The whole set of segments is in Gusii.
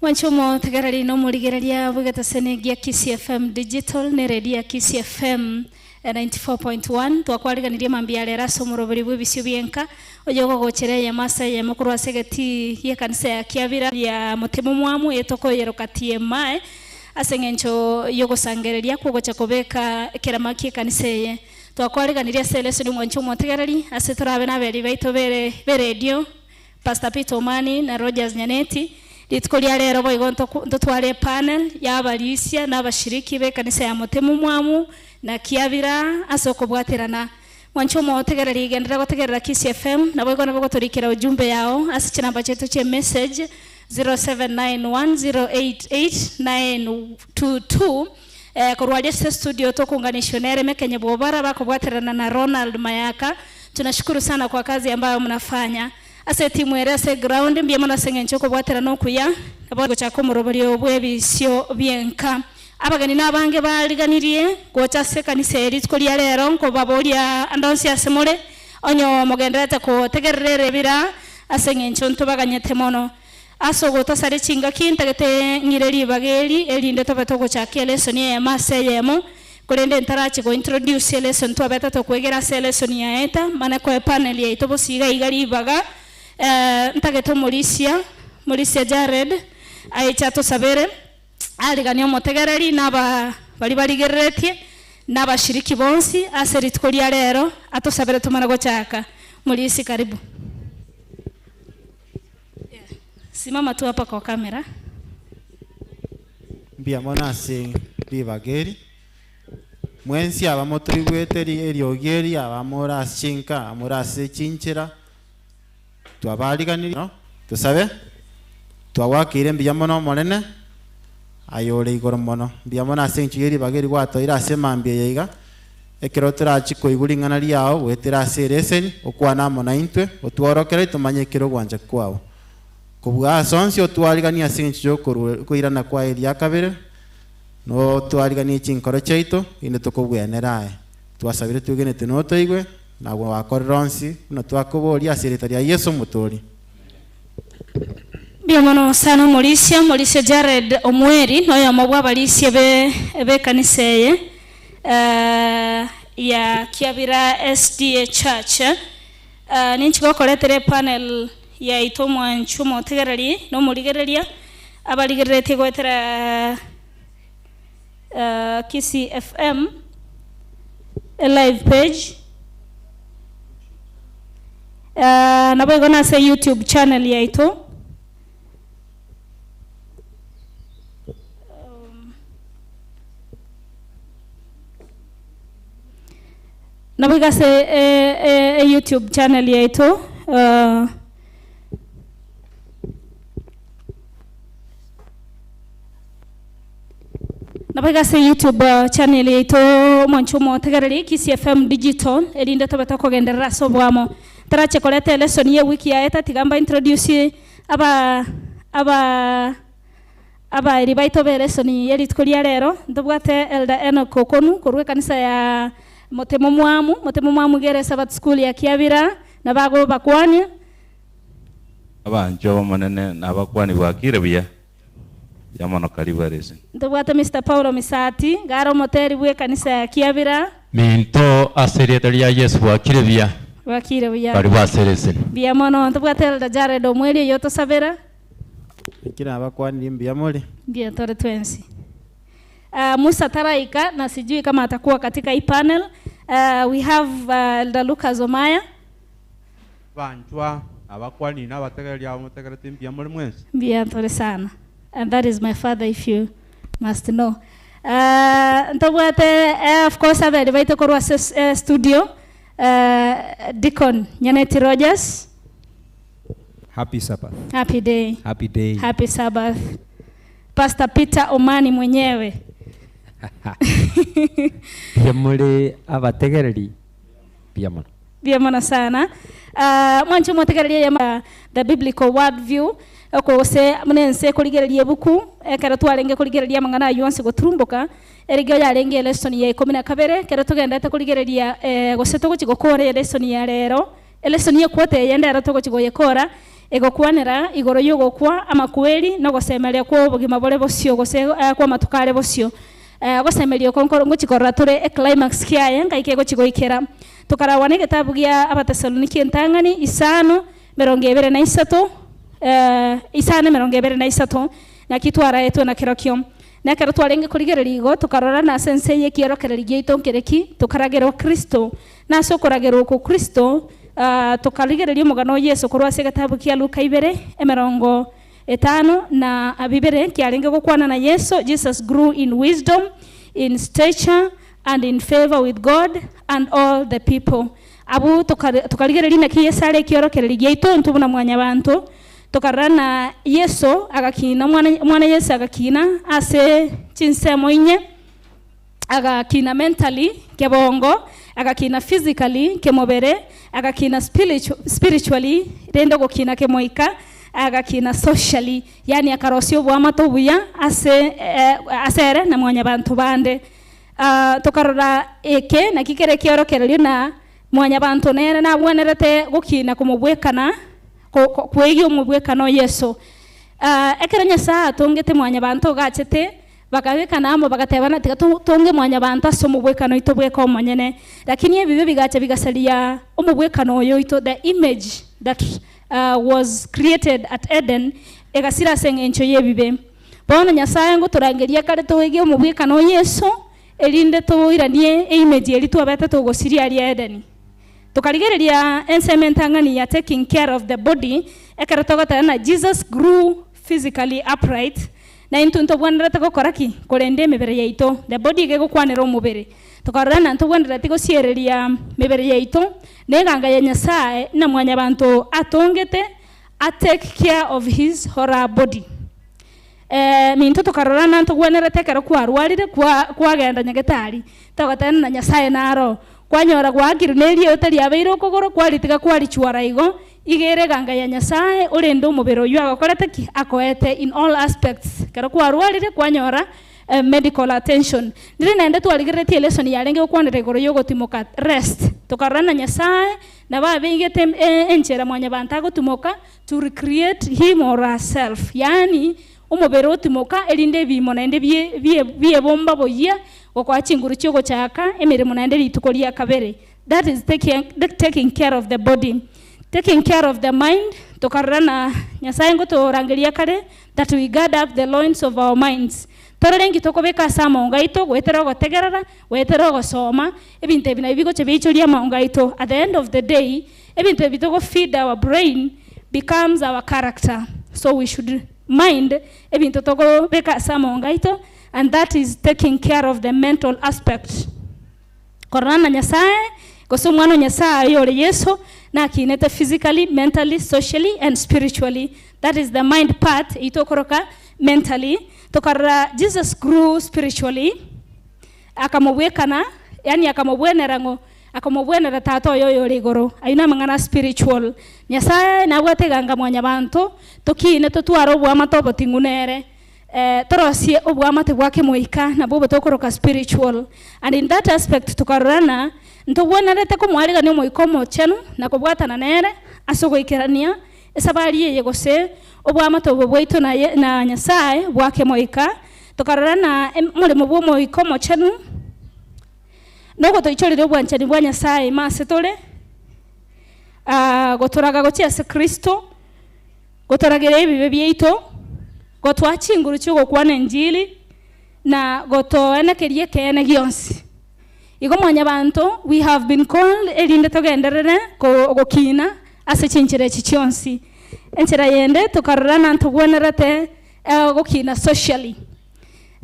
Mwanche omotegereri na omorigereria bw'egetaseni gia Kisii FM Digital na eredio ya Kisii FM 94.1. Twakwariganirie mambia ya rero ase omoroberi bw'ebisio bi'enka, oyo ogogochera eyemo ase eyemo korwa ase egetii gi'ekanisa ya Kiabira ya Motemomwamu etokoyeroka TMI ase eng'encho y'ogosangereria kw'ogocha kobeka ekerama ki'ekanisa eye. Twakwariganirie ase elesoni mwanche omotegereri ase torabe naberi baito b'eredio Pastor Peter Omani na Rogers Nyaneti. Rituko ria rero boigo ntotware epanel y'abarisia na abashiriki b'ekanisa ya Motemomwamu na Kiabira ase okobwaterana. Mwanche omotegereri genderera gotegerera Kisii FM naboigo nabo gotorikera ujumbe yao ase chinamba chiaito chie message 0791088922 Korwa aria ase studio tokounganishwa nere Mekenye Bwobara bakobwaterana na Ronald Mayaka. Tunashukuru sana kwa kazi ambayo mnafanya. Ase etimu ere ase eground mbuya mono ase eng'encho y'okobwaterana okuya nabo gochaka omoroberio bw'ebisio bi'enka. Abageni nabange bariganirie gocha ase ekanisa eye rituko ria rero nkobaboria ande onsi ase more onye mogendererete kotegerera ere bira ase eng'encho ntobaganyete mono. Ase ogotasaria chingaki ntagete ng'ire ribaga eri, erinde tobe togochakia elesoni eyemo ase eyemo, korende ntarache go introduce elesoni twabete tokwegera ase elesoni yaeta, mane koe panel yaito bosio iga iga ribaga, ntagete omorisia, Morisia Jared, aiche atosabere, ariganie omotegereri na aba baria barigereretie, na abashiriki bonsi ase rituko ria rero, atosabere tomane gochaka. Morisia karibu. Simama tu hapa kwa camera. Mbuya mono ase ribaga eri. Mwensi aba motoigwete eriogi eri, aba more ase chinka, more ase chinchera, twabariganirie. Tosabe, Twagwakeire mbuya mono Omonene, aye ore igoro mono. Mbuya mono ase engencho ye ribaga eri gwatoeire ase emambia eye iga. Ekero torachie koigwa ring'ana riao goetera ase ereseni, okwane amo naintwe, otworokererie tomanye ekere ogwancha kwao. Kobua ase onsi otwariganie ase engencho y'okoirana kwaye eria kabere, na otwariganie chinkoro chiaito, erinde tokobwenere aye. Twasabire twegenete notoigwe, na gwakorire onsi buna twakoboria ase erieta ria Yeso Omotoori. Mbuya mono sana omorisia, omorisia Jared Omweri noyomo bw'abarisia be b'ekanisa eye ya Kiabira SDA Church. Ninchi gokoretera epanel yaito omwanchwa omotegereri na omorigereria abarigereretie goetera Kisii FM elive page. Naboigo nase YouTube channel yaito. Naboigo ase e YouTube channel yaito. Naboigo ase YouTube channel yaito omwancho omotegereri Kisii FM Digital erinde tobe tokogenderera ase oboamo. Tarache koreta elesson ye wiki yaeta tiga mba introduce aba aba abaeri baito be lesson ye rituko ria rero. Ntobwate Elder Enock Okonu korwa ekanisa ya Motemomwamu, Motemomwamu iga ere Sabbath school ya Kiabira, nabo agobakwania. Abanchwa b'Omonene na abakuani bwakire buya, buya mono karibu ere. Ntobwate Mister Paulo Misati, iga are omoteri bw'ekanisa ya Kiabira. Minto ase erieta ria Yesu bwakire buya, Bwakire buya. karibu ase ereseni. Mbuya mono. Ntobwate Elder Jared Omweri oyio otosabera. Inki nabakwanirie mbuya more? Mbuya tore twensi. Uh, Musa taraika na sijui kama atakuwa katika hii panel. Uh, we have uh, Elder Lucas Omaya. Abanchwa, abakwani, na abategereria abo motegerete mbuya more mwensi. Mbuya tore sana. And that is my father if you must know. Uh, ntobwate eh, of course aberi baito korwa ase eh, studio uh, Deacon Nyaneti Rogers. Happy Sabbath. Happy day. Happy day. Happy Sabbath. Pastor Peter Omani mwenyewe. Mbuya more abategereri, mbuya mono. Mbuya mono sana. Ah, mwanche omotegereria eyemo the biblical world view oko gose buna ense ekorigereria ebuku ekero twarenge korigereria amang'ana aywo onsi goturumboka erigio yarenge elesson ya ikomi na kabere ekero togenderete korigereria eh, gose togochi gokora elesson ya rero Elesoni y'equota eye ndero togochia goyekora. Egokwanera igoro y'ogokwa, amakweri, na ogosemeria kw'obogima bore bosio gose kw'amatuko are bosio. Ogosemeria oko nkoro ngochia korora tore eclimax kiaye ngai kegochia goikera. Tokaragwa negetabu gia Abatesaloniki entang'ani isano 23, isano 23, naki twaraetwe na kerokio. Na ekero twarenge korigereria igo, tokarora na ase ense eye ekiorokererio giaito nkereki, tokaragerwa Kristo. Na ase okoragerwa oko Kristo, tokarigereria omogano o Yeso korwa ase egetabu kia Luka ibere, 52, kiarenge gokwana na Yeso, Jesus grew in wisdom, in stature, and in favor with God and all the people. Abwo tokarigereria naki Yeso are ekiorokererio giaito intwe buna mwanyabanto, tokarora na Yeso agakina, omwana Yeso agakina ase chinsemo inye, agakina mentally, kebongo, agakina physically, kemobere, agakina spiritually, rende ogokina kemoika, agakina socially, yaani akarosia oboamate obuya ase ase ere na mwanyabanto bande. Tokarora eke naki kere ekiorokererio na mwanyabanto nere nabwenerete gokina komobwekana kweigia omobwekano o Yeso. Ekero Nyasae atongete mwanyabanto ogachete bakabekana amo bagatebana tiga tonge mwanyabanto ase omobwekano oito bweka omonyene. Lakini ebibe bigacha bigasaria omobwekano oyo oito, the image that was created at Eden, egasira ase eng'encho y'ebibe. Bono Nyasae ngotorangeria kare toige omobwekano o Yeso, erinde toiranie eimage eria twabete togosiria aria Edeni. Tokarigereria ensemo entang'ani ya taking care of the body, ekero togoteba ng'a Jesus grew physically upright, na intwe ntobwenerete gokora ki? Korenda emebere yaito. The body iga egokwanera omobere. Tokarora ng'a ntobwenereti gosiereria mebere yaito, na eganga ya Nyasae ng'a mwanyabanto atongete A take care of his or her body. Eh, minto tokarora ng'a ntogwenerete ekero kwarwarire kwa kwagenda nyagetari, togoteba na Nyasaye naro, kwanyora gwaakirwe na eriote riabeire okogoro kwaritiga kwarichwara igo, iga ere eganga ya Nyasaye orende omobere oyio agokorete ki? Akoete in all aspects. Ekero kwarwarire kwanyora medical attention. Rende naende twarigereretie elesson yarenge gokwanera igoro yogotimoka, rest. Tokarora ng'a Nyasaye Nabo abeigete enchera mwanyabanto agotimoka, to recreate him or herself, yaani omobere otimoka erinde ebiimo naende biebomba boyia gokoa chinguru chiogochaka emeremo naende rituko ria kabere. That is taking care of the body. Taking care of the mind, tokarora na Nyasaye ngotorangeria kare that we gird up the loins of our minds. Torore inki tokobeka ase amaongo aito goetera ogotegerera, goetera ogosoma, ebinto ebi nabio bigocha biaichoria amaongo aito. At the end of the day, ebinto ebi togo feed our brain becomes our character. So we should mind ebinto tokobeka ase amaongo aito and that is taking care of the mental aspect. Korora na Nyasae, gose Omwana o Nyasae oyore Yeso, nakinete physically, mentally, socially and spiritually. That is the mind part eyio tokoroka mentally. Tokarora Jesus grew spiritually, akamobwekana, yaani akamobwenera ng'o? Akamobwenera Tata oye oyore igoro. Ayio namang'ana a spiritual. Nyasae nabwate eganga mwanyabanto, tokine totware oboamate oboting'u nere. Torosie oboamate bwa kemoika, nabwo obo tokoroka spiritual. And in that aspect tokarora ng'a ntogwenerete komoarigania Omoika Omochenu na kobwatana nere ase ogoikerania esabari eye gose oboamate obo bwaito naye na Nyasae bwa kemoika. Tokarora ng'a omoremo bw'Omoika Omochenu nogotoichoreria obwanchani bwa Nyasae ime ase tore, gotoraga gochia ase Kristo. Gotorageria ebibe biaito, gotoa chinguru chi'ogokwana enchili, na gotoenekeria ekeene gionsi. Igo mwanyabanto, we have been called erinde togenderere gokina ase chinchera echi chionsi. Enchera yende tokarora ng'a ntogwenerete gokina socially.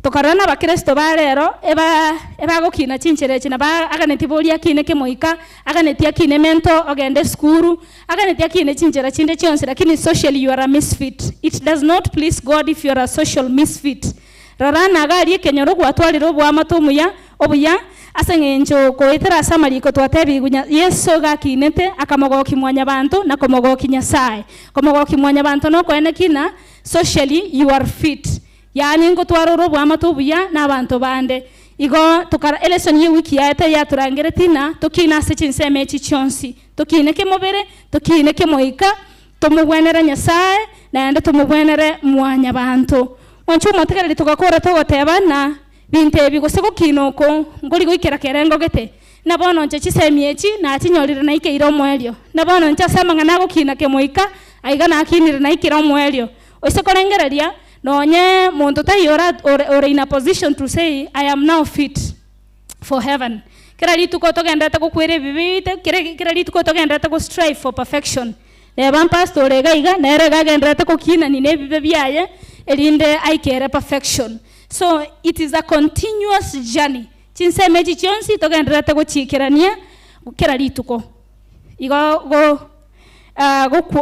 Tokarora n'Abakristo ba rero eba ebagokina chinchera echi nabo aganetie boria akine kemoika, aganetie akine mental, ogende esukuru, aganetie akine chinchera chinde chionsi lakini socially you are a misfit. It does not please God if you are a social misfit. Rora naga aria ekenyoro gwatwarire oboamate omuya obuya ase eng'encho goetera ase amariko twatebigwe nya Yeso iga akinete akamogokia mwanyabanto na komogokia Nyasaye. Komogokia mwanyabanto nokoene ki na socially you are fit. Yaani ngotwara ore oboamate obuya nabanto bande. Igo tokara elesson y'ewiki yaete yatorangeretie ng'a tokine ase chinsemo echi chionsi, tokine kemobere, tokine kemoika, Tomogwenere Nyasae, naende tomogwenere Mwanyabaanto. Mwanche omotegereri togakora togoteba ng'a binto ebi gose gokina oko nkori goikera kerengo gete. Na bono inche chisemi echi nachinyorire naikeire omoerio. Na bono inche ase amang'ana agokina kemoika, aiga nakinire naikire omoerio. Oise korengereria, nonye monto taiyo ora ore in a position to say I am now fit. for heaven. Kera rituko togenderete gokwera ebibe biaito, kera kera rituko togenderete go strive for perfection. Neba mpastor ore iga iga, nere iga agendererete kokinani na ebibe biaye, erinde aikere perfection. So it is a continuous journey. Chinsemo echi chionsi togendererete gochikerania kera rituko. Igo go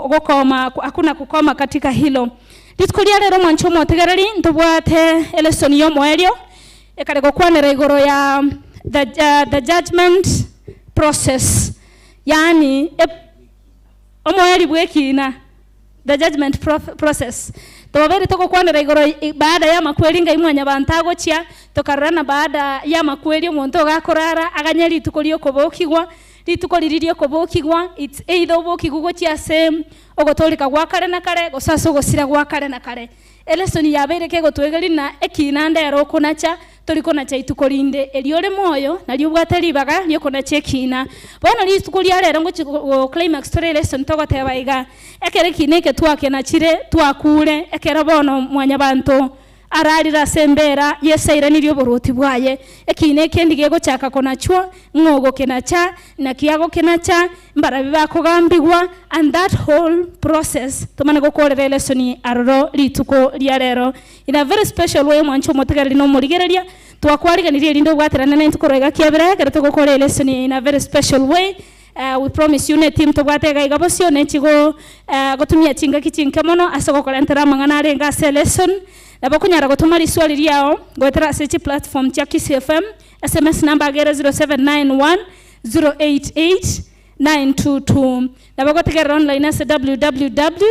gokoma hakuna kukoma katika hilo. Rituko ria rero mwanche omotegereri ntobwate elesson y'omoerio ekare gokwanera igoro ya the, the judgment process yaani omoerio bw'ekina the judgment process. Twabeire togokwanera igoro baada y'amakweri ngai mwanyabanto agochia tokarora na baada y'amakweri omonto iga akorara aganye rituko ri'okobokigwa Rituko riria ri'okobokigwa, it's either obokigwe gochia ase ogotooreka gwa kare na kare gose ase ogosira gwa kare na kare. Elesoni yabeire kegotwegeria ng'a ekina ndero okonacha, tori konacha ituko rinde. Erio ore moyo, nario obwate ribaga riokonacha ekina. Bono rituko ria rero ngochia go climax tore elesoni togoteba iga, ekero ekina eke twakenachire, twakure, ekero bono mwanyabanto Ararire ase embeera y'esairani ri'oborwoti bwaye. Ekiina ekendi gegochaka konachwa, ng'a ogokenacha, naki agokenacha, mbarabi bakogambigwa, and that whole process tomane gokorera elesoni aroro rituko ria rero. In a very special way omwanche omotegereri na omorigereria, twakwariganirie erinde obwaterane naintwe korwa iga kiabere ekero togokora elesoni eye in a very special way. We promise you neteam tobwate iga iga bosio nechi go gotumia chingaki chinke mono ase gokorentera amang'ana arenge ase elesson. Nabo okonyara gotoma riswali riao goetera ase chiplatform chia Kisii FM, sms number iga ere 0791 088 922. Nabo ogotegerera online ase www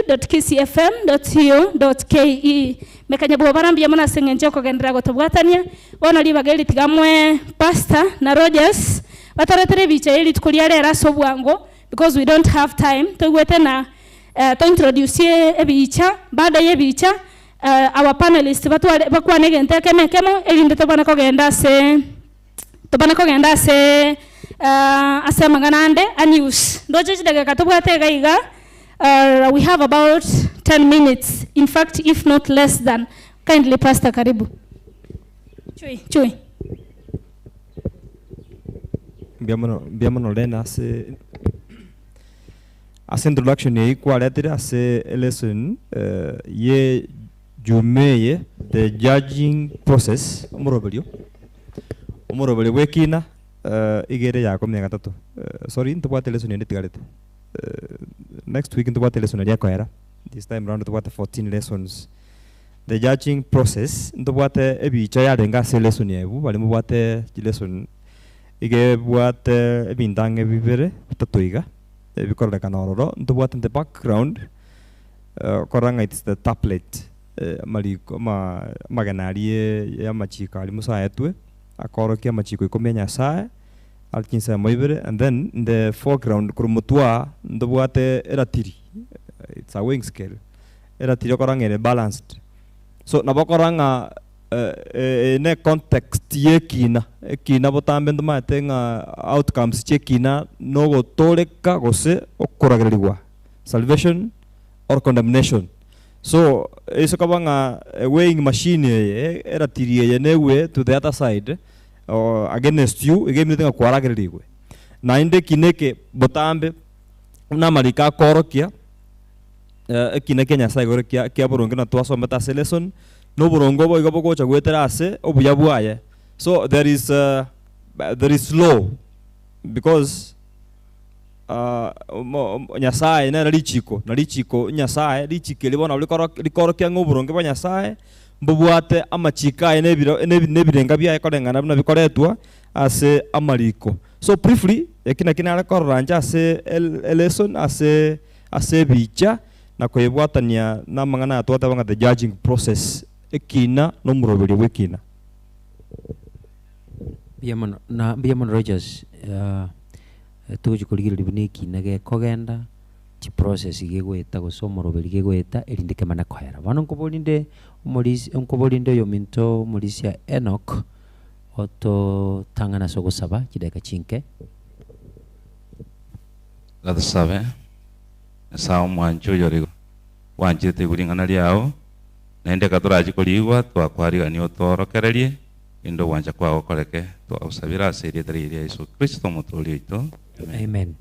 dot kisiifm dot co dot ke. Mekanye bwobara mbuya mono ase eng'encho yokogenderera gotobwatania. Bono ribaga eri tiga moe Pastor na Rogers batoretere ebicha ye rituko ria rero ase obwango because we don't have time toigwete na to introduce ebicha baada ye ebicha our panelists batware bakwane egento ekemo ekemo erinde tobane kogenda ase tobane kogenda ase ase amang'ana ande a news. Ndoche chidageka tobwate iga iga we have about 10 minutes in fact if not less than. Kindly pastor karibu. Chui chui. Mbuya mono mbuya mono Lena ase ase introduction eyio kwaretire ase elesson ye juma eye the judging process omoroberio omoroberio bw'ekina iga ere ya kumi na gatato sorry ntobwate lesson ende etigarete next week ntobwate lesson eria ekoera this time round tobwate 14 lessons. The judging process, ntobwate ebicha yarenge ase elesson ebu baria mobwate chilesson iga ebwate ebinto ang'e bibere bitato iga ebikororekana ororo, ntobwate the background korora ng'a it's the tablet amariko ama amagena aria ya amachiko aria Musa aetwe akorokia amachiko ikomi a Nyasaye are chinsemo ibere and then in the foreground korwa motwe aa ntobwate eratiri it's a weighing scale. Eratiri okora ng'a ere balanced. So nabo okora ng'a eye ne context ya ekina, ekina botambe ntomaete ng'a outcomes chia ekina na ogotooreka gose okoragererigwa, salvation or condemnation. So ase okoba ng'a weighing machine eye, eratiri eye negwe to the other side or against you, iga emineti ng'a kwaragererigwe. Naende ekina eke botambe buna amariko akoorokia. Ekina kia Nyasae igoro kia kia boronge na twasomete ase lesson, na oboronge obo igo bogocha goetera ase obuya bwaye. So there is there is law because Nyasae nere richiko, na richiko Nyasae, richiko erio bono nabo rikoro rikorokia ng'a oboronge bwa Nyasae mbobwate amachiko aye na ebiro na ebi na ebirenga biaye koreng'ana buna bikoretwa ase amariko. So briefly, eki naki nare korora inche ase el elesson ase ase ebicha na koyebwatania namang'ana aya twateba ng'a the judging process, ekina na omoroberio bw'ekina. Mbuya mono, na mbuya mono Rogers, togochi korigereria buna ekina gekogenda. Chiprocess gegoeta gose omoroberi gegoeta erinde kemane koera. Bono nkoborie nde omorisia nkoborie nde oyominto omorisia Enock ototang'ane ase ogosaba chidakika chinke. Gatosabe, Nyasae omwanchi oyore igoro, bwanchire toigwe ring'ana riao, naende ekero torache koriigwa, twakwarigania otoorokererie, erinde ogwancha kwao gokoreke. Twagosabire ase erieta riaye ria Yeso Kristo Omotooria oito. Amen. Amen.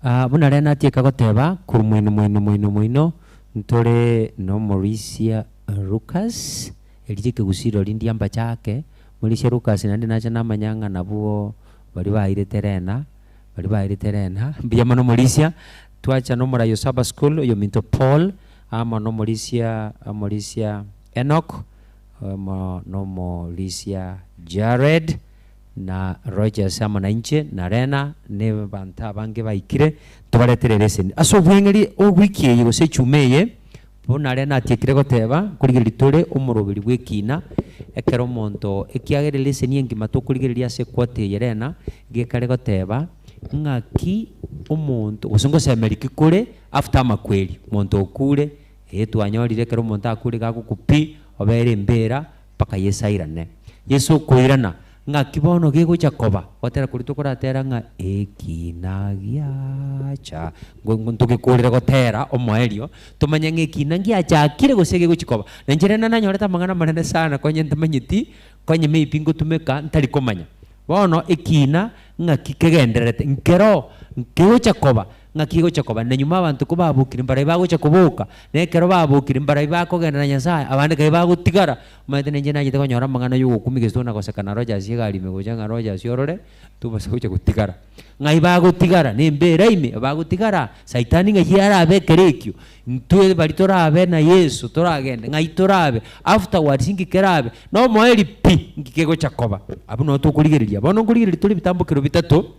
Ah, buna riria natieka goteba, korwa moino moino moino moino, ntore nomorisia Lucas, erio ekegusii rirorio ndiambachake, Morisia Lucas naende nacha namanya ng'a nabwo baria bairete rena, baria bairete rena, mbuya mono Morisia, twacha nomorai o Saba School, oyominto Paul, amo nomorisia omorisia Enock, amo nomorisia Jared, na Rogers amo nainche, na Lena, na abanto abange baikire, ntobaretere eleseni. Ase obweng'eri owiki eye gose echuma eye, buna Lena atiekire goteba, nkorigereria tore omoroberi bw'ekina, ekero omonto, ekiagera eleseni engima tokorigereria ase equarter eye Lena, gekare goteba, ng'aki omonto, gose ngosemeria ki kore after amakweri, omonto okure, eh twanyorire ekero omonto akure iga agokwa pi, obere embera, mpaka Yeso airane. Yeso okoirana, ng'aki bono gegocha koba? Gotera koria tokoratera ng'a ekina giacha, ntogekorere gotera omoerio, tomanye ng'a ekina ngiachakire gose gegochi koba. Na inche rende nanyorete amang'ana amanene sana konya ntamanyeti, konya maybe ngotumeka ntari komanya. Bono ekina ng'aki kegendererete, nkero nkegocha koba. Ng'aki egocha koba? Na nyuma abanto kobabokire mbarai bagocha koboka, na ekero babokire mbarai bakogenda na Nyasae, abande kaye bagotigara. Omanyete ninche nachete konyora amang'ana y'ogokumia gese tona goseka na Rogers egari ime gocha ng'a Rogers orore, tobasa gocha gotigara. Ng'ai bagotigara? Na embera ime bagotigara, saitani ng'ai arabe ekero ekio? Intwe baria torabe na Yeso toragende, ng'ai torabe? Afterwards inki kerabe? Nomoerio pi, inki kegocha koba? Abwo noo tokorigereria. Bono nkorigereria tore ebitambokero bitato.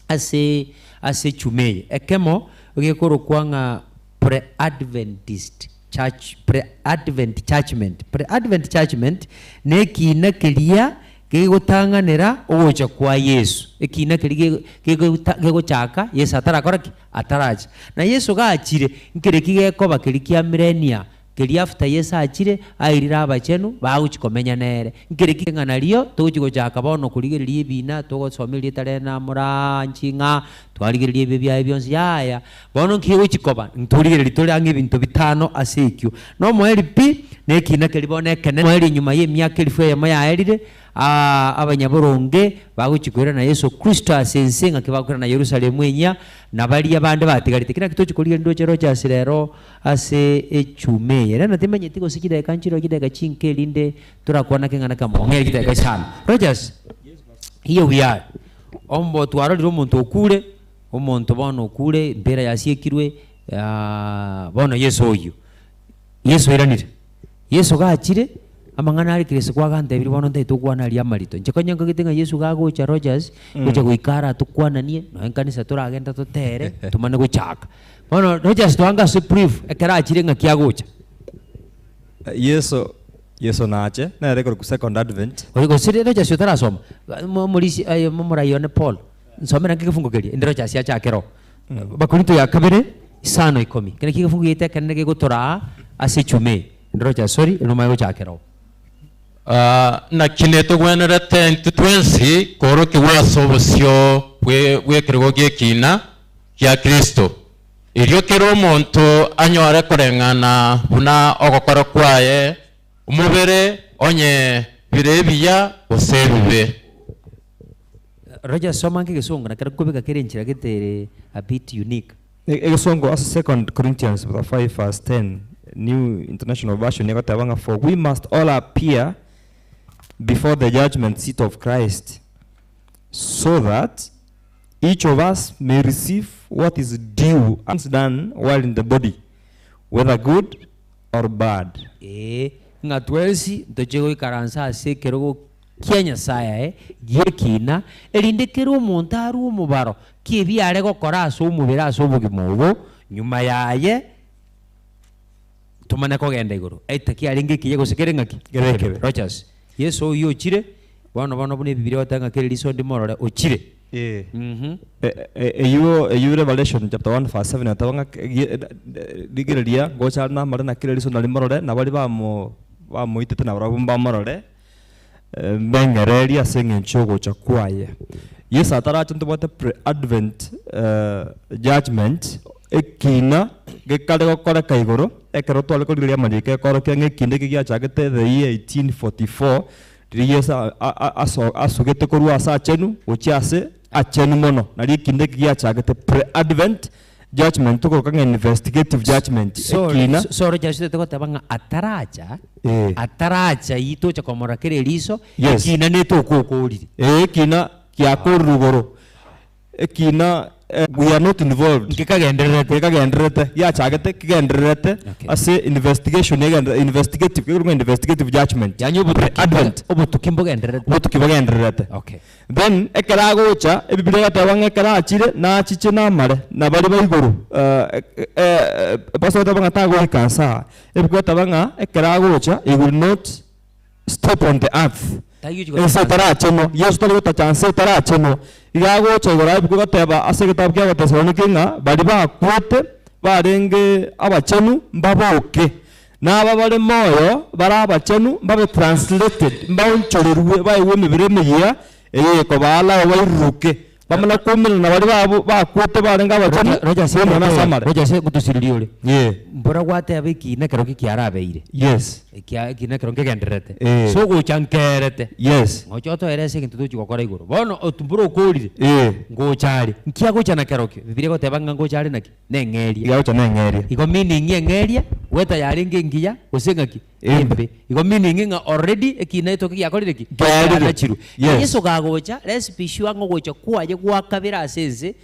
ase ase echuma eye. Ekemo gekorokwa ng'a pre-Adventist church, pre-Advent judgement. Pre-Advent judgement nekiina keria gegotang'anera ogocha kwa Yeso. Ekiina keria gegochaka Yeso atarakora ki? Ataracha. Na Yeso gachire, nkereki gekoba keria kia millennia Keria after Yeso achire, airire abachenu, bagochia komenya nere. Nkereki ng'a nario togochia gochaka bono korigereria ebina, togosoma erieta riaye namoranchi ng'a twarigereria ebibe biaye bionsi, yaya. Bono nki egochia koba? Ntorigereria tore ang'e ebinto bitano ase ekio. Nomoerio pi, na ekina keria bono ekenene, omoerio nyuma y'emiaka elifu eyemo yaerire, abanyaboronge bagochia koirana Yeso Kristo ase ense, ng'aki bakoirana Yerusalemu enyia, na baria bande batigarete. Ki naki tochia korigereria ndoche Rogers rero Ase echuma eye. Rende timanyeti gose chidakika nchireo chidakika chinke erinde torakwane keng'ana kemo. Ong'e chidakika isano. Rogers, here we are. Ombo twarorire omonto okure, omonto bono okure, empera yasiekirwe, bono Yeso oyio. Yeso oiranire. Yeso gachire, amang'ana are kerese kwagantebirie bono ntagete okwane aria amarito. Inche konya nkagete ng'a Yeso gagocha Rogers, gocha goika ara atokwananie, nonya ekanisa toragende totere, tomane gochaka. Bono Rogers toange ase brief ekero achire ng'aki agocha. Yeso, Yeso nache, nere ekorokwa second advent. Gose gose Rogers otarasoma, omorisia aye omorai one Paul, nsomera nki egefungo keria, inde Rogers achake ero. Bakorinto ya kabere, isano ikomi. Ekio nakio egefungo giaito ekenene gegotoraa ase echuma eye. Inde Rogers sorry, ere nomanye gochakera oo. Naki netogwenerete intwe twensi koorokigwa ase obosio bw'ekerogo gi'ekiina gia Kristo, erio kera omonto anyore koreng'ana buna ogokora kwaye omobere, onye bire ebiya gose ebibe. Roger soma nka egesongo na kero kobeka kere enchera gete ere a bit unique. Egesongo ase Second Corinthians chapter 5 verse 10, New International Version egoteba ng'a for we must all appear before the judgment seat of Christ, so that each of us may receive what is due us done while in the body, whether good or bad. Ee, ng'a twensi ntochie goikaransa ase ekerogo kia Nyasae gi'ekiina, erinde kera omonto arue omobaro ki'ebi are gokora ase omobere ase obogima obo, nyuma yaye tomane kogenda igoro. Either kiarenge ekiya gose kere ng'aki? Kere ekebe. Rogers, Yeso oyio ochire, bono bono buna Ebibilia egoteba ng'a kera eriso ndimorore, ochire. Eh. Mhm. Eyio eyio Revelation chapter 1 verse 7 eteba ng'a rigereria ngocha are namare na kera eriso narimorore, na baria bamo bamoitete nabarabwo mbamorore, mbeng'ererie ase eng'encho y'ogocha kwaye. Yeso ataracha ntobwate pre-advent judgement, ekina gekare gokoreka igoro, ekero tware korigereria amariko ekorokia ng'a ekina eke giachagete the year 1844, Riria Yeso asugete korwa aase aachenu gochia aase achenu mono, nario ekina eke giachagete, pre-advent judgment, tokoroka ng'a investigative judgment, ekina. Soro chiasete goteba ng'a ataracha, Eh. ataracha eyio tocha komorora kera eriso, Yes. ekina netokokorire. Eh, ekina giakorire igoro. Ekina we are not involved. Nkekagendererete. Nkekagendererete, giachagete kigendererete Okay. ase investigation egende investigative kekorokwa investigative judgement. Yaani obotuki Advent. obotuki mbogendererete. Obotuki bogendererete. Okay. Then ekero agocha, ebibilia egateba ng'a ekero achire, nachiche namare, na baria ba igoro pastor ogoteba ng'a tagoika ase aa, ebuku egoteba ng'a ekero agocha he will not step on the earth, ense etarachenwa. Yeso tari gotacha nse etarachenwa. Iga agocha igoro aye ebuku egoteba ase egetabu kia Abatesalonike ng'a baria bakwete barenge abachenu mbaboke, na aba bare moyo bare abachenu mbabe translated, mbaonchorerwe baegwe emebere emeyia eye ekobaala abo bairuruke. Bamana koumerana baria babo bakwete barenge abachenu, Rogers, koumerana ase amare. Rogers ngotosiririe ore. Ee. Mbora gwateba ekina ekero ki kiarabeire. Yes. Ekia ekina ekero nkegendererete. Ee. So ogocha nkerete. Yes. Ngocha otoere ase egento tochi gokora igoro. Bono otu mbora okorire. Ee. Ngocha are. Nki agocha na kerokio? Bibilia egoteba ng'a ngocha are naki? Neng'eria. Iga agocha neng'eria. Igo meaning eng'eria, whether yarenge engiya gose ng'aki? Embe. Igo meaning ng'a already ekina etoke giakorire ki? Kiarire. Kianachirwe. Yes. Yeso kagocha, let's be sure ng'a ogocha kwaye gwakabere ase ense,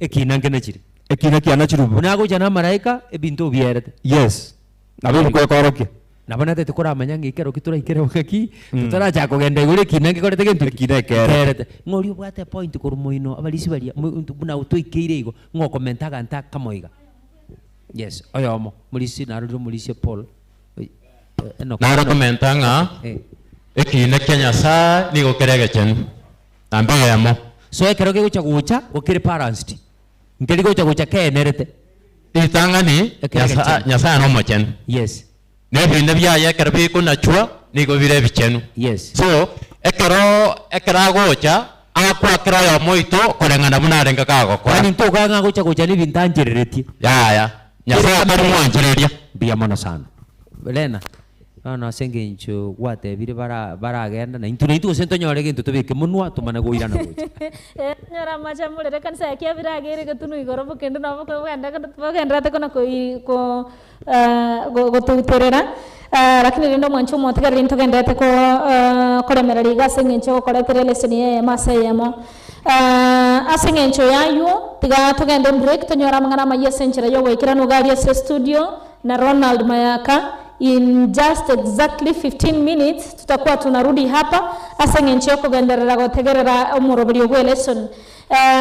ekina nkenachire. Ekina kianachirwe bo. Buna agocha na amalaika, ebinto obierete. Yes. Nabo ebuku ekorokia. Nabo natete koramanya ng'a ekero ki toraikere ng'aki, totarachaka kogenda igoro ekina ngekorete gento ki? Ekina ekerete. Ekerete. Ng'a oria obwate epoint korwa moino, abarisia baria, buna toikeire igo, ng'a okomenta aganto akamo iga. Yes, oyomo, morisia narorire omorisia Paul, Enock, Nare Enock. komenta ng'a Eh. ekiina kia Nyasae nigo kere egechenu, na mbeyemo. So ekero kegocha gocha, go kere balanced. Nkeri gocha gocha keenerete. Ritang'ani, Ekero Nyasae egechenu. Nyasae nomochenu, Yes. na ebiina biaye ekero bikonachwa nigo bire ebichenu. Yes. So, ekero ekero agocha, akwakera oyomo oito koreng'ana buna arenge kagokora. Yaani ntokaga ng'a agocha gocha na ebinto anchereretie. Yaya, Nyasae atari mwanchereria. Mbuya mono sana. Lena, bono ase engencho gwatebire bara baragenda na intwe naintwe gose ntonyore egento tobeke monwa tomane goirana gocha. Eh, nyora amache amorere ekanisa ya Kiabire agere egetunu igoro bokende nabo kogenda bogendererete kona koi ko gotouterera, lakini rende omwancho omotigareri ntogendererete ko koremereria iga ase eng'encho ogokoretera eleseni eyemo ase eyemo. Ase eng'encho y'aywo, tiga togende break tonyore amang'ana amayia ase enchera y'ogoikeranu iga aria ase estudio na Ronald Mayaka in just exactly 15 minutes tutakuwa tunarudi hapa ase eng'encho y'okogenderera gotegerera omoroberio bw'elesoni.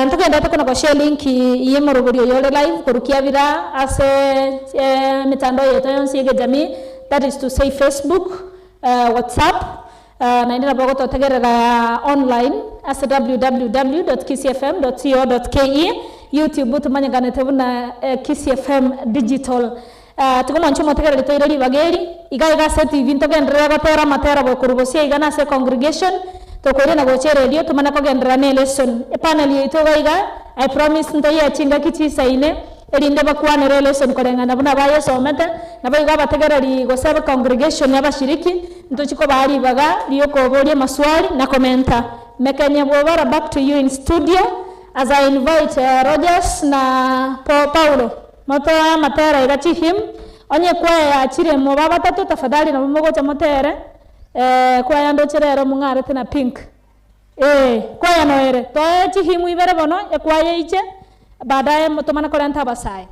Ntogenderete kona goshare link y'omoroberio oyo ore live korwa Kiabira ase emetandao yaito yonsi y'ekejamii that is to say Facebook, WhatsApp, naende nabo ogototegerera online ase www dot kisii fm dot co dot ke, YouTube tomanyekanete buna Kisii FM Digital. Tiga omwanche omotegereri toire ribaga eri, iga iga ase etibi ntogenderere gotera amatera gokorwa bosio iga nase econgregation, tokoirana gocha eredio tomane kogenderera ne elesson. Epanel yaito iga iga, I promise ntoyee chingaki chisaine, erinde bakwanere elesson koreng'ana buna bayesomete, naboigo abategereri gose abecongregation abashiriki, ntochi kobaa ribaga riokoboria amaswali na komenta. Mekenye bwobara back to you in studio as I invite Rogers na Paulo. Motoe amatera iga chihymn, onye kwaya yachire mobe abatato tafadhali nabo mogocha motere, kwaya ndoche rero mong'arete na pink, ee kwaya noere, toe chihymn ibere bono ekwaya eiche, baadaye tomane korenta abasae.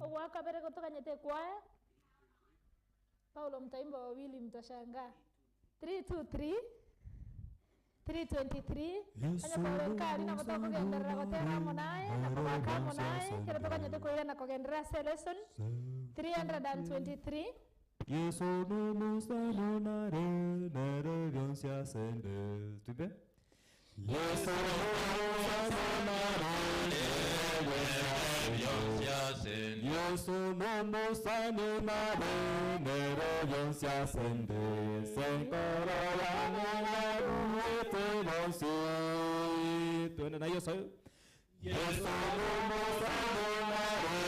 Ogwakabere gotoganyete kwaya Paulo mtaimba wawili mtashangaa 323 323 anyakorekari na gotokogenderera gotera amo naye na kobaka amo naye kero toganyete koira na kogenderera ase lesson 323 Yesu numusanonare nere byonsi asende tupe Yesu Yesu numusanonare nere byonsi asende senkoro yange bonsi tuende na hiyo sayo Yesu numusanonare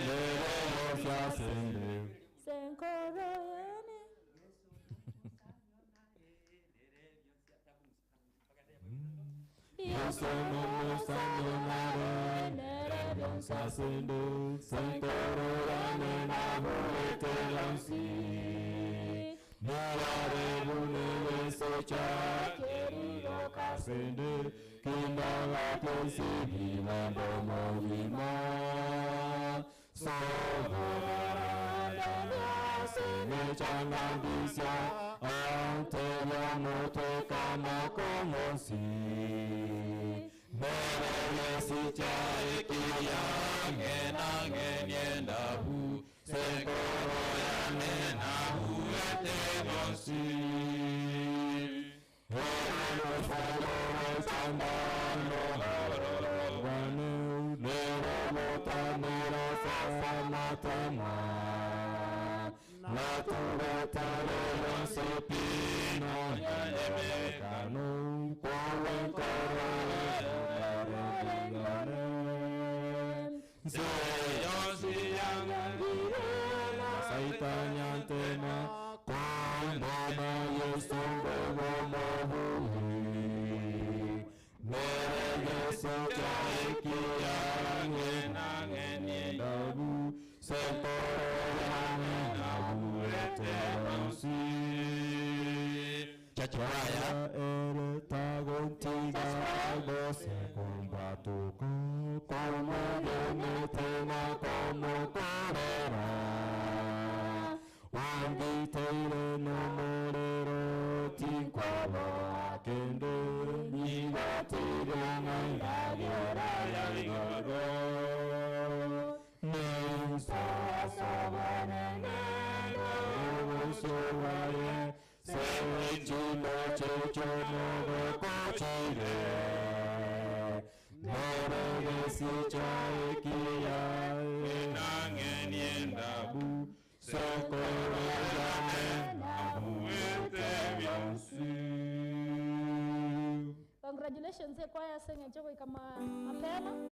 nere byonsi asende senkoro yane Yesu numusanonare nere byonsi asende senkoro yange nabuete bonsi Nirare bunewesecha kerigo kasende kindala kesi biwando movima Sovorara sene Changandisya Anteya motwe kama komosi Mereyesi chaikiya ngenange niendabu Senkoro yane na buete bionsi. Congratulations kwaya seng'encho goika mapema.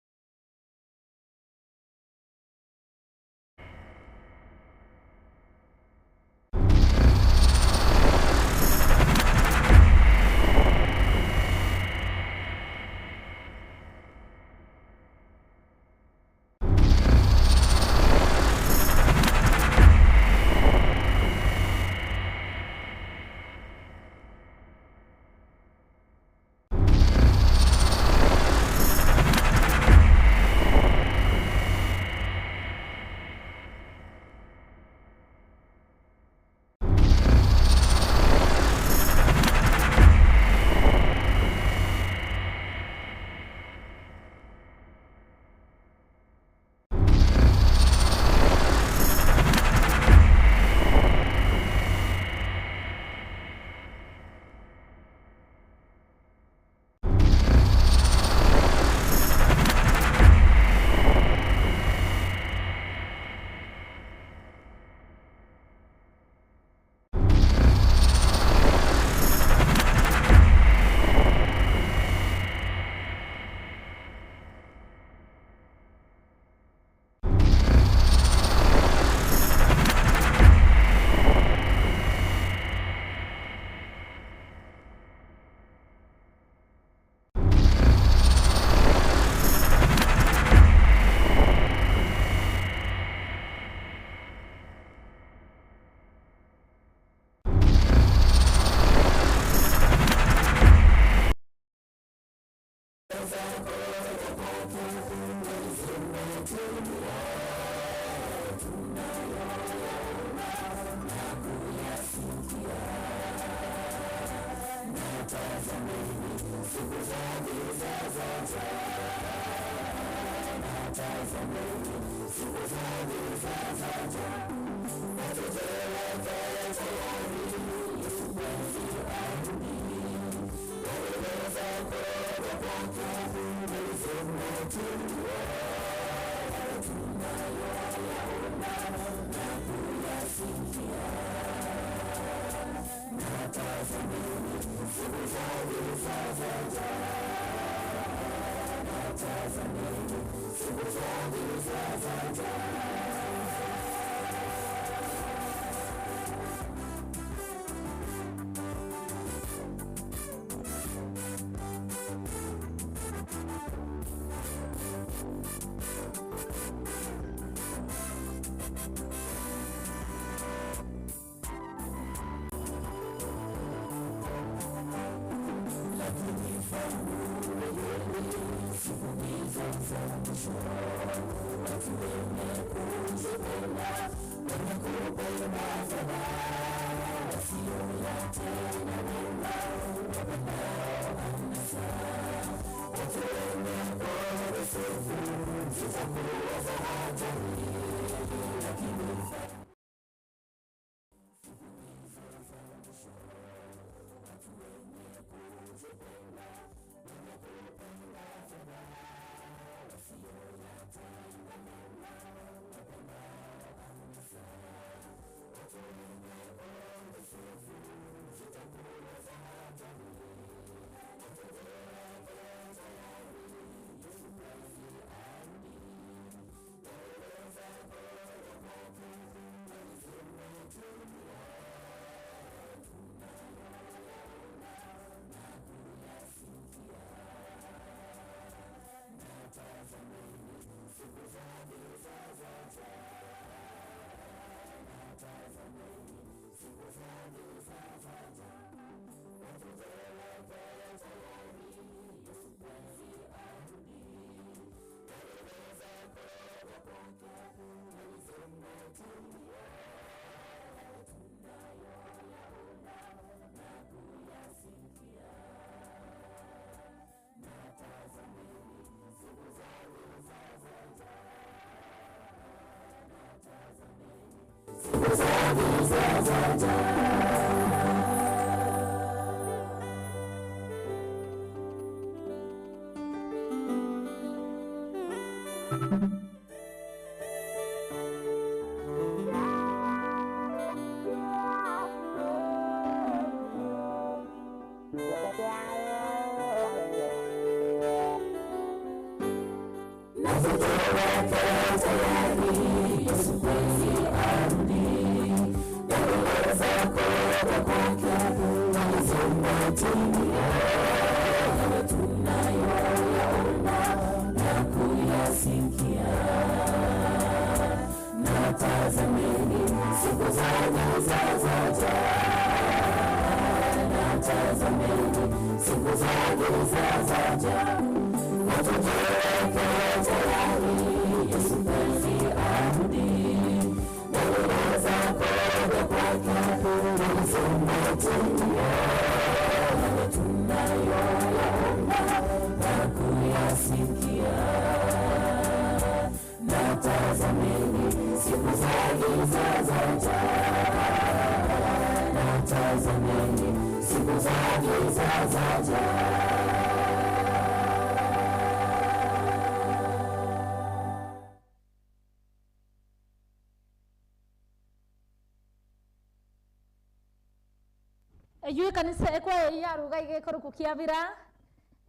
Eywo ekanisa ekwaya eywo yaruga iga ekorokwa kiabira,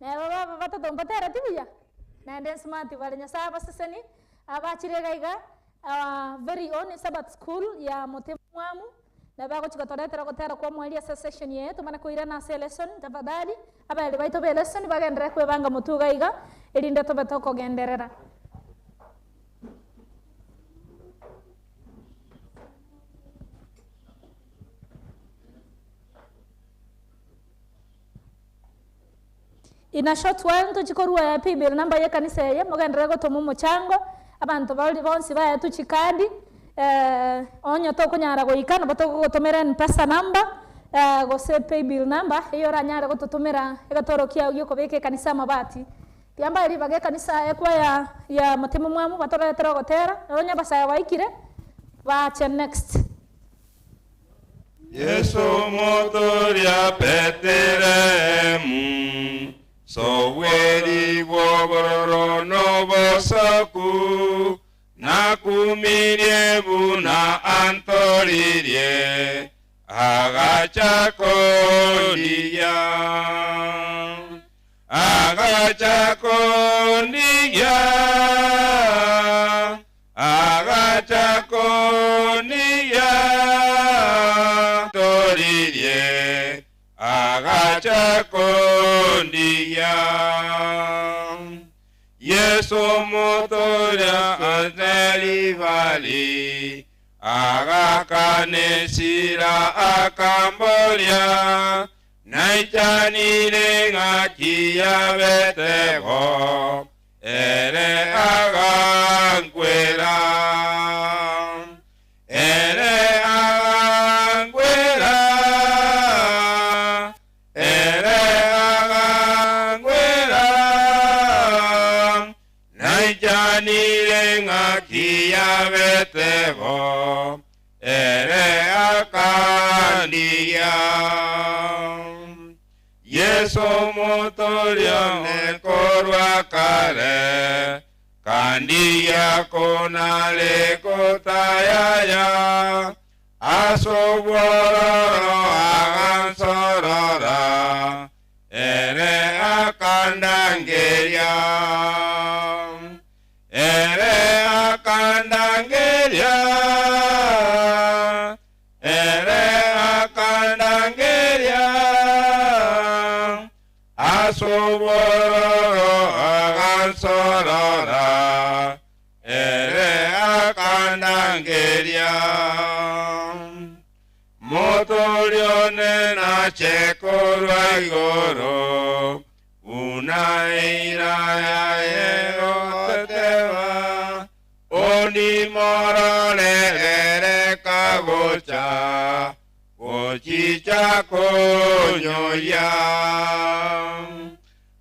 neba baba batato mbatereti buya, naende smart bare Nyasaye abaseseni, abachire iga iga, our very own Sabbath school ya Motemwamu, nabo bagochi gotoretera ogotera kwa omweri ase esession eye, tomane koirana ase elesson tafadhali, abaeri baito ba elesson bagenderere kwebanga motwe iga iga, erinde tobe tokogenderera. In a short while ntochie korua ya paybill number ye ekanisa eye, mogenderere gotoma omochango, abanto baria bonsi baetwe chikadi, onye tokonyara goika nabo togogotomera mpesa number, gose paybill number, eywo oranyare gototomera egetoro kiago gia okobeka ekanisa amabati. Riambae ribaga ekanisa ekwaya ya Motema Mwamu batoretere ogotera, nabo onye abasae baikire, bache next. Yesu omotoria Betelehemu, Sobweri bw'obororo n'obosaku, Nakumirie buna antoririe, Agacha kondigia, Agacha kondigia, Agacha kondigia, Toririe, agacha kondigia. Yesu omotoria ase ribari, agakanesira akamboria, Naichanire ng'aki yabete bo, ere agankwera. ng'aki yabetebo, ere akandigia. Yeso motoria one korwa kare, kandigia konare kotayaya, asobwororo agansorora, ere akandangeria. Ere akandangeria, ere akandangeria, asobwororo agansorora, ere akandangeria. Motorione nachekorwa igoro, una eira yaye goteba, onimororere kagocha, gochicha konyoya.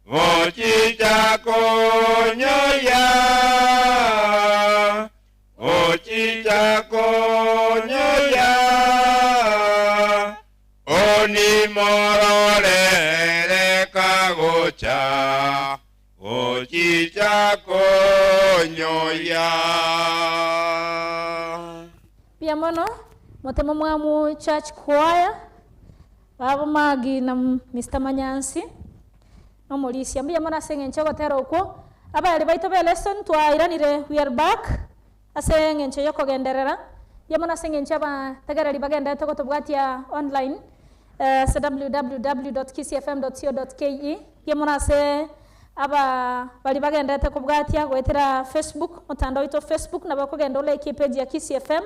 Gochicha konyoya, gochicha konyoya, onimororere kagocha, gochicha konyoya. Pia mono motemo mwamu church choir babo magi na Mr Manyansi nomorisia mbuya mono ase eng'encho ogotera okwo abari baito be lesson twairanire we are back ase eng'encho yokogenderera mbuya mono ase eng'encho abategereri bagendete gotobwatia online ase www.kcfm.co.ke mbuya mono ase aba bari bagendete kobwatia goetera Facebook motandao oito Facebook nabo okogenda olike epage ya Kisii FM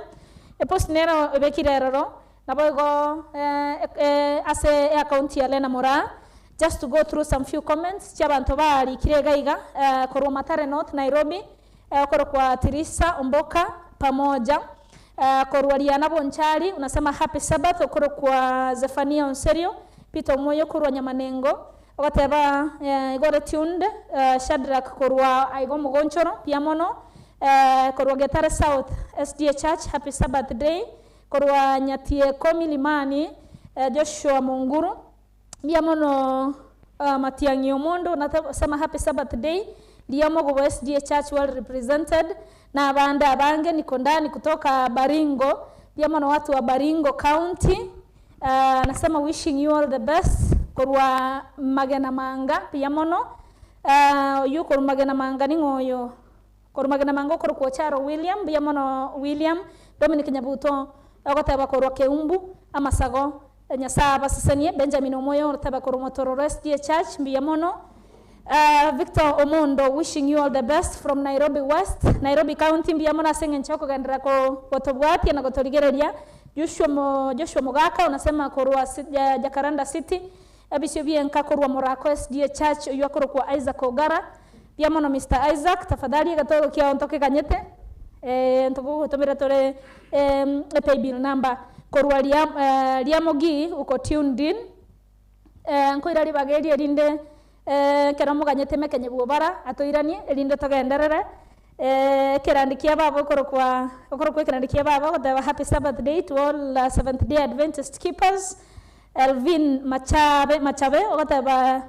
epost nero ebekire eroro nabo igo ase eaccount ya Lena Moraa just to go through some few comments chia abanto barikire iga iga korwa Mathare North Nairobi okorokwa Tirisa Omboka pamoja korwa Riana Bonchari unasema happy Sabbath okorokwa Zephania Onserio Peter Omoyo korwa Nyamanengo ogateba igo ore tuned Shadrack korwa aiga omogonchoro mbuya mono korwa Getare South SDA Church happy Sabbath day korwa Nyatieko Milimani Joshua Munguru mbuya mono Matiang'i Omondo unasema happy Sabbath day Liamogobo SDA Church well represented na abande abange niko ndani kutoka Baringo mbuya mono watu wa Baringo County nasema wishing you all the best korwa Magena Manga mbuya mono oyu korwa Magena Manga ning'oyo korwa Magena Manga okorokwa Ocharo William mbuya mono William Dominic Nyabuto ogoteba korwa Keumbu Amasago Nyasaye abasesenie Benjamin Omoyo ogoteba korwa Motororo SDA Church mbuya mono Victor Omondo wishing you all the best from Nairobi West Nairobi County mbuya mono ase eng'encho yokogenderera gotobwatia na gotorigereria Joshua Mo, Joshua Mogaka unasema korwa Jacaranda City ebisio bienka korwa Morako SDA Church oyu akorokwa Isaac Ogara mbuya mono Mr Isaac tafadhali egetogo kiao ntokeganyete ntogogotomera tore paybill number korwa Liamogi uko tuned in nkoira ribaga erio erinde ekero moganyete mekenye bwobara atoiranie erinde togenderere ekerandi kia baba okorokwa okorokwa ekerandi kia baba ogoteba happy Sabbath day to all Seventh Day Adventist keepers Elvin Machabe Machabe ogoteba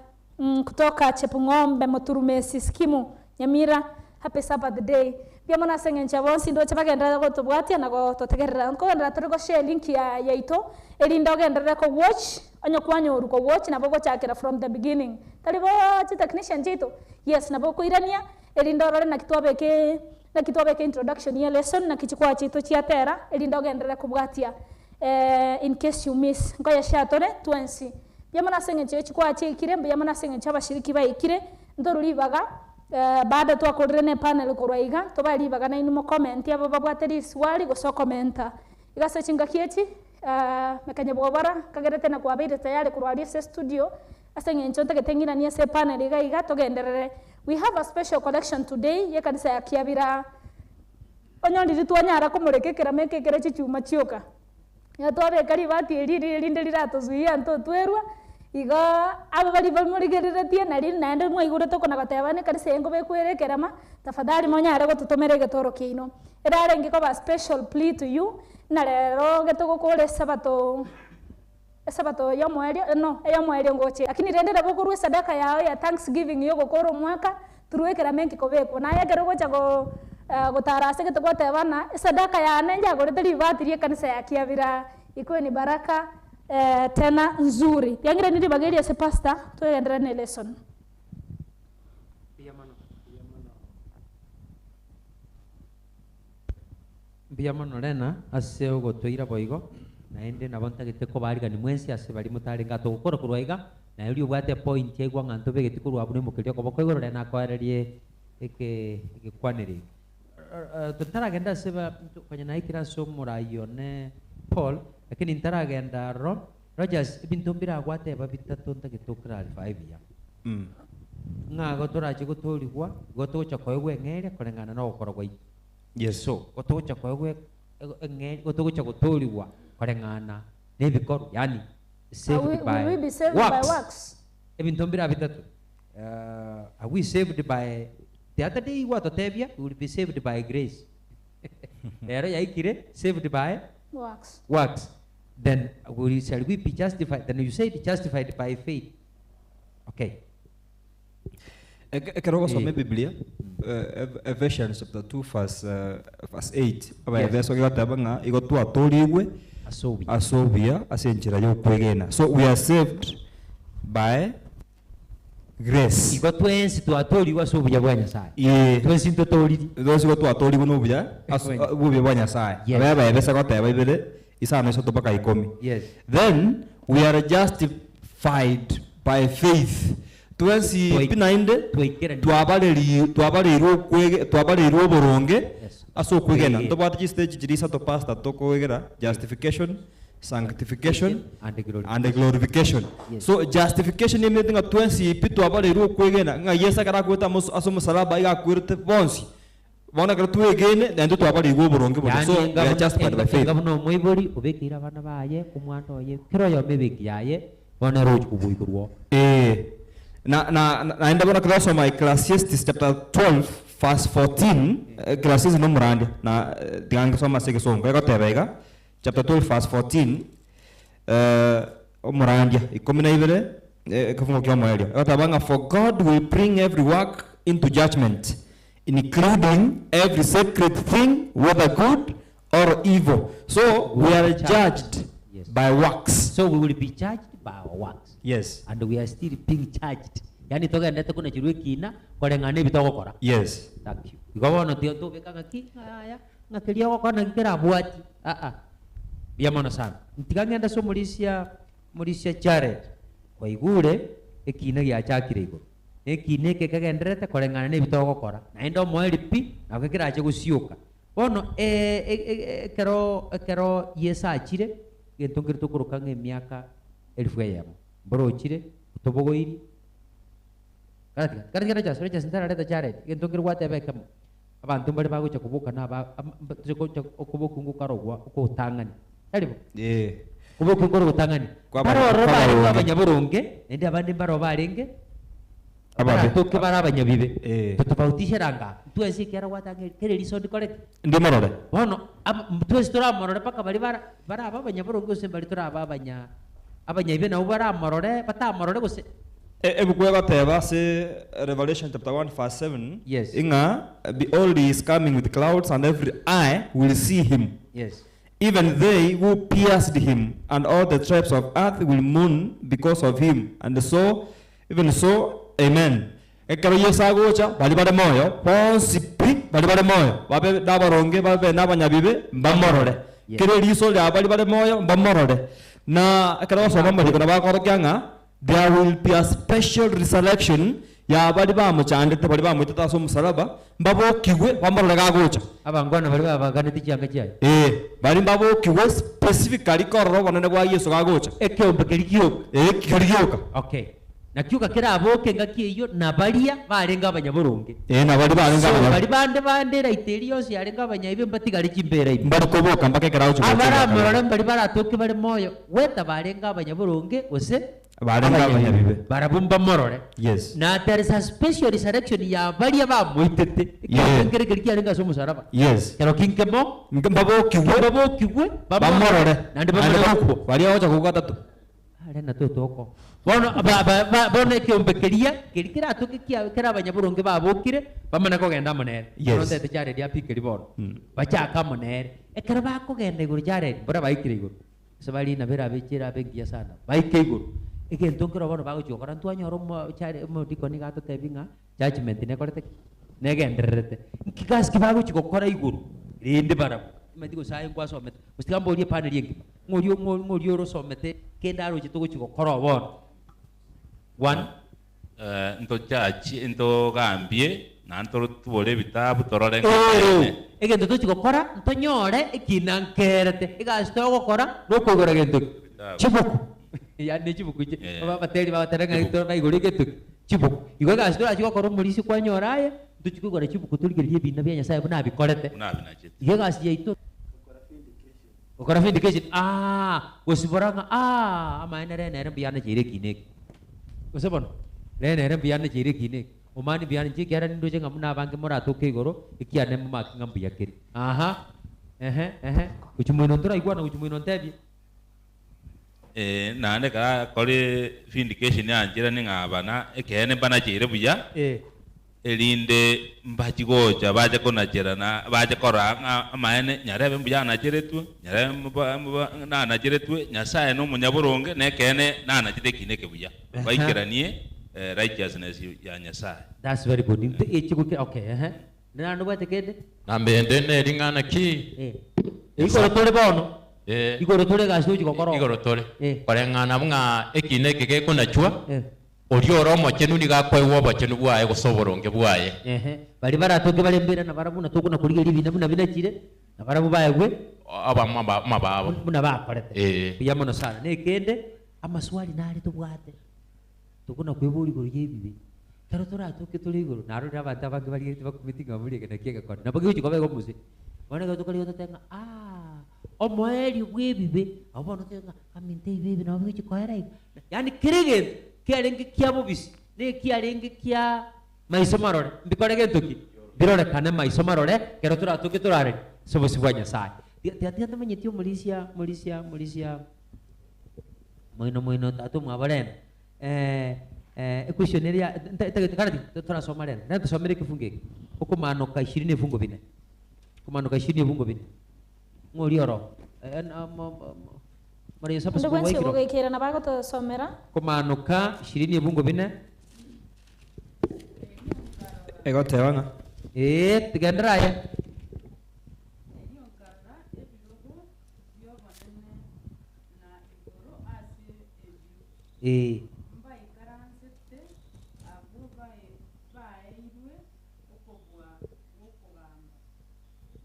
kutoka Chepung'ombe Moturumesi Skimu Nyamira happy Sabbath day mbuya mono ase eng'encho bonsi ndoche bagenderere gotobwatia na gototegerera nkogenderera tore goshare link ya yaito erinde ogenderere kowatch onye kwanyoru kowatch nabo ogochakera from the beginning tari bo chitechnician chiaito yes nabo okoirania erinde orore naki twabeke naki twabeka introduction ya lesson naki chikwa chiaito chiatera erinde ogenderere kobwatia in case you miss nkoyeshare tore twensi mbuya mono ase eng'encho ya chikwa chiaikire mbuya mono ase eng'encho abashiriki baikire ntoru ribaga baada twakorire na epanel korwa iga tobae ribaga nainwe mocomment abo babwate riswali gose okomenta iga ase chingaki echi mekanye bwobara nkagerete na kwabeire tayari korwa aria ase studio ase eng'encho ntagete ng'iranie ase epanel iga iga togenderere we have a special collection today ya ekanisa ya Kiabira onyorire twanyara komoreka ekerama eke ekere chichuma chioka iga twabeka ribati eri erinde riratozuia ntotwerwa. Igo aba baria bamorigereretie nari naende mwaigurete okona goteba ng'a ekanisa eye nkobekwa ere ekerema, tafadhali monyare gototomera egetoro kiaino. Erarenge koba special plea to you, ng'a rero getogokora esabato esabato yomoerio no eyomoerio ngoche. Lakini rende nabo okorwa esadaka yao ya thanksgiving ya ogokora omwaka through ekerama eki kobekwa. Naye ekero ogocha go gotara ase gete gwateba ng'a esadaka yane njagorete ribati ria ekanisa ya Kiabira ikuwe ni baraka tena nzuri. Riang'irani ribaga erio ase pastor togenderere ne lesson. Mbuya mono Lena ase ogotoira boigo, naende nabo ntagete kobaarigania mwensi ase baria motarenge atogokora korwa iga, naye oria obwate epoint yaigwa ng'a ntobegeti korwa abwo noimokererie okoboko igoro Lena akoererie eke egekwanero eke. Totaragenda ase ba konya naikire ase omorai one Paul, lakini ntaragenda aroro, Rogers ebinto mbiragwateba bitato ntagete oclarify buya. Ng'a igo torache gotoorigwa, igo togocha koegwa eng'eria koreng'ana nogokora gwaito. Yes. So, gotogocha koegwa eng'eria, gotogocha gotoorigwa koreng'ana nebikorwa, yaani Are saved we, by will we be saved by works. works? Ebinto mbire bitato. Are we saved by, the other day gwatotebia we will be saved by grace. Rero yaikire saved by Works. works. Then will, shall we be justified? Then you said justified by faith. Okay. Ekero ogosoma Eh. Ebiblia, Ephesians chapter 2 verse, verse 8, Yes. Abaefeso egateba ng'a igo twatorigwe Ase obuya. ase obuya ase enchera y'okwegena. So we are saved by grace. Igo twensi twatorigwe ase obuya bwa Nyasaye. Ee. Twensi ntotoriri. Twensi igo twatorigwe na obuya ase Bwa- obuya bwa Nyasaye. Yes. Abe Abaefeso egoteba ibere, isano isato mpaka ikomi. Yes. Then we are justified by faith. Twensi Twai- pi naende twaikeranirie. twabareri twabareirwe okwege twabareirwe oboronge Yes. ase okwegena. Okwegena. Ntobwate chistage chiria isato pastor tokoegera justification, sanctification And glorification. and glorification. Yes. So justification emete ng'a twensi pi twabareirwe okwegena ng'a Yeso ekero akwete amo ase omosalaba iga akwerete bonsi. Bono ekero twegene naende twabareirwe oboronge boria. Yaani So we enga are buna- justified by enga- faith. enga buna omoibori obekeire abana baye omwando oye kera oyomo ebenki yaye bono ere ochi koboikorwa oo. Ee. Na, na, na- naende bono ekero osoma Ecclesiastes chapter 12 verse 14, Ecclesiastes nomorandia, na eh, tiga ngesome ase egesongo, egoteba iga, chapter 12 verse 14, eh, omorandia ikomi na ibere, eh, ekefungo kia omoerio, egoteba ng'a for God will bring every work into judgment, including every sacred thing, whether good or evil. So we are judged Yes. by works. So we will be judged by our works. Yes. And we are still being charged. Yaani togendete konachirwa ekina koreng'ana ebi togokora. Yes. Thank you. Igo bono tiga tobeka ng'aki ng'a aya ng'a keria ogokora naki kerabwati. Aa. Mbuya mono sana. Tiga ng'ende ase omorisia omorisia Jared. Kwaigure ekina giachakire igoro. Na ekina eke kegendererete koreng'ana na ebi togokora. Naende omoerio pi nabo kerache gosioka. Bono ekero ekero Yeso achire, egento nkere tokoroka ng'a emiaka elfu eyemo, mboro ochire, otobogoirie, karatiga karatiga Rogers, Rogers ntarareta Jared, egento nkere gwateba ekemo, abanto mbare bagocha koboka na aba ama mba toche gocha okoboku ngokarogwa okotang'ani, tari bo? Ee. Koboku nkoro ogotang'ani, Kwaba- mbare ororo barenge kwabaronge. abanyaboronge, naende abande mbaro barenge Ababe. Baratoke bare abanyabibe. Eh. Totofautishere anga ntwensi ekiagera gwatang'eiri kera eriso ndikoreke. Ndimorore. Bono ab twensi toramorore mpaka baria bara barabe abanyaboronge gose mbari torabe abanya abanyabibe nabwo baramorore batamorore gose. Ebuku egoteba ase Revelation chapter 1 verse 7 Yes. ing'a behold he is coming with clouds and every eye will see him. Yes. Even they who pierced him, and all the tribes of earth will mourn because of him. And so, even so, amen. Ekero Yeso agocha, baria bare moyo bonsi pi, baria bare moyo, babe nabaronge, babe nabanyabibe, mbamorore. Yes. Kera eriso ria baria bare moyo, mbamorore. Na ekero ogosoma amariko nabo akorokia ng'a there will be a special resurrection ya baria bamochandete, baria bamoitete ase omosalaba, mbabokigwe bamorore gagocha. Abangwana baria babaganeti chianga chiaye. Ee, baria mbabokigwe specifically korora obonene bwa Yeso gagocha. Ekeombe keria gioka. Ee, keria gioka. Okay. Nakio gakeraboke engaki eyio na baria barenge abanyaboronge. Ee, na baria barenge So abanya. baria bande bande eraito eria yonsi yarenge abanyaibe mbatigare chimbeera ime. Mbare koboka mpaka ekero agochia gocha Abaramorore gocha. mbari baratoke bare moyo, gweta barenge abanyaboronge gose. Barenge abanyabibe. Barabwo mbamorore. Yes. Na there is a special resurrection ya baria bamoitete. Yeah. Ekero keria kiarenge ase omosaraba. Yes. Kero ki nkemo Mbabokigwe. Mbabokigwe Bamorore. Naende bamanye Naende gokwa. Baria bagocha kogwa gatato. Are na totoko. Bono ba, ba, ba, bono ekeombe keria keria keratoke kia kera abanyaboronge babokire bamane kogenda amo nere. Yes. Bono ntete Jared apikeri bono. Bachake amo nere. Ekero bakogenda igoro Jared mbora baikire igoro. Ase baria nabo erabe chirabe engiya sana. Baike igoro. Egento nkero bono bagochia gokora ntwanyora omo Jared omodikoni iga atotebia ng'a judgment nekorete ki? Negendererete. Nki gasi ki bagochia gokora igoro rende barabwo? Timanyeti gose aye nkwasomete, gose tiga mborie epaneli engima, ng'a oria ng'a ng'a oria orosomete kende aroche togochia gokora oo bono. One. Ntochachie, ntogambie, naende totubore ebitabu torore ng'a Ee, ekeene. egento tochia gokora, ntonyore ekina nkerete. Egasi togokora nokoigora gento ki? Chibuku. Yaani ne chibuku echi, abateri bagotera ng'a Chibuku. toraigore egento ki? Chibuku. Igo egasi torachi gokora omorisia kwanyora aye, ntochie koigora chibuku torigererie ebina bia Nyasaye buna abikorete. Buna abinachete. Igo egasi yaito. Gokora vindication, aah, gosibora ng'a aah, amaene rene ere mbuya anacheire ekina eke. Gose bono, rene ere mbuya anacheire ekina eke. Omani mbuya inche ekiagera nindoche ng'a buna abange moratoke igoro, ekiane momake ng'a mbuya kere. Aha, ehe, ehe, gochia moino ntoraigwana gochia moino ntebie. Ee, naende ekero akore vindication yancherane ng'a aba na ekeene mbanacheire buya, erinde mbachie gocha bache konacherana, bache korora ng'a amaene nyarebe mbuya anacheretwe, nyarebe mba mba nanacheretwe, Nyasaye na omonyaboronge, na ekeene nanachete ekina eke buya, baikeranie righteousness ya Nyasaye. That's very good. Inte echi goika okay, ehe. Naende nobwate kende? Namba ende nering'ana ki? Eh. Igoro tore bono. Eh. Igoro tore egasi togochia gokora oo. Igoro tore. Eh. Koreng'ana ng'a ekina eke gekonachwa, Eh. oria ore omochenu nigo akoegwa obochenu bwaye gose oboronge bwaye. Ehe. Baria baratoke bare mbera nabarabwo na tokona korigereria ebina buna binachire, nabarabwo baegwe Amababo. buna bakorete. Eh. Buya mono sana. Na ekende, amaswali nare tobwate. Tokona kweboria igoro y'ebibe. Ekero toratoke tore igoro, narorire abanto abange barigeretie bakumeti ng'a buna eke nakio egekone. Nabo kegochia koba igo mose. Bono ekero tokorigia totebe ng'a aah, omoerio bw'ebibe, abwo bono totebe ng'a aminto ebibe ebi nabo bigochia koera iga. Yaani kera egento kiarenge kia bobisi, na ekiarenge kia maiso marore, mbikore gento ki? Mbirorekane maiso marore ekero toratoke torareri ase obosio bwa Nyasaye. Tiga tiga tiga tamanyeti omorisia morisia morisia. Moino moino tata omwabo rende eh, eh, equestion eria nta- ntagete karati torasoma rende rende tusomere ekefungo eke okomanoka ishirini efungo bine okomanoka ishirini efungo bine ng'o oria oro Eh, na- mo- mo- mo- mara Yesu Onde abasubwa bwensi gwaikire ogogekerana bagotosomera. Komanoka ishirini ebungo bine. Egoteba ng'a. Ee, tigenderera aye. Erio nkarora ebirogo bi'obonene, na igoro ase ebio Ee. mbaikaransete abwo baeirwe okobua gw'okogamba.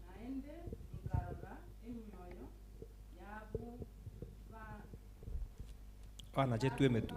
Naende nkarora emioyo y'abwo Banachetwe emetwe.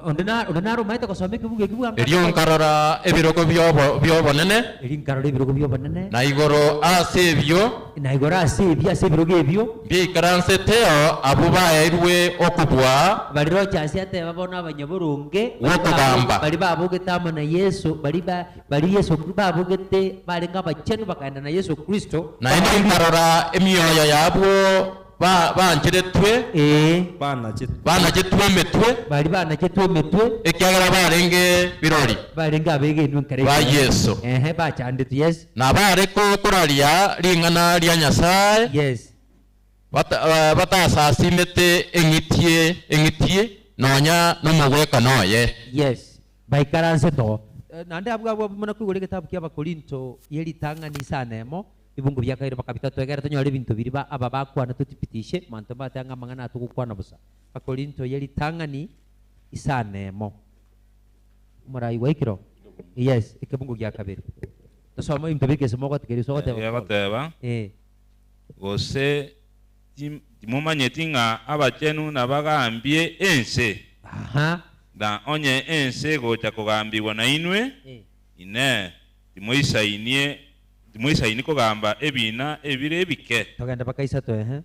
Onde na onde nare omaete gosoma ekebugu eki bwango? Erio nkarora ebirogo bi'obo- bi'obonene. Erio nkarora ebirogo bi'obonene. Na igoro ase ebio. Na igoro ase ebio, ase ebirogo ebio. Mbiaikaranseteo abwo baeirwe okobua. Baria roche ase ateba bono abanyaboronge. Gw'okogamba. Baria babogete amo na Yeso, baria ba baria Yeso babogete barenge abachenu bakaenda na Yeso Kristo. Naende nkarora emioyo y'abwo Ba, bancheretwe. Ee. Banachetwe emetwe. Baria banachetwe emetwe. Ekiagera barenge birori. Barenge abegenwa ekero Ba ekio. Yeso. Ehe, bachandetwe, yes. Na bare koraria ring'ana ria Nyasae. Yes. Bata, batasasimete eng'iti, eng'iti, nonya nomogwekano oye. Yes. Baikaransete oo. Naende abwo abwo buna koigora egetabu kia Abakorinto ye ritang'ani isano emo, Ebungo bia kaire bakabita twegere tonyore ebinto biria ba aba bakwana totipitishe, manto mbatebe ng'a amang'ana aya togokwana bosa. Abakorinto ye ritang'ani isano emo. Omorai gwaikire oo? Yes, ekebungo gia kabere. Tosome ebinto bike ase mogotegeria gose ogoteba Erio agoteba, Eh. Gose tim- timomanyeti ng'a abachenu nabagambie ense? Aha. Na onye ense egocha kogambigwa nainwe, Eh. Inee, timoisainie, timoisaini kogamba ebina ebire ebike? Togende mpaka isato, ehe.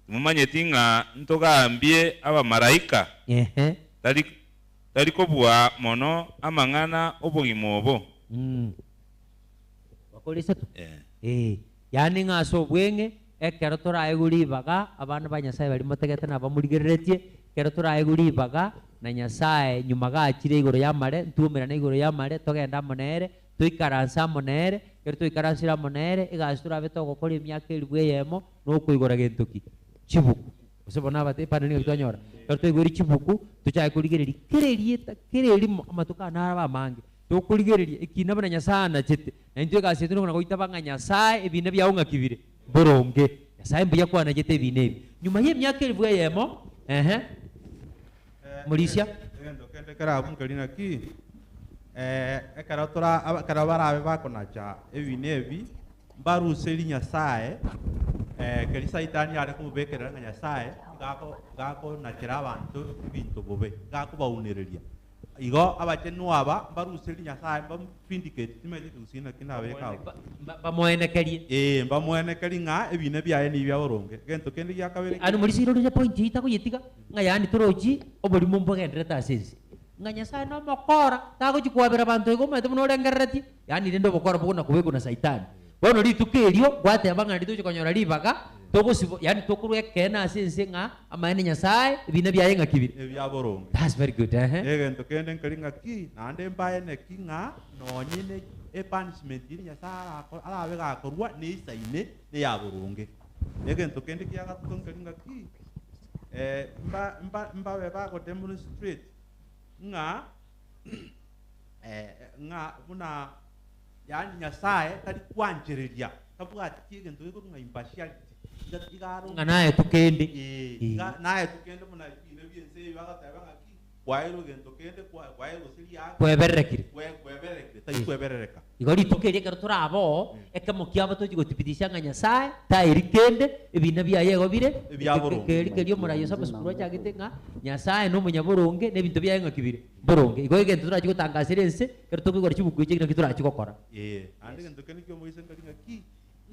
Timomanyeti ng'a ntogambie abamalaika? Ehe. Tari, tari kobua mono amang'ana 'obogima obo? Bakore isato? Eh. Ee. Yaani ng'a ase obweng'e, ekero toraegwe ribaga, abana ba Nyasae baria motegete na abamorigereretie, ekero toraegwe ribaga na Nyasae nyuma gachire igoro y'amare, ntwomerane igoro y'amare, togende amo nere, toikaranse amo nere, ekero twaikaransire amo nere, egasi torabe togokora emiaka elifu eyemo, nokoigora gento ki? Chibuku. Gose bono abate epande nigo twanyora. Ekero twaigwere chibuku, tochake korigereria kera erieta, kera erimo, amatuko aya narabe amange. Tokorigereria ekina buna Nyasae anachete, na intwe egasi yaito nokona goitaba ng'a Nyasae ebina biao ng'aki bire? Mboronge. Nyasae mbuya kwanachete ebina ebi. Nyuma y'emiaka elifu eyemo, ehe, Morisia. Egento kende kerabe nkeri naki, ekero tora ekero barabe bakonacha ebina ebi, mbaruserie Nyasae keria Saitani are komobekerera ng'a Nyasae iga iga akonachera abanto ebinto bobe, iga akobaunereria. Igo abachenwa aba mbaruserie Nyasae, mbamvindicate, timanyeti ekegusii naki ndabeke abwo. Bamoenekerie. Ee, mbamoenekerie ng'a ebina biaye nigo bia boronge. Egento kende gia kabere Yaani morisia ororire point eyio tagoyetiga, ng'a yaani torochi oborimo mbogendererete ase ense. Ng'a Nyasae nomokora, tagochi kwabera abanto igo omanyete buna orengereretie, yaani rende obokora bokona kobekwa na saitani. Bono rituko erio, gwateba ng'a nario togochia konyora ribaga, togosibo yaani tokorwa ekeene ase ense ng'a amaene Nyasae, ebina biaye ng'aki bire. Ebia boronge. That's very good, ehe. Egento kende nkeri ng'aki, naende mbaene ki ng'a nonye ne epunishment ere Nyasae arako arabe gakorwa neisaine neya boronge. Egento kende kia gatato nkeri ng'aki, mba mba mbabe bagodemonstrate ng'a ng'a buna Yaani Nyasae tari kwanchereria, tabwati egento gekorwa ng'a impartiality, iga iga are Ng'a naetwe kende. Ee, iga naetwe kende buna ebina bi'ense eye bagateba ng'aki, kwaeirwe gento kende, kwa kwaeirwe gose riaki. Kwebererekire. Kwe kwebererekire, tari kweberereka. Igo rituko eri ekero torabe oo, ekemo kiabo tochi gothibitisha ng'a Nyasae taeri kende, ebina biaye igo bire, Ebia boronge. keri keria omoraia ase amasukuru achagete ng'a Nyasae nomonyaboronge, na ebinto biaye ng'aki bire? Mboronge. Igo egento torachi gotangasera ense, ekero tokoigora chibuku echi naki torachi gokora. Ee, naende egento kende ki'omoisa nkari ng'aki,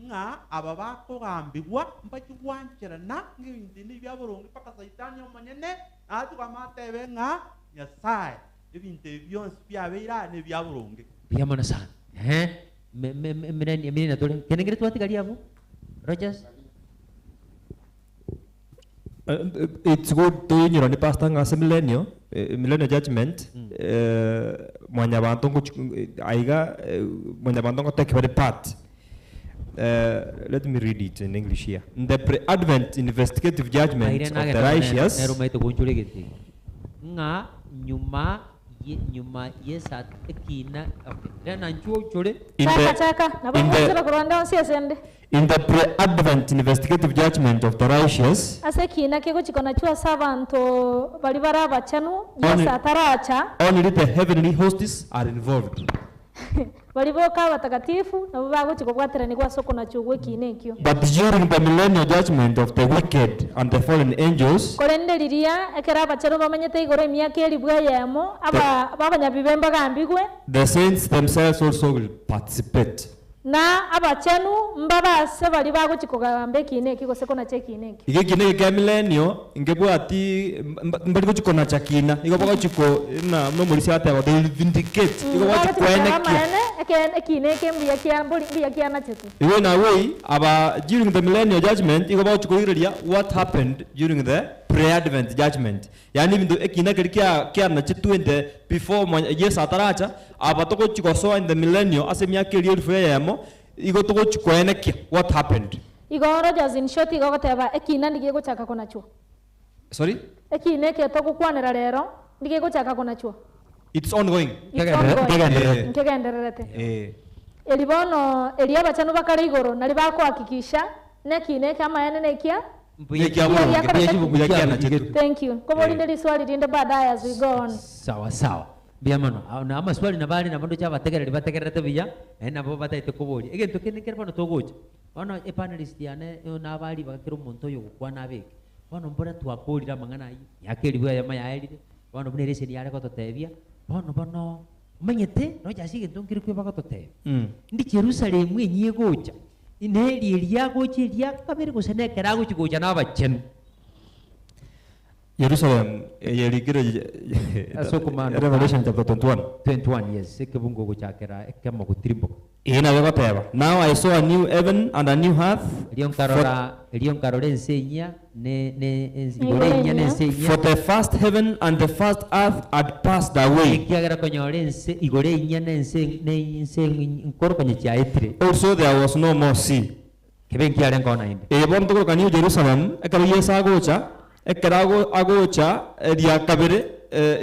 ng'a aba bakogambigwa mbachie gwancherana ng'ebinto ebi nebia boronge mpaka Saitani omonyene nachie kwama atebe ng'a Nyasae, ebinto ebi bionsi biabeire aa nebia boronge. Mbuya mono sana. Ehe, me- me- me- emireni emireni tore. Kende nkere twatigaria abwo? Rogers? It's good toinyora pastor ng'a ase millennial, millennial judgment, mwanyabanto ngochi aiga mwanyabanto ngotake bare part. Let me read it in English here. In the pre-advent investigative judgment Aire of the nagenda buna righteous, nere omaete goonchora egento eke. Ng'a nyuma ye nyuma y'esa ekina okay. Rena inchuo onchore. In Chaka the, chaka, nabo in the, ngochera korwa ande onsi ase 'nde. In the pre-advent investigative judgment of the righteous. Ase ekiina kegochia konachwa ase abanto baria bare abachenu, Only, Yeso ataracha. only the heavenly hosts are involved. Baria boka abatakatifu nabwo bagochia kobwateranigwa ase okonachwa gw'ekiina ekio. But during the millennial judgment of the wicked and the fallen angels. Korende riria ekero abachenu bamenyete igoro emiaka elifu eyemo, aba abanyabibe mbagambigwe. The saints themselves also will participate. Na abachenu mbabe ase baria bagochia kogamba ekiina eki gose konacha ekiina eki. Igo ekiina eke kia millennial nkebwati mbari gochia konacha kina, igo bagochia ko buna omorisia ateba they will vindicate, igo bagochia Bagochia goteba koenekia. amaene, ekeene ekiina eke mbuya kia mbori mbuya kianachetwe. Igo in a way aba during the millennial judgment igo bagochia korigereria what happened during the pre-advent judgment. Yaani ebinto ekiina keria kia kianachetwe in the before mwa Yeso ataracha, aba togochi gosoa in the millennial ase emiaka eria elifu eyemo, igo togochi koenekia what happened. Igo Rogers in short igo ogoteba ekiina ndigegochaka konachwa. Sorry? Ekiina eke togokwanera rero ndigegochaka konachwa. It's ongoing. It's ongoing. Nkegendererete. Nkegendererete. Eh. Eri bono erio abachenu bakare igoro naria bakohakikisha nekiina eke amaene nekia Mbuya Nekia boronge, Mbuya mbuya kianachetwe. Thank you. Nkoborinde riswali rinde baadaye as we go on. Sawa sawa. Mbuya mono. Ao na amaswali nabo are nabo ndoche abategereri bategererete buya, naende nabo batagete koboria. Egento kende nkere bono togocha, bono epanelist yane oyo nabaa ribaga kera omonto oyo ogokwana abeke. Bono mbora twakorire amang'ana ayio, miaka elifu eyemo yaerire, bono buna ereseni yare gototebia, bono bono omanyete, roche ase egento nkere kweba gototebia, ndi Jerusalemu enyia egocha. Neri eria agocha eria kabere gose nekero agochi gocha na abachenu. Jerusalem eye erikire Ase okomana Revelation chapter 21. 21 yes, ekebungo ogochakera ekemo gotirimboka. Eye nabo egoteba, Now I saw a new heaven and a new earth, Erio nkarora, erio nkarora ense enyia ne ne ense igoro enyia na ense enyia. For the first heaven and the first earth had passed away. Ekiagera konyora ense igoro enyia na ense ne ense nkoro konya chiaetire. Also there was no more sea. Kebe nkiarengeo naende. Eye bono tokoroka New Jerusalem, ekero Yeso agocha, ekero ago agocha eria kabere,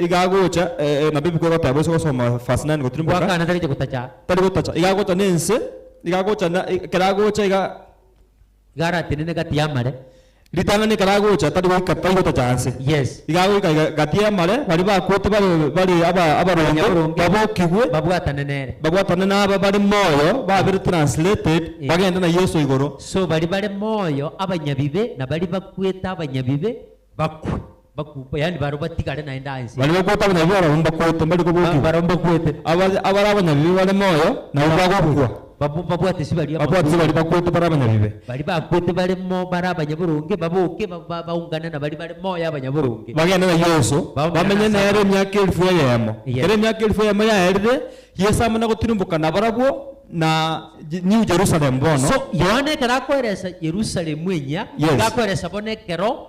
iga agocha nabo ebuku egoteba ase ogosoma verse 9 gotirimboka. Goakana tariche gotacha. Tari gotacha, iga agocha na ense, iga agocha na ekero agocha iga. Iga aratenene gati y'amare. Ritang'ani ekero agocha tari goika tari gotacha anse. Yes. Iga agoika iga gati y'amare, baria bakwete bare bare aba abaronge Abanyaboronge babokigwe, babwatane nere. Babwatane naba bare moyo babere translated Eh. bagende na Yeso igoro. So baria bare moyo abanyabibe na baria bakwete abanyabibe bakwe, bakwe, yaani barobwo batigare naende anse. Baria bakwete abanyabibe barobwo mbakwete mbari kobokigwa. Barobwo mbakwete. Abare abare abanyabibe bare moyo nabwo bagokwa. Babwo babwate ase baria Babwate ase baria bakwete bare abanyabibe. Baria bakwete bare mo bare abanyaboronge baboke ba- ba- baungane na baria bare moyo abanyaboronge. Bagende na Yeso, Baumera bamenye na nere emiaka elifu eyemo. Yes. Ekero emiaka elifu eyemo yaerire, Yeso amane gotirimboka nabarabwo na New Jerusalem bono. So Yohana ekero akoeresa Yerusalemu enyia, Yes. iga akoeresa bono ekero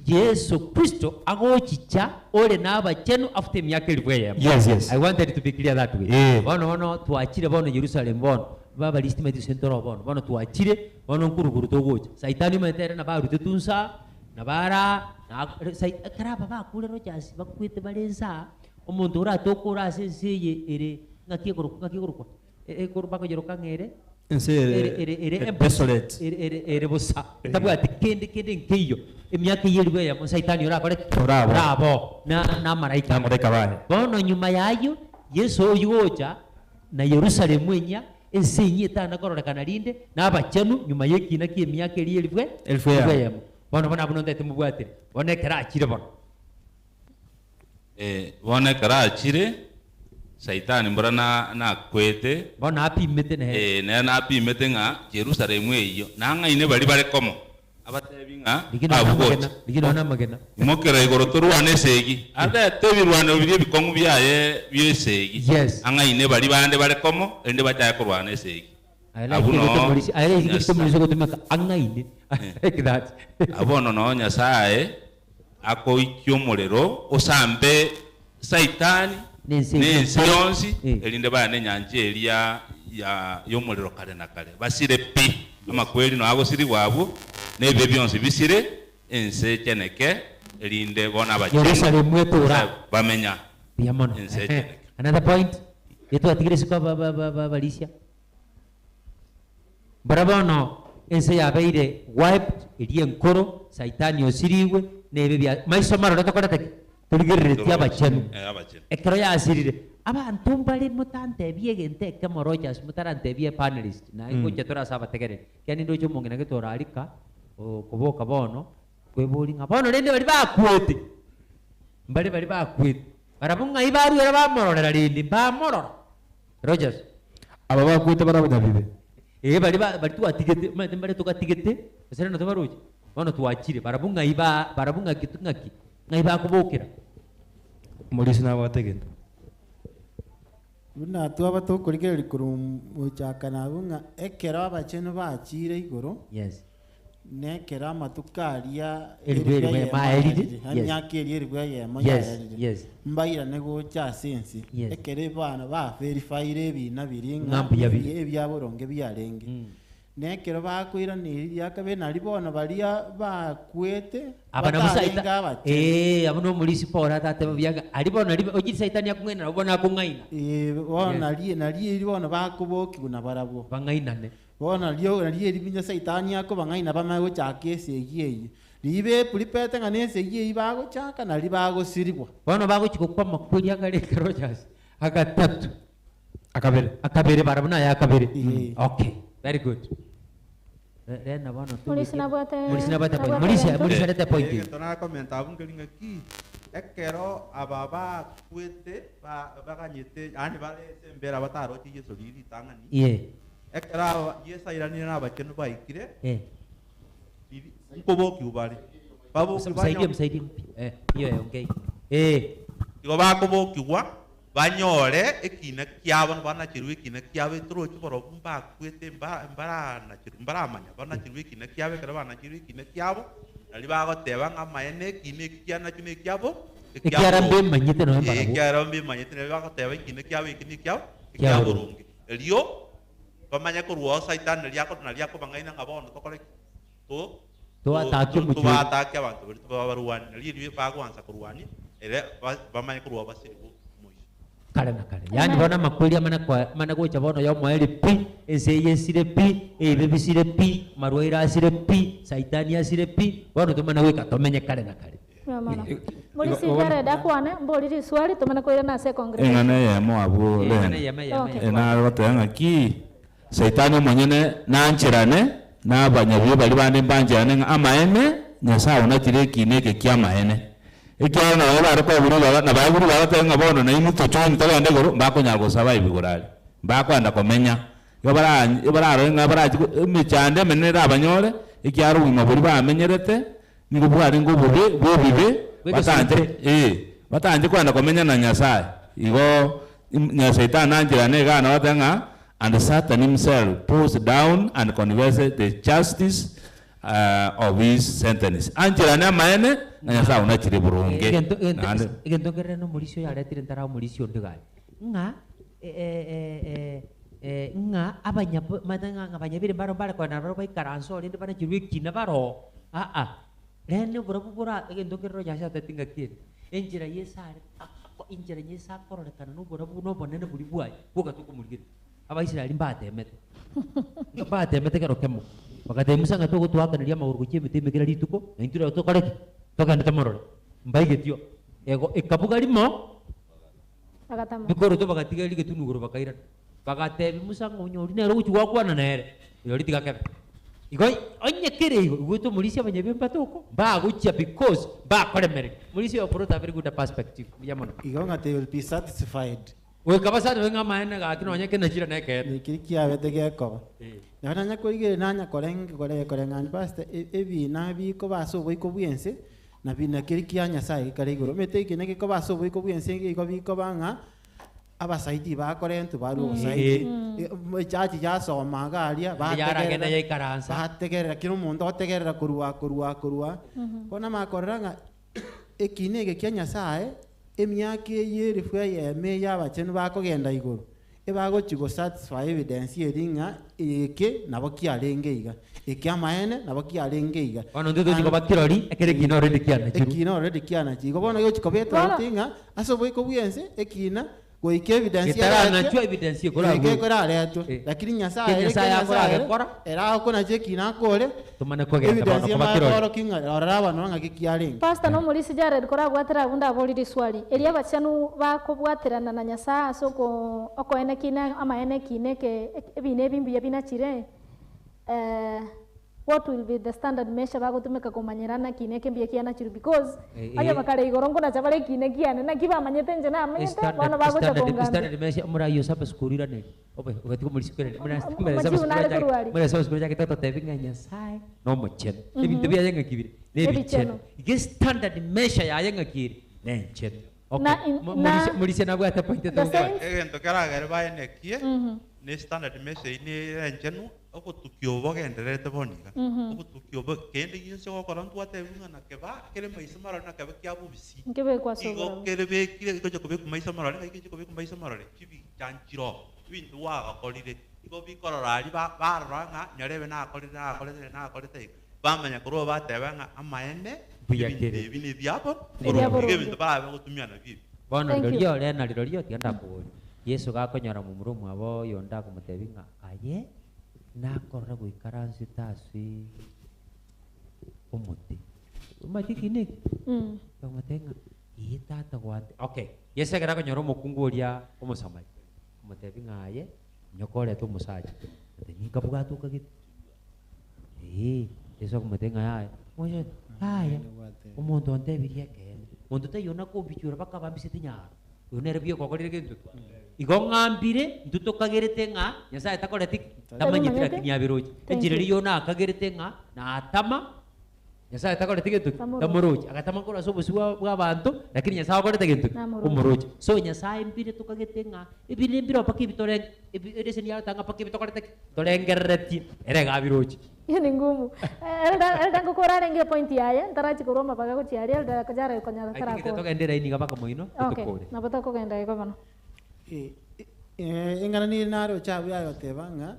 Yeso Kristo agochicha ore nabachenu after emiaka elifu eyemo. Yes, yes. I wanted to be clear that way. Eh. Bono bono twachire bono Yerusalemu bono, babaristi timanyeti gose ntoro bono, bono twachire, bono nkoruguru togocha. Saitani omanyete ere nabo arutetwe nsa, nabo ara, na sai ekero aba bakure Rogers bakwete bare nsa, omonto oratoke ore ase ense eye ere ng'aki ekorokwa ng'aki ekorokwa? Ekoro bakoyeroka ng'a ere Ense ere ere ere ere empty, desolate. ere ere ere bosa, etabwati kende kende nkeiyo. Emiaka eyio elifu eyemo Saitani orakore ki? Orabo. Orabo na namaraika. Namaraika baye. Bono nyuma y'ayio Yeso oyio gocha na Yerusalemu enyia, ense enyia etana kororekana rinde, na abachenu nyuma y'ekina ki'emiaka eria elifu e- Elifu eyemo. elifu eyemo. Bono bono abwo nontaete mobwatire. Bono ekero achire bono. Eh, bono ekero achire, Saitani mbora na nakwete. Bono apimete nere. Eh, nere napimete ng'a Yerusalemu eyio, nang'aine baria bare komo, abatebi ng'a Rigena abwo namagena, gocha. rigena namagena. Imokera igoro torwane esegi. Arete ebirwanero biria ebikong'u biaye bi'esegi. Yes. Ang'aine baria bande bare komo, erinde bachake korwana esegi. I like Abwo egete noo morisi, I like egete Nyasae. morisi ogotumeka ang'aine. I like that. Abwo bono noo Nyasae Akoikia omorero osambe Saitani Nense na ense eria. yonsi, Eh. erinde baye nenyancha eria ya y'omorero kare na kare. Basire pi! Amakweri nao agosirigwa abwo, na ebibe bionsi bisire, ense echeneke, erinde bono abachenu Yerusalemu etora. bamenya Buya mono. ense Ehe. echeneke. Another point. Getwatigire isiko aba- aba- aba- abarisia. Mbora bono ense yabeire wiped, eria enkoro, Saitani osirigwe, na ebi bia maiso marore tokorete ki? Torigereretie abachenu. Eh, abachenu. Ekero yasirire, abanto mbare motantebie egento ekemo Rogers, motarantebie epanelist, naye ngocha tore ase abategereri, ekiagera nindoche omong'ina gete orarika, okoboka bono, kweboria ng'a bono rende baria bakwete, mbare baria bakwete, barabwo ng'ai baruera bamororera rende, mbamorora. Rogers. Aba bakwete bare abanyabibe. Ee, baria ba baria twatigete, omanyete mbare togatigete, gose rende tobaroche? Bono twachire, barabwo ng'ai ba barabwo ng'aki ng'aki ng'ai bakobokera. Omorisia nabwate egento. Buna twaba tokorigereria korwa mochakano abwo ng'a ekero abachenu bachiire igoro, Yes. Nekero amatuko aria Elifu elifu eyemo eyemo aerire, aerire, yes. emiaka eria elifu eyemo Yes, yaerire, yes. mbairane gocha ase ense, Yes. ekero abana baverifire ebina biria Ng'a ng'a mbuya bire. ebia boronge biarenge. Nekero bakoirana erio riakabere, nario bono baria bakwete Aba nabo batarenge Saita- abachenu. Eh, abwo nomorisia Paulo atateba buya ng'a aria bono nario ochire Saitani akong'aina nabo bono akong'aina. Eh, bono Yes. nario nario erio bono bakobokigwa nabarabwo. Bang'ainane. Bono nario nario eriminyo Saitani akobang'aina bamanye gochaka esegi eyio. Ribe epulipete ng'a nesegi eyio bagochaka nario bagosirigwa. Bono bagochia gokwa amakweri agare ekero Rogers, agatatu. Akabere. Akabere barabwo naye akabere. Ee. Okay, very good. Re- Rena bono Morisi nabwate Morisi nabwate point. nabwate Morisi, egento. Morisi arete point. Egento nakomenta abwo nkeri ng'aki, ekero aba bakwete ba baganyete yaani bare ase embera bataroche Yeso riria ritang'ani, Ye. Ekero aba Yeso airanire na abachenu baikire, Eh. riri nkobokiwa bare. Babokiwa Msaidie, banyo- msaidie. Eh, hiyo yaongei. Eh. Igo bakobokigwa banyore ekina kiabo banacherwe ekina kiabo etorochi borobu mbakwete mba- mbaranacherwa mbaramanya banacherwe ekina kiabo ekero banacherwe ekina kiabo nari bagoteba ng'a amaene ekina eki kianachwe na ekiabo Ekiara mbimanyete nonya mbarabwo. ekiara mbimanyete nari bagoteba ekina kiabo eki na ekiabo Kia ekiaboronge erio bamanye korwa saitani nari ako nari akobang'aina ng'a bono tokore ki? To Toatake omochie. tobatake abanto baria tobabarwani nari erio bagoansa korwania ere ba- bamanye korwa basiribu moiso. Kare na kare. Yaani bono amakweri amane koa amane gocha bono yomoerio pi, ense eye esire pi, ebibe bisire pi, amarwaire asire pi, saitani asire pi, bono tomane goika tomenye kare na kare. Mbuya mono. Morisi Jared akwane, mbori riswali tomane koirana ase congregation. Eng'ana eyemo abwo Eng'ana Lena. eyemo, eyemo, Okay. eyemo. Enare goteba ng'aki Saitani omonyene nancherane na abanyabibe baria bande mbancherane ng'a amaene Nyasae onachire ekiina eke ki'amaene. Ekiagera nabaria bare koegwa ribaga, na baegwe ribaga batebe ng'a bono nainwe tochoini togende igoro, mbakonyara gosaba igoro aria, mbakoenda komenya. Igo bara bararore ng'a barachi emechando emenene erabanyore, ekiagera obogima boria bamenyerete nigo bwarenge obobe bw'ebibe, batanche eh, batanche koenda komenya na Nyasae. Igo im Saitani nancherane igaa na goteba ng'a and Satan himself pulls down and confesses the justice of his sentence. Ancherane amaene ng'a Nyasae onachire boronge. Egento egento Naende egento nkerere na omorisia oyo aretire ntaraha omorisia onde gaki, ng'a eh eh ng'a abanya omanyete ng'a abanyabere mbaro mbare kogenda nabarabwo baikaranse oo rende banachirwe ekina baroo, aa. Rende oborabu bora egento nkerere onye ase ateti ngaki ere, enchera Yeso are ako enchera Yeso akororekana na oborabu na obonene boria bwaye, boka tokomorigereria. Abaisraeli mbatemete, mbatemete kero kemo, bagatebia Musa ng'a togotwakaneria amagoro gochia emete ime kera rituko, na intwe rero tokore ki? Togende tomorore. Mbaigetio, ego ekabuga rimo, Bagatama. bikoroto bagatiga rigetunu igoro bakairana. Bagatebia Musa ng'a onye oria nere ogochia gwakwana nere, rirorio tiga kebe. Igo onye kere igo, igwete omorisia abanyabibe mbatoko, mbagochia because mbakoremereria. Omorisia oyo brought a very good perspective. Mbuya mono. Igo ng'a they will be satisfied. Goika basatisfy ng'a amaene gaki nonye kenachire nekeene. Ekeri kiabete gekoba. Nabo nanya korigereria nanya korenge kore koreng'ani pastor e- ebina bikoba ase oboiko bwense, na bi na keri kia Nyasaye gekare igoro. Omanyete ekina gekoba ase oboiko bwense igo bikoba ng'a abasaidi bakorentwa barwa obosaidi, echachi yasoma iga aria, Yaragenda bategerera yaikaransa. bategerera kera omonto otegerera korwa korwa korwa. Bono namanya korora ng'a ekina eke kia Nyasaye, emiaka eye elifu eyemo eye abachenu bakogenda igoro, ebagochi go satisfy evidence eria ng'a eke nabo kiarenge iga, eke amaene nabo kiarenge iga. Bono intwe tochi koba kirori, ekero ekina already kianachirwe. Ekina already kianachirwe. Igo bono egochi koba etauti ng'a ase oboiko bwense, ekina goika evidence Getaranachwa evidence ekorarwa. Goika ekoraretwe. Lakini Nyasaye Eke ere Nyasaye eke Nyasaye ere, akoragekora. ere agokonacha ekina akore, Tomane kogenda bono evidence koba emanye kirori. koorokia ng'a rora abana ng'aki kiarenge. Pastor nomorisia Jared korabwatera abwo ndabori riswali, erio abachenu bakobwaterana na Nyasae ase oko okoena ekina amaene ekina eke ebina ebi mbuya binachire eh what will be the standard measure bagotumeka komanyera naki eke mbuya kianachirwe because Eh, onye eh. bakare igoro nkonacha bare ekina kiane naki bamanyete inche namanyete bono bagocha Standard, kongambia. standard measure omorai osabe sukuru iraneri obe ogatiga omorisia oiraneri Omachiu nare korwa aria. muna sabe sukuru chake tototebi ng'a Nyasaye nomochenu ebinto biaye ng'aki bire nebichenu Ebichenu. iga standard measure yaye ng'aki ere nenchenu. Okay. Na in- Mo- na- morisia- morisia nabwate point The etogokora. saints- Egento keragere baenekie, ne standard measure eyio nere enchenu, obotuki obo bogendererete bono iga. Obotuki obo, kende gionsi ogokora ntwatebiwa ng'a nakeba kere maiso marore nakebe kia bobisi. Nkebekwa ase Igo oborabu. kere bekire gocha kobekwa maiso marore, ng'ai kegocha kobekwa maiso marore? Chibicha nchire oo, ebinto gwagakorire, igo bikorora aria ba- barora ng'a nyarebe nakorire nakorete nakorete iga. Bamanya korwa oo bateba ng'a amaene, Mbuya ebinto kere. ebi nebiabo, Nebiabo. boronge. Igo ebinto barabe gotumia nabio ebi. Bono Thank you. rirorio rena rirorio tiga ndakoborie. Yeso gakonyora momura omwabo oyonde akomotebia ng'a aye nakorora goikaransete ase omote. Omanyete ekina eke? Akamotebia ng'a ee tata gwante okay. Yeso ekero akonyora omokungu oria Omosamaria, akamotebia ng'a aye nyoko orete omosacha, ati ninkabwate okagete. Ee, Yeso akamotebia ng'a yaya, omosacha yaya, omonto ontebirie ekeene, monto taiyo onakombichora mpaka bambisete nyaro. Oyo nere buya okokorire gento ki? Igo ng'ambire intwe tokagerete ng'a Nyasaye takoreti ki? Tamanyeti lakini abiroche. Thank Enchera you. riria onakagerete ng'a natama, Nyasaye takoreti gento ki? Tamoroche. Tamoroche. Agatama korwa ase obosio bwa bwa abanto, lakini Nyasaye okorete gento ki? Namoroche. Omoroche. So Nyasaye mbire tokagete ng'a ebire mbire mpaka ebi tore ebi eleseni yagotanga mpaka ebi tokorete ki? Torengereretie, ere iga abiroche. Hiyo ni ngumu. Elda Elda ngokora arenge epoint yaye, ntarachi korwa amabaga gochia aria, Elda kojara konyara I think tarakore. togende eraini iga mpaka moino, Okay, totokore. nabo tokogenda igo bono. Eng'ana nere naroche abwo yagoteba ng'a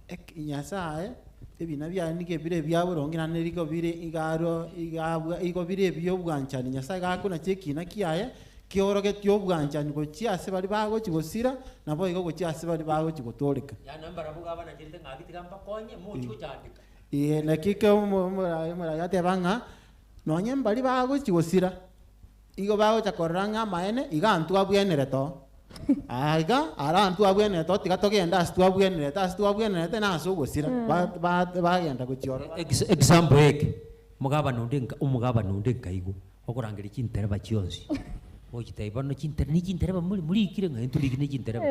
ek Nyasaye ebina biaye nigo bire ebia boronge naende nigo bire iga aro iga abwa igo bire ebia obwanchani. Nyasaye iga akonacha ekina kiaye, kiorogetie obwanchani gochia ase baria bagochi gosira, naboigo gochia ase baria bagochi gotooreka. Yaani mbarabwo iga abanacherete ng'a tiga mbakonye, mochie gochandeka. Ee, naki ekero omo- omoraia omoraia ateba ng'a nonye mbaria bagochi gosira, Igo bagocha korora ng'a amaene iga ntwabwenerete oo. Aa iga ara ntwabwenerete oo tiga togende ase twabwenerete, ase twabwenerete nase ogosira. Ba- ba- bagenda gochia ororo. Ex- Example eke, omogabana onde nka omogabana onde nkaigwa, okorangeria chintereba chionsi, ogochitebia bono chintere ne chintereba more morikire ng'a intwe torikire ne chintereba.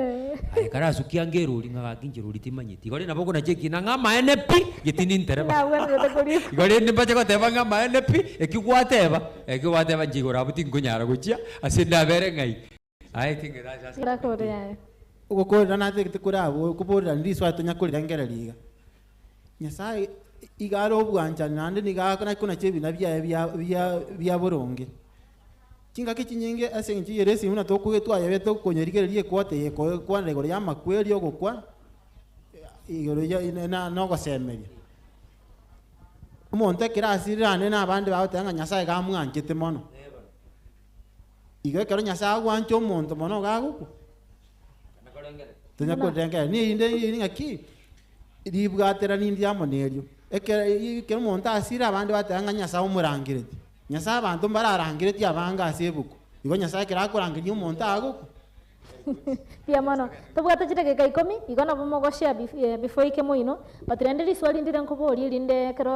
Aye karasukia ange erori ng'a gaki inche rori timanyeti. Igo rende nabo okonacha ekina ng'a amaene pi, inche tindi ntereba. Nabwenerete korikwa. Igo rende mbache goteba ng'a amaene pi, ekio gwateba, ekio gwateba inche igoro abwo tinkonyara gochia, ase ndabere ng'ai. Aye ting'ira ase ase. Rakore yaye. Ogokorera natagete kore abwo, okoborerania riswali tonya korirengereria iga. Nyasaye iga are obwanchani naende nigo akonacha ebina biaye bia bia bia boronge. Chingaki chinyinge ase eng'encho y'eresi buna tokoge twayebete okonyerigereria equota eye ekokwanera igoro y'amakweri ogokwa igoro ya na na ogosemeria. Omonto ekero asirire ande na abande bagoteba ng'a Nyasaye iga amwanchete mono. Igo ekero Nyasaye agwancha omonto mono iga agokwa, tonya korengereria. Nirinde riri ng'aki, ribwaterani ndi amo nerio. Ekero ekero omonto asire abande bateba ng'a Nyasaye omorangeretie. Nyasaye abanto mbararangeretie abange ase ebuku. Igo Nyasaye ekero akorangeria omonto agokwa. Mbuya mono. Tobwate chidakika ikomi, igo nabo mogoshare before ike moino, but rende riswali ndire nkoborie erinde ekero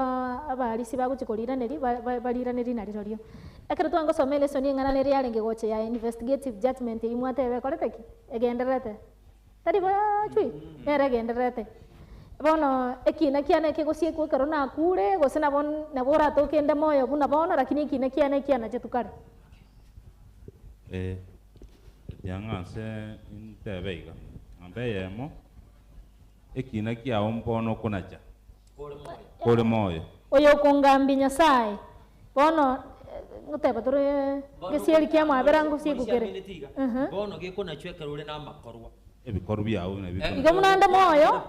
abarisia bagochia koriraneria ba bariranerie narirorio. Ekero twangosoma elesson eng'ana nere yarenge gocha ya investigative judgement eywo mwateba ekorete ki? Egendererete. Tari bo chui? Nere egendererete. Bono ekina kiane kegosiekwa ekero nakure, gose nabo nabo oratoke inde moyo buna bono, lakini ekina kiane ekianachetwe kare. Eh, tiga ng'anse ntebe iga, namba eyemo, ekina kiao mbono okonacha kore moyo. Oyo okongambia Nyasae, bono ngoteba tore gesieri kia mwabera ngosiekwa kere. Mhm. Bono gekonachwa ekero ore namakorwa. Ebikorwa biao buna bikonacha. Igo buna nde moyo,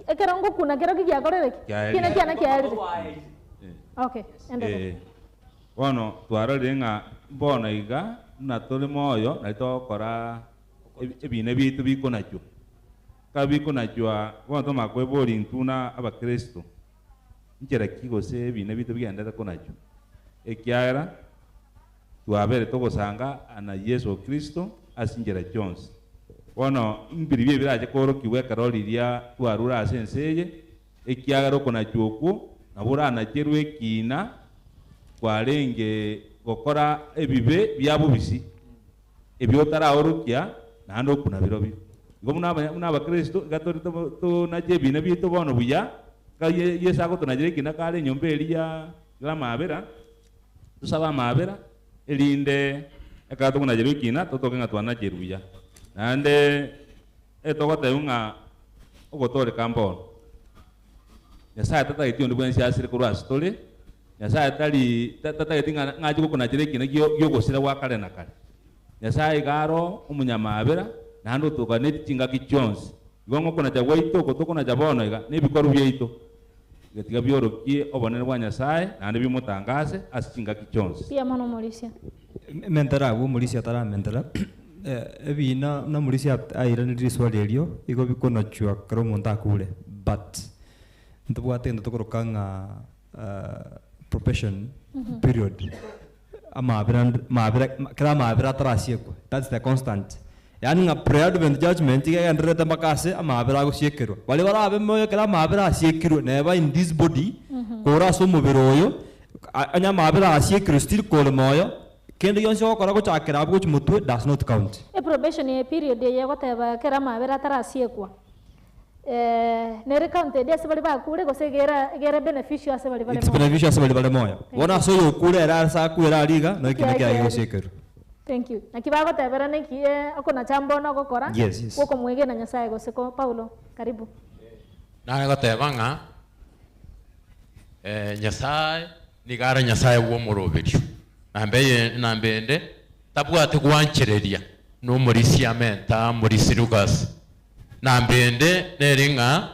ekero ngokuna kero ki giakorire ki? Kiaerire. Kina kiane kiaerire. Okay, endelea. Eh, Bono twarorire ng'a bono iga buna tore moyo nari togokora ebiina biaito bikonachwa. Ekero bikonachwa bono tomanye kweboria intwe buna abakristo, nchera ki gose ebiina biaito bigenderete konachwa? Ekiagera twabere togosanga na Yeso Kristo ase chinchera chionsi. Bono mbiribio ebirache koorokigwa ekero riria twarure ase ense eye, Ekiagera okonachwa okwo nabo oranacherwe ekiina kwarenge gokora ebibe bia bobisi, ebio otaraorokia, naende okuna birobio. Igo buna abanya buna abakristo iga tore tonache ebiina biaito bono buya, iga Yeso agotonachera ekiina kare enyomba eria ya amaabera, tosabe amaabera, erinde ekero tokonacherwa ekiina totoke ng'a twanacherwe buya. Naende etogotebiwa ng'a ogotooreka mbono. Nyasae tatageti onde bwensi asire korwa ase tore, Nyasae tari tatageti ng'a ng'ache gokonachera ekina gi'ogosira gwa kare na kare. Nyasae iga aro omonyamaabera, naende otoganetie chingaki chionsi. Igo ng'okonacha gwaito oko tokonacha bono iga nebikorwa biaito, getiga biorokie obonene bwa Nyasae, naende bimotangase ase chingaki chionsi. Mbuya mono omorisia. Mentera abwo omorisia ataramentera, ebiina buna omorisia airanerie riswali erio, igo bikonachwa ekero omonto akure, but ntobwate egento tokoroka ng'a probation period, amabera ande mabera kera amabera atarasiekwa, that's the constant. Yaani ng'a pre-advent judgement iga egendererete mpaka ase amabera agosiekerwa. Baria barabe moyo ekero amabera asiekirwe neba in this body, kore ase omobere oyo, onye amabera asiekirwe still kore moyo. Kende gionsi ogokora gochakera abwo gochia motwe does not count. Eprobation eye period eye egoteba ekero amabera atarasiekwa nere counted ase baria bakure gose iga ere beneficial ase baria bare It's moyo? beneficial ase baria bare moyo. Bono ase oyo okure ere ase akwere aria iga, nonya ekina kiaye gegosiekerwa. Thank you. Naki bagotebera neki okonacha mbono ogokora Yes, yes. gwokomwegena Nyasaye gose ko Paulo karibu. Nare goteba ng'a Nyasae nigo are Nyasae bw'omoroberio, namba eye namba ende tabwati gwanchereria nomorisia amenta morisi Lukas. Namba ende nere ng'a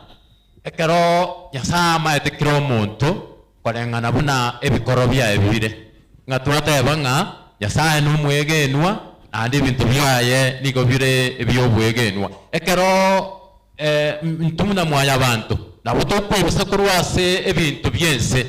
ekero Nyasae amaete kera omonto koreng'ana buna ebikoro biaye bire, ng'a twateba ng'a Nyasae nomwegenwa naende ebinto biaye nigo bire ebi'obwegenwa. Ekero Intwe buna mwanyabanto nabo tokwebisa korwa ase ebinto bi'ense,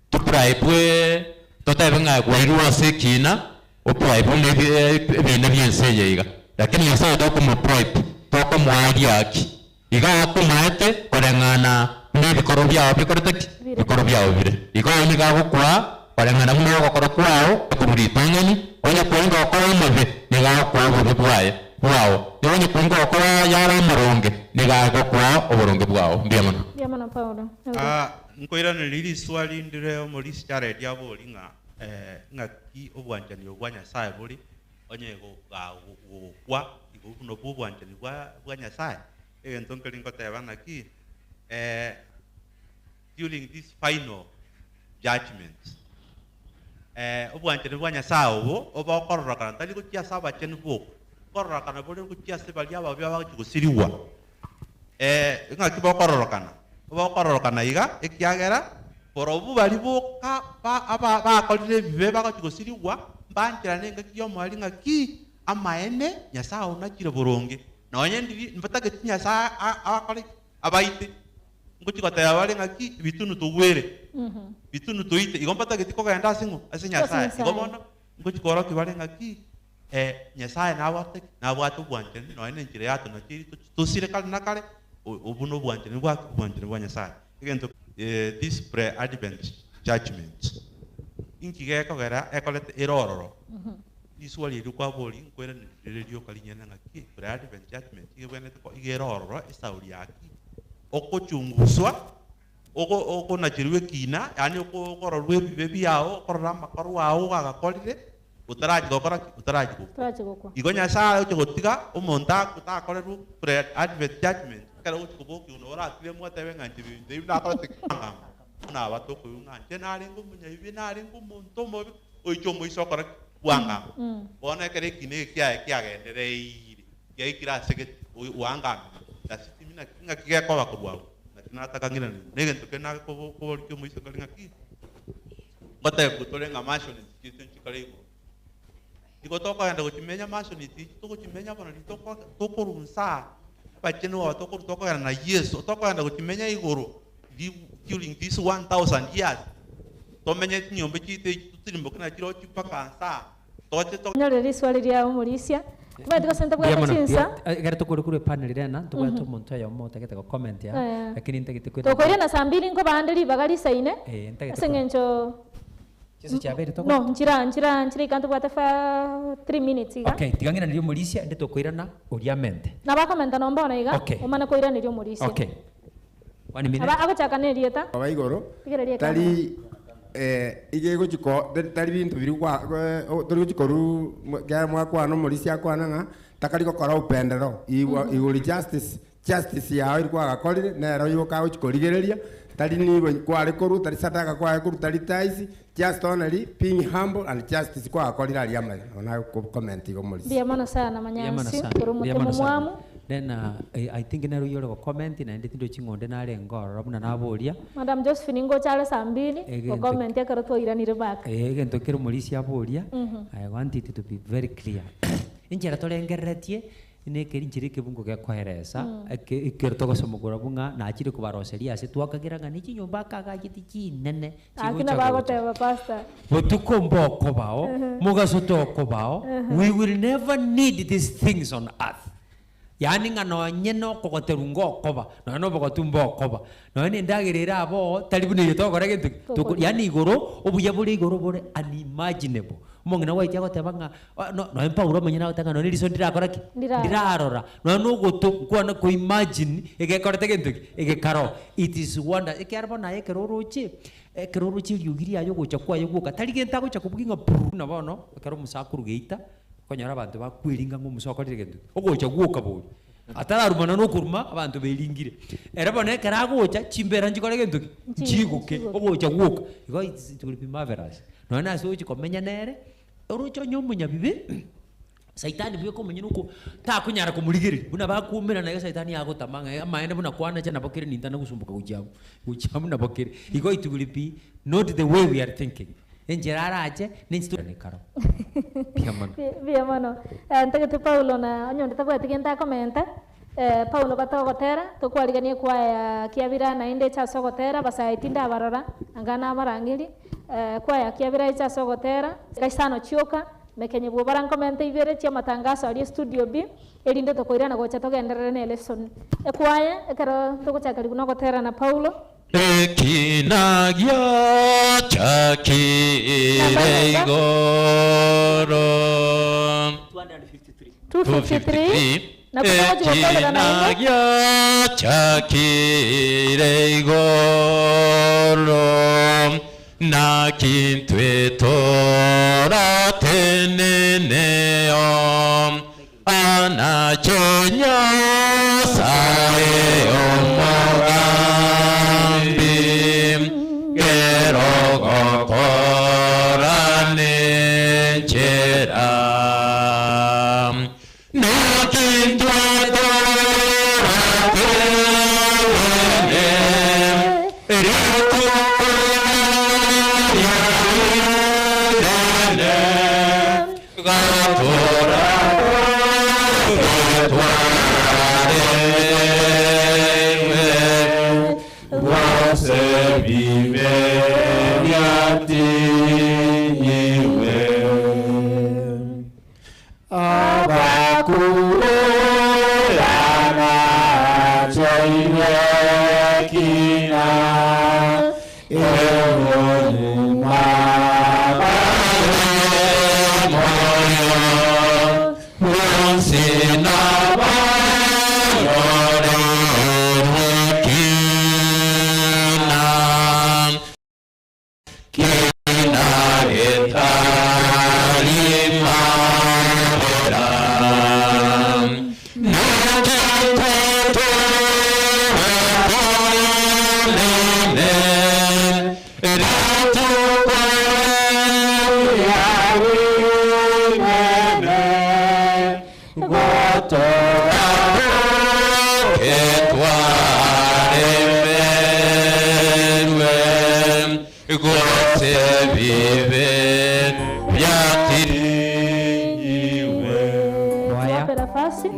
tobraibwe totebe ng'a gwairwe ase ekiina, obraibwe nebiina bi'ense eye iga. Lakini Nyasae tokomobribe, tokomoa riaki. Iga akomaete koreng'ana buna ebikoro biao bikorete ki? Ebikoro biao bire. Igo oyo nigo agokoa koreng'ana buna ogokora kwao korwa ritang'ani, onye kwarenge gokora amabe, nigo agokoa obobe bwaye. Bwao, na onye kwarenge gokora ayare amaronge, nigo agokoa oboronge bwao. Mbuya mono. Mbuya mono Paulo. Ah, nkoiraneria riswali ndire omorisia Jared abori ng'a ng'aki obwanchani obo bwa Nyasae bore onye gogokwa igo buna obwo obwanchani bwa bwa Nyasae. Egento nkeri ngoteba naki during this final judgment obwanchani bwa Nyasae obo obokororokana tari gochia ase abachenu boka, nkororokana bore gochia ase baria ababe abagochia gosirigwa. Ng'aki bokororokana? Bokororokana iga, ekiagera barobwo baria boka ba bakorire ebibe bagochia gosirigwa, mbancherane engaki y'omoerio ng'aki amaene Nyasae onachire boronge, nonye ndiri mbatageti Nyasae abakore ki? Abaite. Ngochia goteba bare ng'aki bitunu togwere, bitunu toite, igo mbatageti kogenda ase ng'o? Ase Nyasae. Igo bono ngochia koorokia bare ng'aki Nyasae nabwate ki? Nabwate obwanchani nonya na enchera yatonacheire tosire kare na kare, obwo nobwanchani bwake? Obwanchani bwa Nyasae. Egento this pre-advent judgment, inki gekogera ekorete ere ororo? Riswali erio kwaboria nkoiraneria rire rioka rinyene ng'aki pre-advent judgment iga ebwenerete koba iga ere ororo esauri yaki okochunguswa oko okonacherwa ekina yaani okororwa ebibe biao okorora amakorwa ao ogagakorire otarachia gokora ki? Otarachia gokwa. Otarachia gokwa. Igo Nyasaye oche gotiga omonto akwe takorerwe pre-advent judgment ekero ogochia kobokiwa nabo orakiremwe otebe ng'a inche ebinto ebi nakorete ki? Buna aba tokoigwa ng'a inche narenge omonyabibe narenge omonto omobe oiche omoise okore ki? Bwangama. Bono ekero ekina eke kiaye kiagendereire kiaikire ase gete oangamire dasitimi naki ng'aki gekoba korwa abwo naki nataka ng'irane negento kende nare koboria omoise kore ng'aki Ngotebiwa tore ng'a mansions chiaito nchikare igoro. Igo tokogenda gochimenya mansions echi togochimenya bono riria toko tokorwa nsaa abachenu aba tokorwa tokogenda na Yeso tokogenda gochimenya igoro ri during this 1000 years tomenye chinyomba chiaito echi totirimboke nachirochio mpaka nsaa toche to. Nyore riswali riao omorisia. Timanyeti gose Mbuya ntabwate mono. chinsa. Ekero tokore korwa epanel rena, ntobwate omonto oyomo otagete go comment aa, Eh. lakini ntagete kwenda Tokoirana na saa mbili nkobande ribaga risaine, Eh, ntagete ase eng'encho Chinsa chiabeire no, togota. nchira nchira nchira iga ntobwate fa three minutes iga. Okay, tiga ng'iranerie omorisia, ende tokoirana oria amente. Nabo akomenta nomba bono iga, Okay. omane koiraneria omorisia. Okay. One minute. Aba agochaka na erieta. Oba igoro, Rigereria ekamera. tari iga egochi ko tari binto biria gwa tori gochi korwa ekero mwakwana omorisia akwana ng'a takari gokora upendereo igwa igoro justice justice yao eria kwagakorire nero yoka agochi korigereria tari nigo kware korwa tari sadaka kware korwa tari tithes just only being humble and justice kwagakorire aria amaya nabo nago comment igo omorisia. Mbuya mono sana Mbuya mono Manyansi, sana. ore Mbuya omote mono sana. omomwamu. Then I think nere oyio ore go comment naende tindochi ng'a onde narenge ororo buna naboria. Madam Josephine ngocha are saa mbili, Egento go comment ekero twairanire back. Egento kere omorisia aboria, I want it to be very clear. Enchera torengereretie, nekeri nchera ekebungo gekoeresa, eke ekero togosoma korwa ng'a nachire kobaroseria ase twakagera ng'a ne chinyomba akagacheti chinene Gaki chigocha nabo gocha. agoteba pastor. Botuko mbokobao, mogaso tokobao, we will never need these things on earth. Yaani ng'a nonye na okogoterwa ngokoba, nonye na obogotu mbokoba, nonye na endagera ere aboo tari buna eye togokora gento ki? Tokoria. Yaani igoro, obuya bore igoro bore unimaginable. Omong'ina gwaetia agoteba ng'a no nonye Paulo omonyene agoteba ng'a nonye riso ndirakora ki? Ndirarora. Ndirarora, nonye na ogoto nkwana ko imagine egekorete gento ki? Egekaroo. It is wonder ekiagera bono aye ekero oroche, ekero oroche eriogi riaye ogocha kwaye gwoka, tari gento agocha kobugia ng'a brrr buna bono, ekero omosakuru geita, Okonyora abanto bakweringa ng'a omusa okorire gento ki? Ogocha gwoka bori. Atararuma nonya okoruma, abanto beringire. Ere bono ekero agocha, chimbera nchikore gento ki? Nchigoke. Ogocha gwoka. Igo it's it will be marvelous. Nonya na ase ogochia komenya nere, oroche onye omonyabibe, saitani bweka omonyene oko takonyara komorigereria, buna bakuomerana iga saitani agotama ng'a amaene buna kwanacha nabo kere nintana gosumboka gochia abwo, gochia abwo nabo kere. Igo it will be not the way we are thinking. Enchera arache, nenche to nekaro. Mbuya mono. Mbuya mono. Ntagete Paulo na onye onde tabwati gento akomenta, Paulo batogotera, tokwarigania ekwaya ya Kiabira naende eche ase ogotera, abasae tindabarora, anga nabarang'erie, Ekwaya ya Kiabira eche ase ogotera, chika isano chioka, mekenye bw'obara nkomente ibere chi'amatangaso aria estudio B, erinde tokoirana gocha togenderere ne lesson. Ekwaya, ekero togochaka ribu nogotera na Paulo. Ekina giachakire igoro. 253 Na kutogochi gokorera Ekina naende. giachakire igoro, naki intwe torateneneo. Anache Nyasae omogambi, kerogokora nenchera. Naki intwe toratenene rituko riria rinene. Tuwape nafasi.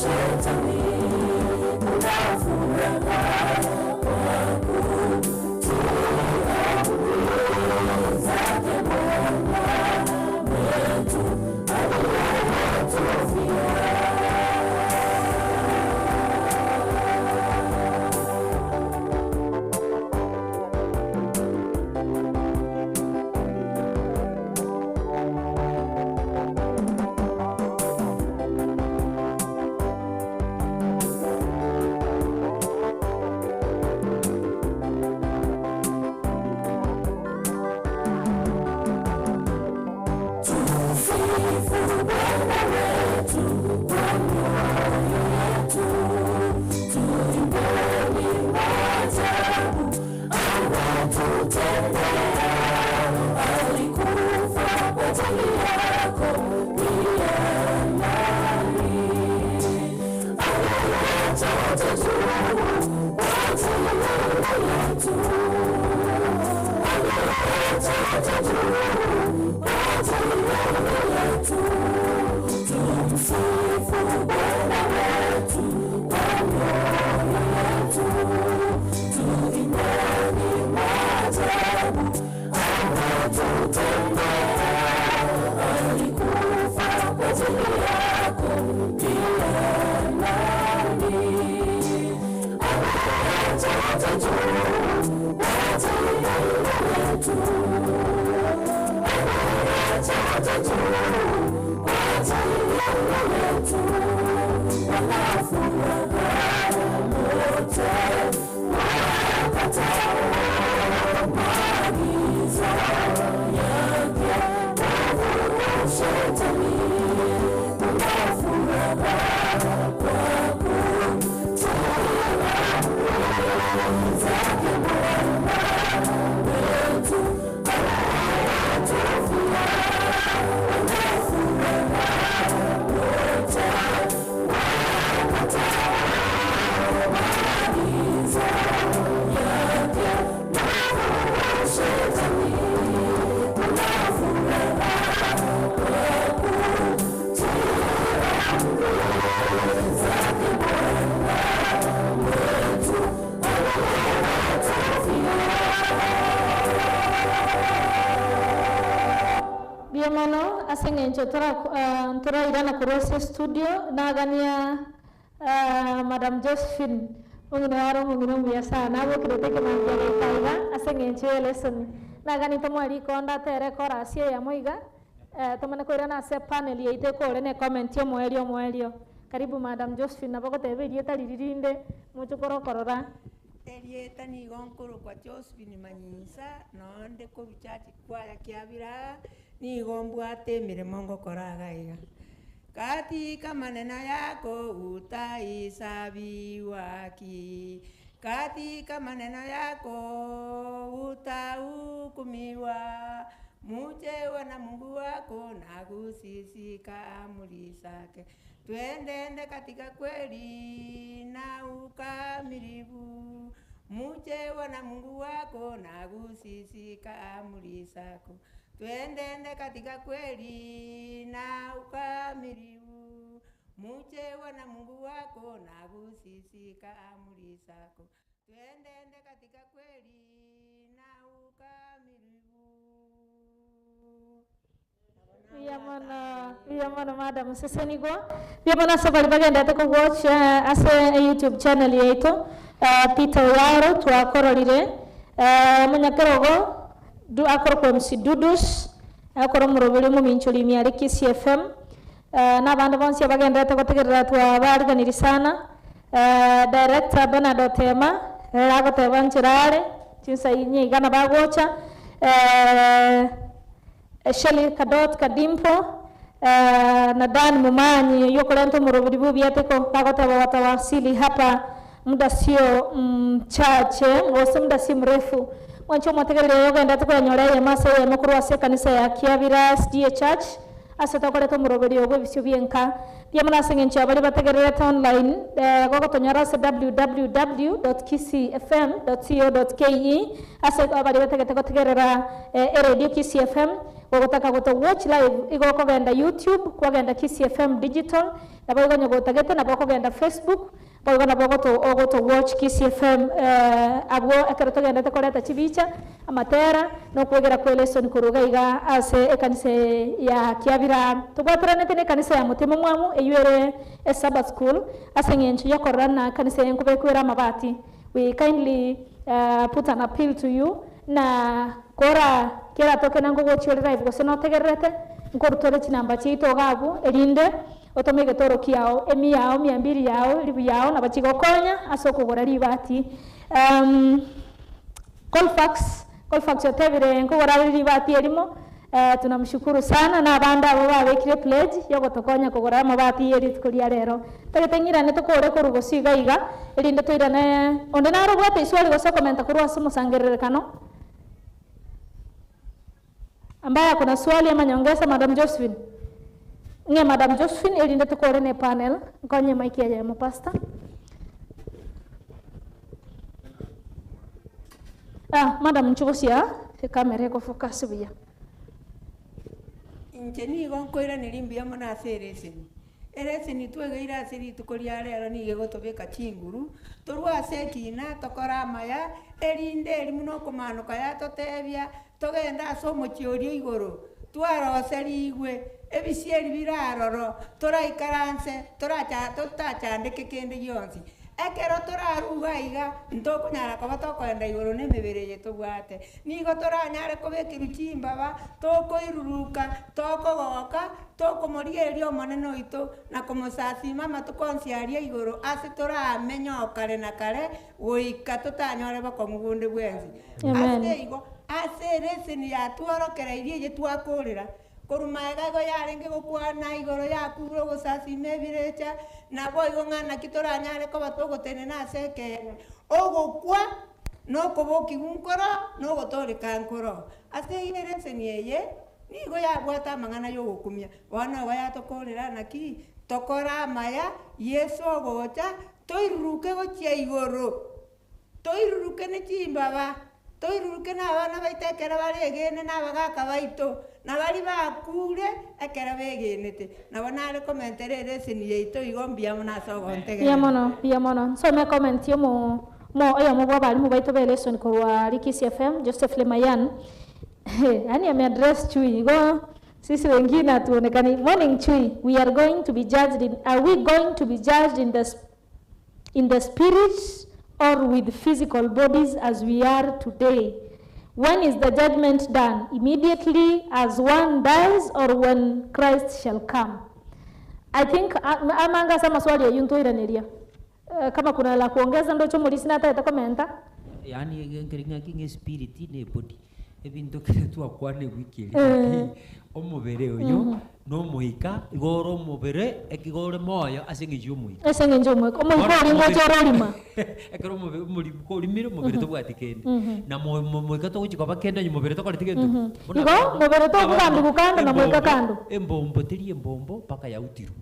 Shetani, eng'encho tora ah, ntorairana korwa ase estudio, nagania ah, Madam Josephine, omong'ina oyo are omong'ina omuya sana, abokirete ekemambia goika iga ase eng'encho ya elesson. Nagania tomoe rikonda atere chorus eyemo iga, tomanye koirana ase epanel yaito ekore na ecomment ya omoerio omoerio. Karibu Madam Josephine, nabo ogoteba erieta riria rinde, moche kore okorora. Erieta nigo nkorokwa Josephine Manyisa, nonde korwa church kwaya Kiabira, nigo mbwate emeremo ngokora iga iga. Katika maneno yako utaisabiwa haki, katika maneno yako utahukumiwa. Mche Bwana Mungu wako na kuzishika amri zake, twendende katika kweli na ukamilifu. Mche Bwana Mungu wako na kuzishika amri zako, twendende katika kweli na ukamilifu. Mche Bwana Mungu wako na kuzishika amri zako, twendende katika kweli na ukamilifu. Mbuya mono, mbuya mono madam sesenigwa. Mbuya mono ase baria bagendete kowatch eh, ase eyoutube channel yaito eh, Peter Oyaro twakororire eh, omonyakerogo du akorokwa MC Dudus akore omoroberi omominchori ime aria Kisii FM eh, na abande bonsi abagenderete gotegerera twabariganirie sana eh, director Bernard Otema ere agoteba nchera are chinsa inye iga nabo agocha eh, Shelley Kadot Kadimpo, na Dan Momanyi oyio okorenta omorobori bw'ebiateko bagoteba watawasili hapa muda sio mchache gose muda si mrefu. Mwanche omotegereri oyo ogenderete koyanyora eyemo ase eyemo korwa ase ekanisa ya Kiabira SDA Church ase tokoreta omoroberi oyo bw'ebisio bi'enka. Mbuya mono ase eng'encho ya baria bategererete online gogotonyora ase www dot kisiifm dot co dot ke ase baria batagete gotegerera eredio Kisii FM gogotaka goto watch live igo okogenda YouTube kwagenda Kisii FM digital nabo igo onye gotagete nabo okogenda Facebook boigo nabo ogoto ogoto watch Kisii FM abwo ekero togendete koreta chibicha amatera na okwegera kwe lesson korwa iga iga ase ekanisa eye ya Kiabira. Tobwataranete na ekanisa ya Motema Omwamu eywo ere Esabbath School ase eng'encho yokorora na ekanisa eye nkobekwa ere amabati. We kindly put an appeal to you na kora keratoke na nkogochia ore live gose notegererete nkorutore chinamba chiaito iga abwo erinde otome egetoro kiao, emia yao, mia mbili yao, elifu yao nabo chigokonya ase okogora ribati. Colfax, Colfax otebire nkogora are ribati erimo, tunamshukuru sana na abande abo babekire pledge yogotokonya kogora amabati ye rituko ria rero. Ntagete ng'irane tokore korwa gose iga iga, erinde toirane onde nare obwate iswali gose okomenta korwa ase omosangererekano ambaye ako na swali ama nyongeza, Madam Josephine. Ng'e Madam Josephine erinde tokore ne panel, nkonye mic eyemo pastor. Ah, madam inchuo gose aa, ecamera egofocus buya. Inche nigo nkoiraneria mbuya mono ase ereseni. Ereseni twegeire ase rituko ria rero nigo egotobeka chinguru, torwe ase ekina tokore amaya, erinde eri buna okomanoka yatotebia, togende ase omochie oria igoro, twaroserigwe, ebisieri bire aroro, toraikaranse, toracha totachandeke kende gionsi. Ekero torarue iga iga, ntokonyara koba tokoenda igoro na emebere eye tobwate. Nigo toranyare kobekerwa chimbaba, tokoiruruka, tokogoka, tokomorigereria Omonene oito, na komosasima amatuko onsi aria igoro ase toramenye oo kare na kare, goika totanyore bokong'u bonde bwensi. Amen. Ase igo, ase ereseni yatworokereirie eye twakorera, Korwa magega igo yarenge gokwana igoro yakure ogosasima ebirecha, naboigo ng'a naki toranyare koba togotenena ase ekeene. Ogokwa nokobokigwa nkoro, na ogotooreka nkoro. Ase eyio ereseni eye nigo yabwate amang'ana y'ogokumia. Bono igo yatokorera naki tokore amaya, Yeso ogocha, toiruruke gochia igoro. Toiruruke ne chimbaba, toiruruke nabana baito ekero baregene na abagaaka baito, na baria bakure ekero begenete. Nabo nare komentera ereseni yaito igo mbuya mono ase Mbuya ogontegerera. mono, mbuya mono. Nsome ecomment ya omo mo oyomo bwa abalimu baito be lesson korwa Likisi FM, Joseph Lemayian. Yaani ameaddress chui igo. Sisi wengine hatuonekani. Morning Chui, we are going to be judged in, are we going to be judged in the, in the spirit or with physical bodies as we are today? When is the judgment done? Immediately as one dies or when Christ shall come? I think amanga sama swali ya yuntoiraneria. Kama kuna la kuongeza ndo chomo lisina hata itakomenta. Yani ng'aki ng'e spirit ne body ebinto kere twakwana ewiki eri Eh. omobere oyo nomoika igo ore omobere ekigo ore moyo ase eng'encho ya omoika Ese ng'encho omoika. Omoika ori ngocha ororima. ekero omobere omori korimire omobere tobwati kende na moika togochi koba kende onye mobere tokoreti gento Buna Igo mobere tokugambi kando na moika kando. embombo teri embombo mpaka yautirwe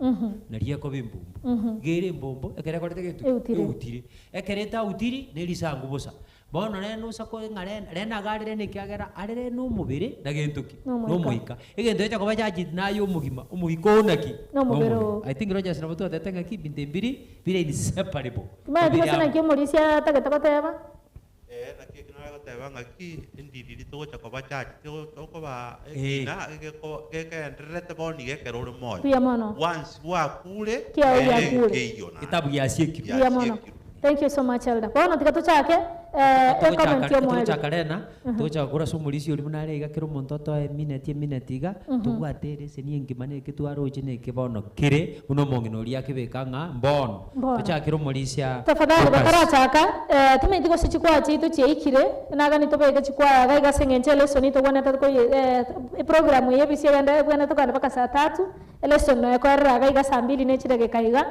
nari ekoba embombo iga ere embombo ekere ekorete gento Eutire. eutire ekere etautiri na erisangu bosa bono rende osa ko ng'a rende rende iga arere na ekiagera arere na omobere na gento ki Na omoika. na omoika egento echa koba judged naye omogima omoika oo naki Na omobere Na oo. I think Rogers nabo twatete ng'aki ebinto mbiri bire inseparable Kimaya Bire tigose amo. naki omorisia atagete goteba. Eh, naki ekero nagoteba ng'aki endiriri togocha koba church, tokoba Eh. ekina gekeendererete bono iga ekero ore moyo. Mbuya mono. Once gwakure, Kiao eh, giakure. keiyo naende. Kitabu giasiekirwe. Mbuya mono. Thank you so much Elder. Bono tiga tochake eh comment yo mweri. togochaka rena togochaka korwa ase omorisia oria buna are iga kera omonto otoe emineti emineti iga tobwate ereseni engima na eke twaroche na eke bono kere buna omong'ina oria akebeka ng'a mbono Mbono. tochakere omorisia Tafadhali Lucas. batarachaka eh tumaiti gose chikwaya chiaito chiaikire nagani tobeke chikwaya iga iga ase eng'encho elesson tobwanete koye eh eprogram eye ebisi egende ebwenerete kogenda mpaka saa tatu elesson noyo ekoerera iga iga saa mbili na echidageka iga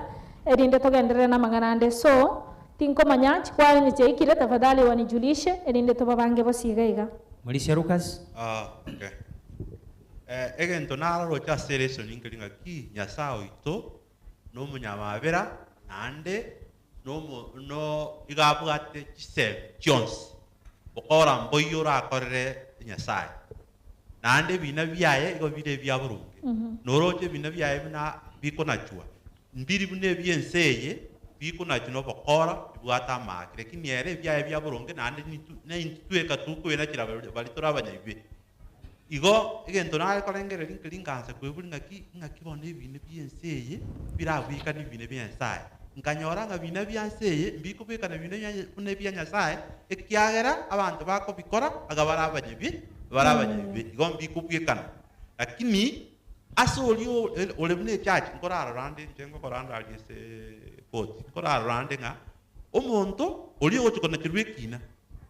erinde togenderere na amang'ana ande so tinkomanya chikwaya onye chiaikire tafadhali wanijulishe erinde tobabange bonsi iga iga. Morisia Lucas. Ah, okay. Eh, egento naroroche ase elesson nkeri ng'aki Nyasaye oito na omonyamabera naende nomo no iga abwate chisemi chionsi bokora mboi orakorere Nyasaye naende ebina biaye igo bire ebia boronge noroche ebina biaye buna bikonachwa mbiri buna ebia ense eye bikonachwa na obokora bibwate amake lakini ere ebiaye bia boronge naende nitu na intwe tweka tokoenachera bari bari tore abanyaibe igo egento nare korengereria nkeri nkansa koebori ng'aki ng'aki bono ebina bia ense eye birabwekana ebina bia Nyasaye nkanyora ng'a bina bia ense eye mbikobwekana bina bia buna ebia Nyasaye ekiagera abanto bakobikora iga bare abanyabi bare abanyabibe igo mbikobwekana lakini ase oria ore buna echurch nkorarora ande inche ngokora ndaria ase koti nkorarora ande ng'a omonto oria ogochi konacherwa ekina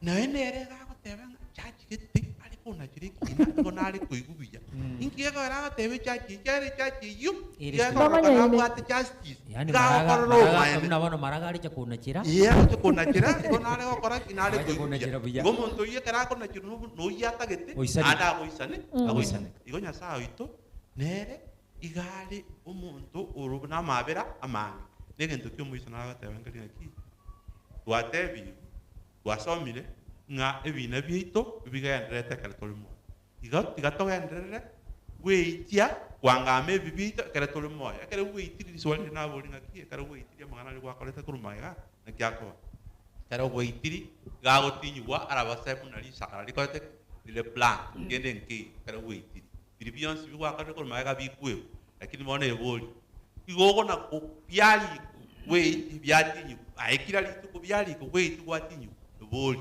naye nere iga agoteba ng'a church gete are konachera ekina igo nare koigwa buya inki gekogera agoteba echurch eyio ekiagera echurch eyio Ere iga spirit. ekororekana Bamanyaine. abwate justice Yani iga maraga agokorera maraga obomaene buna bono maraga arecha konachera Ee, agocha konachera igo nare gokora ki nare Agocha koigwa buya konachera buya. igo omonto oyio ekero akonacherwa nobu noyio atagete Oisane. naende agoisane agoisane igo Nyasaye oito nere iga are omonto ore na amabera amange na egento kia omoiso nagoteba nkeri ng'aki twatebigwe twasomire ng'a ebina biaito bigendererete ekero tore moyo igo tiga togenderere gweitia kwangama ebi biaito ekero tore moyo ekero gweitiri riswali riri nabori ng'aki ekero gweitiri amang'ana aria gwakorete korwa magega naki akoba ekero gweitiri iga agotinyigwa arabase buna risakara rikorete ki rire blank kende nkeiyo ekero gweitiri biri bionsi bigwakorire korwa magega bikwebwa lakini bono ebori igo okona ko biarikwa gweiti biatinyigwa aye kira rituko biarikwa gweiti gwatinyigwa ebori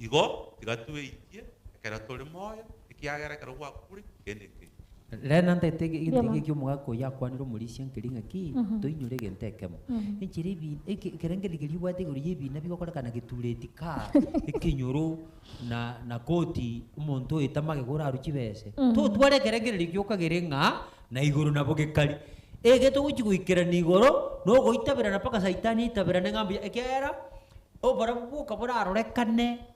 igo tiga tweitie ekero tore moyo ekiagera ekero gwakure kende nkeiyo. Rena ntagete egento Mbuya mono. eke omogaka oyo akwanire omorisia nkeri ng'aki toinyore egento ekemo. Enchera ebi eke ekerengererio keria obwate igoro ya ebina bigokorekana getureti kaa, ekenyoro na na koti omonto oete amagega orarwe chibese. Totware ekerengererio ekio okagere ng'a na igoro nabo gekari. Ege togochi goikerana igoro, na ogoitaberana mpaka saitani aitaberane ng'a mbuya ekiagera, oborabu bwoka borarorekane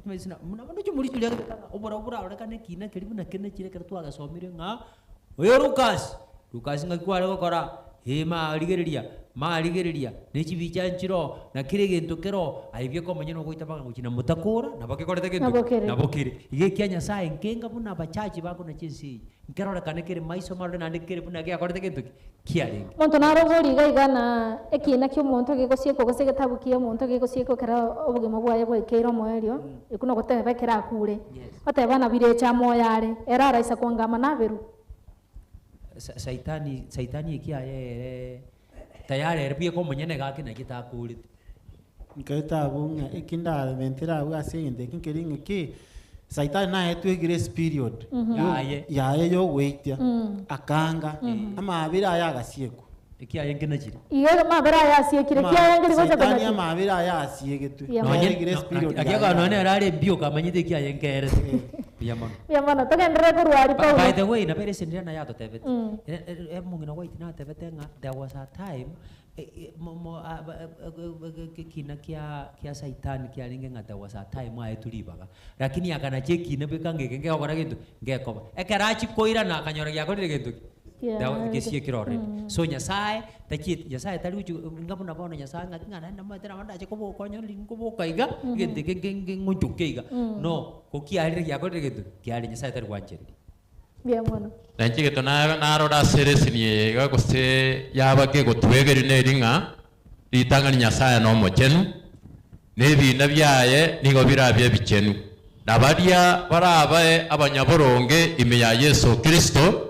buna bono omorisia oria agotoka ng'a oborabu borarorekane ekina keria buna kende ekero twagesomire ng'a, oyo Lucas, Lucas ng'aki kware gokora? Ee ma rigereria. Marigereria, ne chibicha nchiroo, na kera egento keroo, aye bieka omonyene ogoita mpaka gochia na motakora, nabo kekorete gento Nabo ki? kere. Nabo kere. Iga ekia Nyasaye nkenga buna abachachi bakonacha ense eye, nkerorekane kere maiso marore naende kere buna geakorete gento ki? Kiarenge. Monto naroborie iga iga na ekiina ki'omonto gegosiekwa gose egetabu ki'omonto gegosiekwa ekero obogima bwaye bwaikeire omoerio, ekwo nogoteba ekero akure. Oteba ng'a birecha amoyo are, ere araisa kwangama naberwe. Saitani, saitani ekiaye ere tayari ere bweka omonyene gaki naki takorete. Nkaeta abwo ng'a eki ndamentera abwo ase egento eki nkeri ng'a ki, saitani naetwe egrace period Yaye. yaye yogoitia, akanga, amabera aye agasiekwa. Ekiaye nkenachire. Igo amabera aye asiekire, ekiaye nkeri gocha Saitani konacha. amabera aye asiegetwe. Mbuya Nonye Nonye grace period naki yaye akaba nonye yaye. nere are mbioka amanyete ekiaye nkerete. Mbuya mono. Mbuya mono. Togenderere korwa aria By Paulo. by the way, nabo ere esende naye atotebete. Omong'ina White natebete ng'a there was a time ekina kia kia saitani kiarenge ng'a there was a time aetwe ribaga. Lakini akanacha ekina bweka ng'a eke nkegokora gento ki? Ngekoba. Ekero achia koirana akanyora giakorire gento ki? Kiaerire. Gesiekire already. So Nyasaye tachieti, Nyasaye tari gochi inga buna bono Nyasaye ng'aki ng'a naende namanyete nabo ndache koboka onyore riria nkoboka iga, egento eke nge nge ng'onchoke iga. No, ko kiarire giakorire gento ki? Kiarire Nyasaye tari gwanchereria. Mbuya mono. Na inche egento narora ase ereseni eye iga gose yaba kegotwegeria neri ng'a ritang'ani Nyasae nomochenu, na ebiina biaye nigo birabe ebichenu, na baria barabae abanyaboronge ime ya Yeso Kristo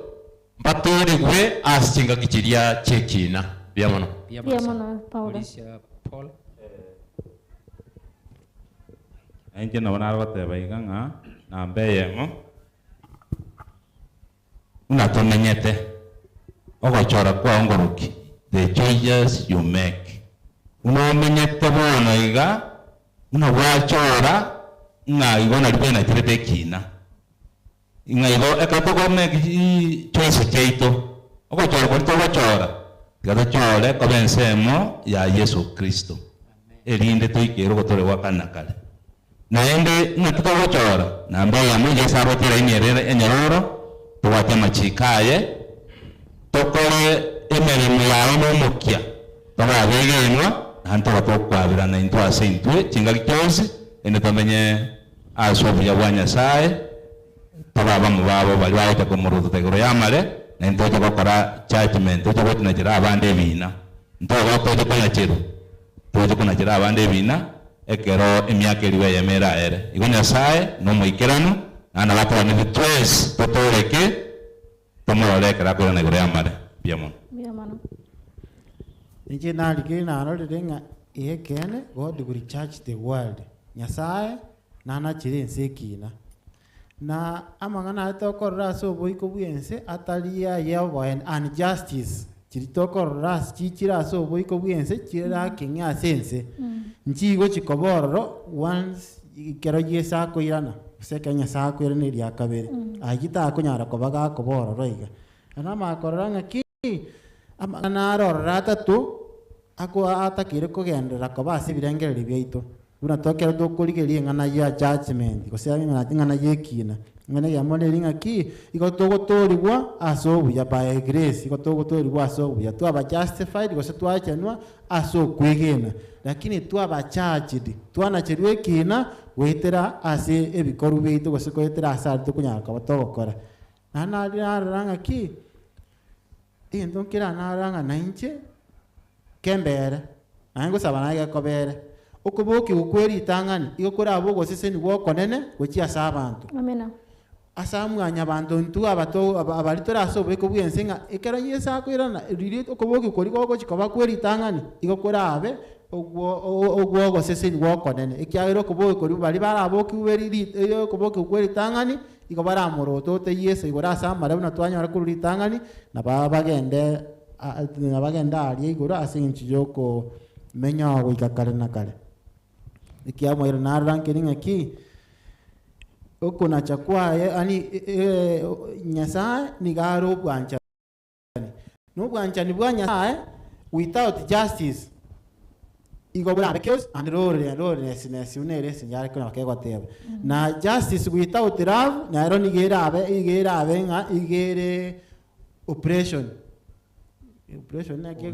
mbatoorigwe ase chingaki chiria chi'ekiina. Mbuya mono. Mbuya mono Paulo. Morisia Paul. Na inche nabo nare goteba iga ng'a namba eyemo, Buna tomenyete, ogochora kwao ngoroki, the choices you make. Buna omenyete bono iga, buna gwachora ng'a igo nario benacherete ekina. Ng'a igo ekero toko make chichoice chiaito, ogochora koria togochora, tiga tochore koba ensemo ya Yeso Kristo, erinde toikere ogotooreka gwa kare na kare. Naende ng'aki togochora? Namba eyemo, Yeso aroche eraini ere enyororo, tobwate amachiiko aye, tokore emeremo yaye nomokia, tobe abegenwa, naende tobe tokwaberana intwe ase intwe chingaki chionsi, erinde tomenye ase obuya bwa Nyasae, tobe abamo babo baria bagocha komorotota igoro y'amare, naintwe toche gokora judgment, toche gotinachera abande ebiina. Ntobe toche konacherwa. Toche konachera abande ebiina, ekero emiaka elifu eyemo eraere. Igo Nyasae nomoikeranu, naende nabo atoraneti twensi totooreke, tomorore ekero akoirana igoro y'amare. Mbuya mono. Mbuya mono. Inche narikire narorire ng'a ekeene God will judge the world, Nyasae nanachere ense ekiina. Na amang'ana aya tokorora ase oboiko bw'ense atari aye oboene, unjustice, chiria tokorora ase chichire ase oboiko bw'ense chire akeng'e ase ense, nchigochi koba ororo once ekero Yeso akoirana, gose ekero Nyasae akoirana eria kabere, ayio takonyara koba gakoba ororo iga. Naende namanya korora ng'a ki, amang'ana are ororo atato, ako atakeire kogenderera koba ase ebirengererio biaito. Buna tokero tokorigereria eng'ana ya judgement, gose eng'ana y'ekina, eng'ana eyemo neri ng'aki, igo togotoorigwa ase obuya by grace, igo togotoorigwa ase obuya, twaba justified gose twachenwa ase okwegena, lakini twaba charged, twanacherwa ekina goetera ase ebikorwa biaito gose goetera ase aria tokonyara koba togokora. Naende naria narora ng'aki, egento nkere narora ng'a nainche. Kembere, naye ngosaba naye gekobere. Okobokigwa kwe ritang'ani igo korabe ogosesenigwa okonene gochia ase abanto. Amina. Ase mwanyabanto intwe abato abaria tore ase oboiko bw'ense ng'a ekero Yeso akoirana, riria okobokigwa koria gogochia koba kwe ritang'ani, igo korabe ogw'ogosesenigwa okonene, ekiagera okobokigwa koria baria barabokigwe ri okobokigwa kwe ritang'ani, igo baramorotote Yeso igoro ase amare buna twanyora korwa ritang'ani, na bagende Nabagende aaria igoro ase engencho y'okomenya goika kare na kare. Ekiamoerio narora nkeri ng'aki, okonacha kwaye yaani Nyasae nigo are obwanchani, na obwanchani bwa Nyasae without justice igo borabe chaos and lawlessness buna ere ase yare kona kegoteba. Na justice without love nero nigo erabe igo erabe ng'a igo ere Operation, operation naki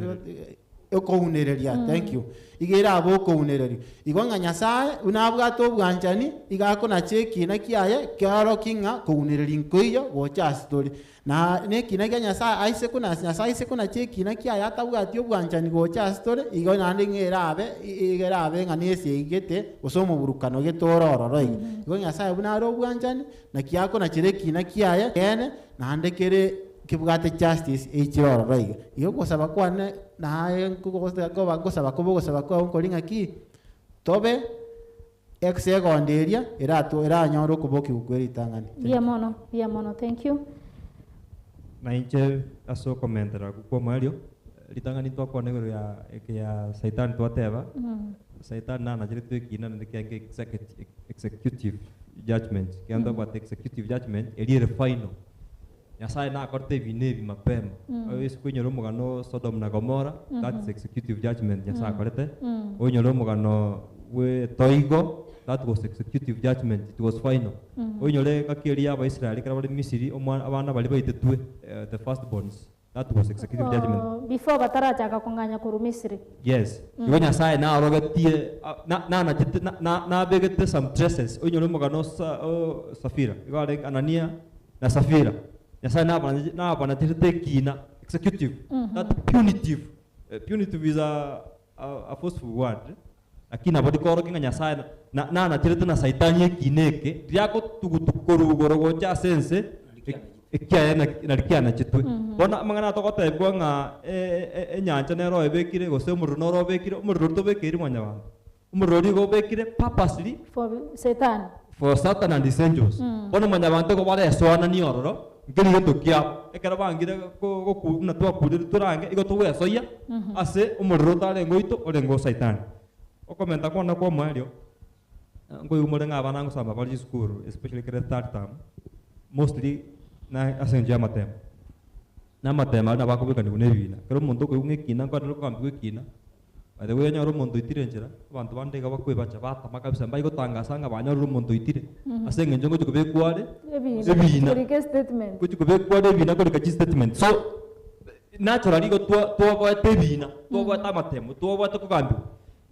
Okounereria, thank you. Iga erabe okounereria. Igo ng'a Nyasaye, buna abwate obwanchani, iga akonacha ekina kiaye, kiaorokia ng'a kounereria nkoiyo gocha ase tore. Na na ekina kia Nyasaye aise kona Nyasaye aise konacha ekina kiaye atabwati obwanchani gocha ase tore, igo naende ng'a erabe iga erabe ng'a na esegi gete, gose omoburukano gete ore ororo iga. Igo Nyasaye buna are obwanchani, naki akonachera ekina kiaye kiene, naende kere kebwate justice eichire ororo iga. Igo ogosaba kwane naye nkoba ngosaba kobe ogosaba kwao nkori ng'aki, tobe ex egondo eria erato eranyore okobokigwa kwe ritang'ani. Thank Mbuya you. mono, mbuya mono, thank you. Na inche ase okomentera okwo kw'omoerio, ritang'ani ntwakwana igoro ya eke ya saitani twateba, saitani nanacheretwe ekina naende kiaenge executive executive judgement, kegento abwate executive judgement, eria ere final. Nyasaye nakorete ebina ebi mapema. Ase koinyora omogano o Sodom na Gomora, that is executive judgment Nyasaye akorete. Oinyore omogano bw'etoigo, that was executive judgment, it was final. Oinyore engaki eria y'Abaisraeli ekero bare Misiri, omwa abana baria baitetwe, the firstborns, that was executive judgment. Oh, before batarachaka kong'anya korwa Misiri. Yes. Igo Nyasaye naorogetie, a- na- nanachete na- na- nabegete some traces, oinyore omogano o Sa- o Safira, igo arenge Anania na Safira. Nyasaye nabana- nabanacherete ekina, executive, that punitive, eh, punitive is a, a, a forceful word, lakini nabo rikorokia ng'a Nyasaye na- nanacherete na Saitani ekina eke, riagotugutu korwa igoro gocha ase ense, ekiaye nari kianachetwe. Bono amang'ana aya togotebigwa ng'a enyancha nero ebekire, gose omorero noro obekire, omorero oria tobekeiri mwanyabanto. Omorero oria igo obekire purposely For Satan. for Satan and his angels. Bono mwanyabanto igo baresoananie ororo, nkeri gento kiabo. Ekero bangire ko- goku buna twakurire torange, igo togwesoyia ase omorero otarenge oito, orenge o Saitani. Okomenta kwane kw'omoerio, nkoigwa more ng'a abana ngosamba bare chisukuru especially ekere third term, mostly na ase eng'encho y'amatemo. Na amatemo aria nabo akobekanigwa na ebina. Ekero omonto okoigwa ng'a ekina nkoenderere kogambigwa ekina, by the way onyore omonto oitire enchera, abanto bande iga bakoebacha batama kabisa mbaigotangasa ng'a banyorire omonto oitire, ase eng'encho ngochia kobekwa are Ebina. ebina. Korika estatement. Ngochia kobekwa are ebina korika chistatement. So, naturally igo twa twaboete ebina, twaboete amatemo, twaboete kogambigwa.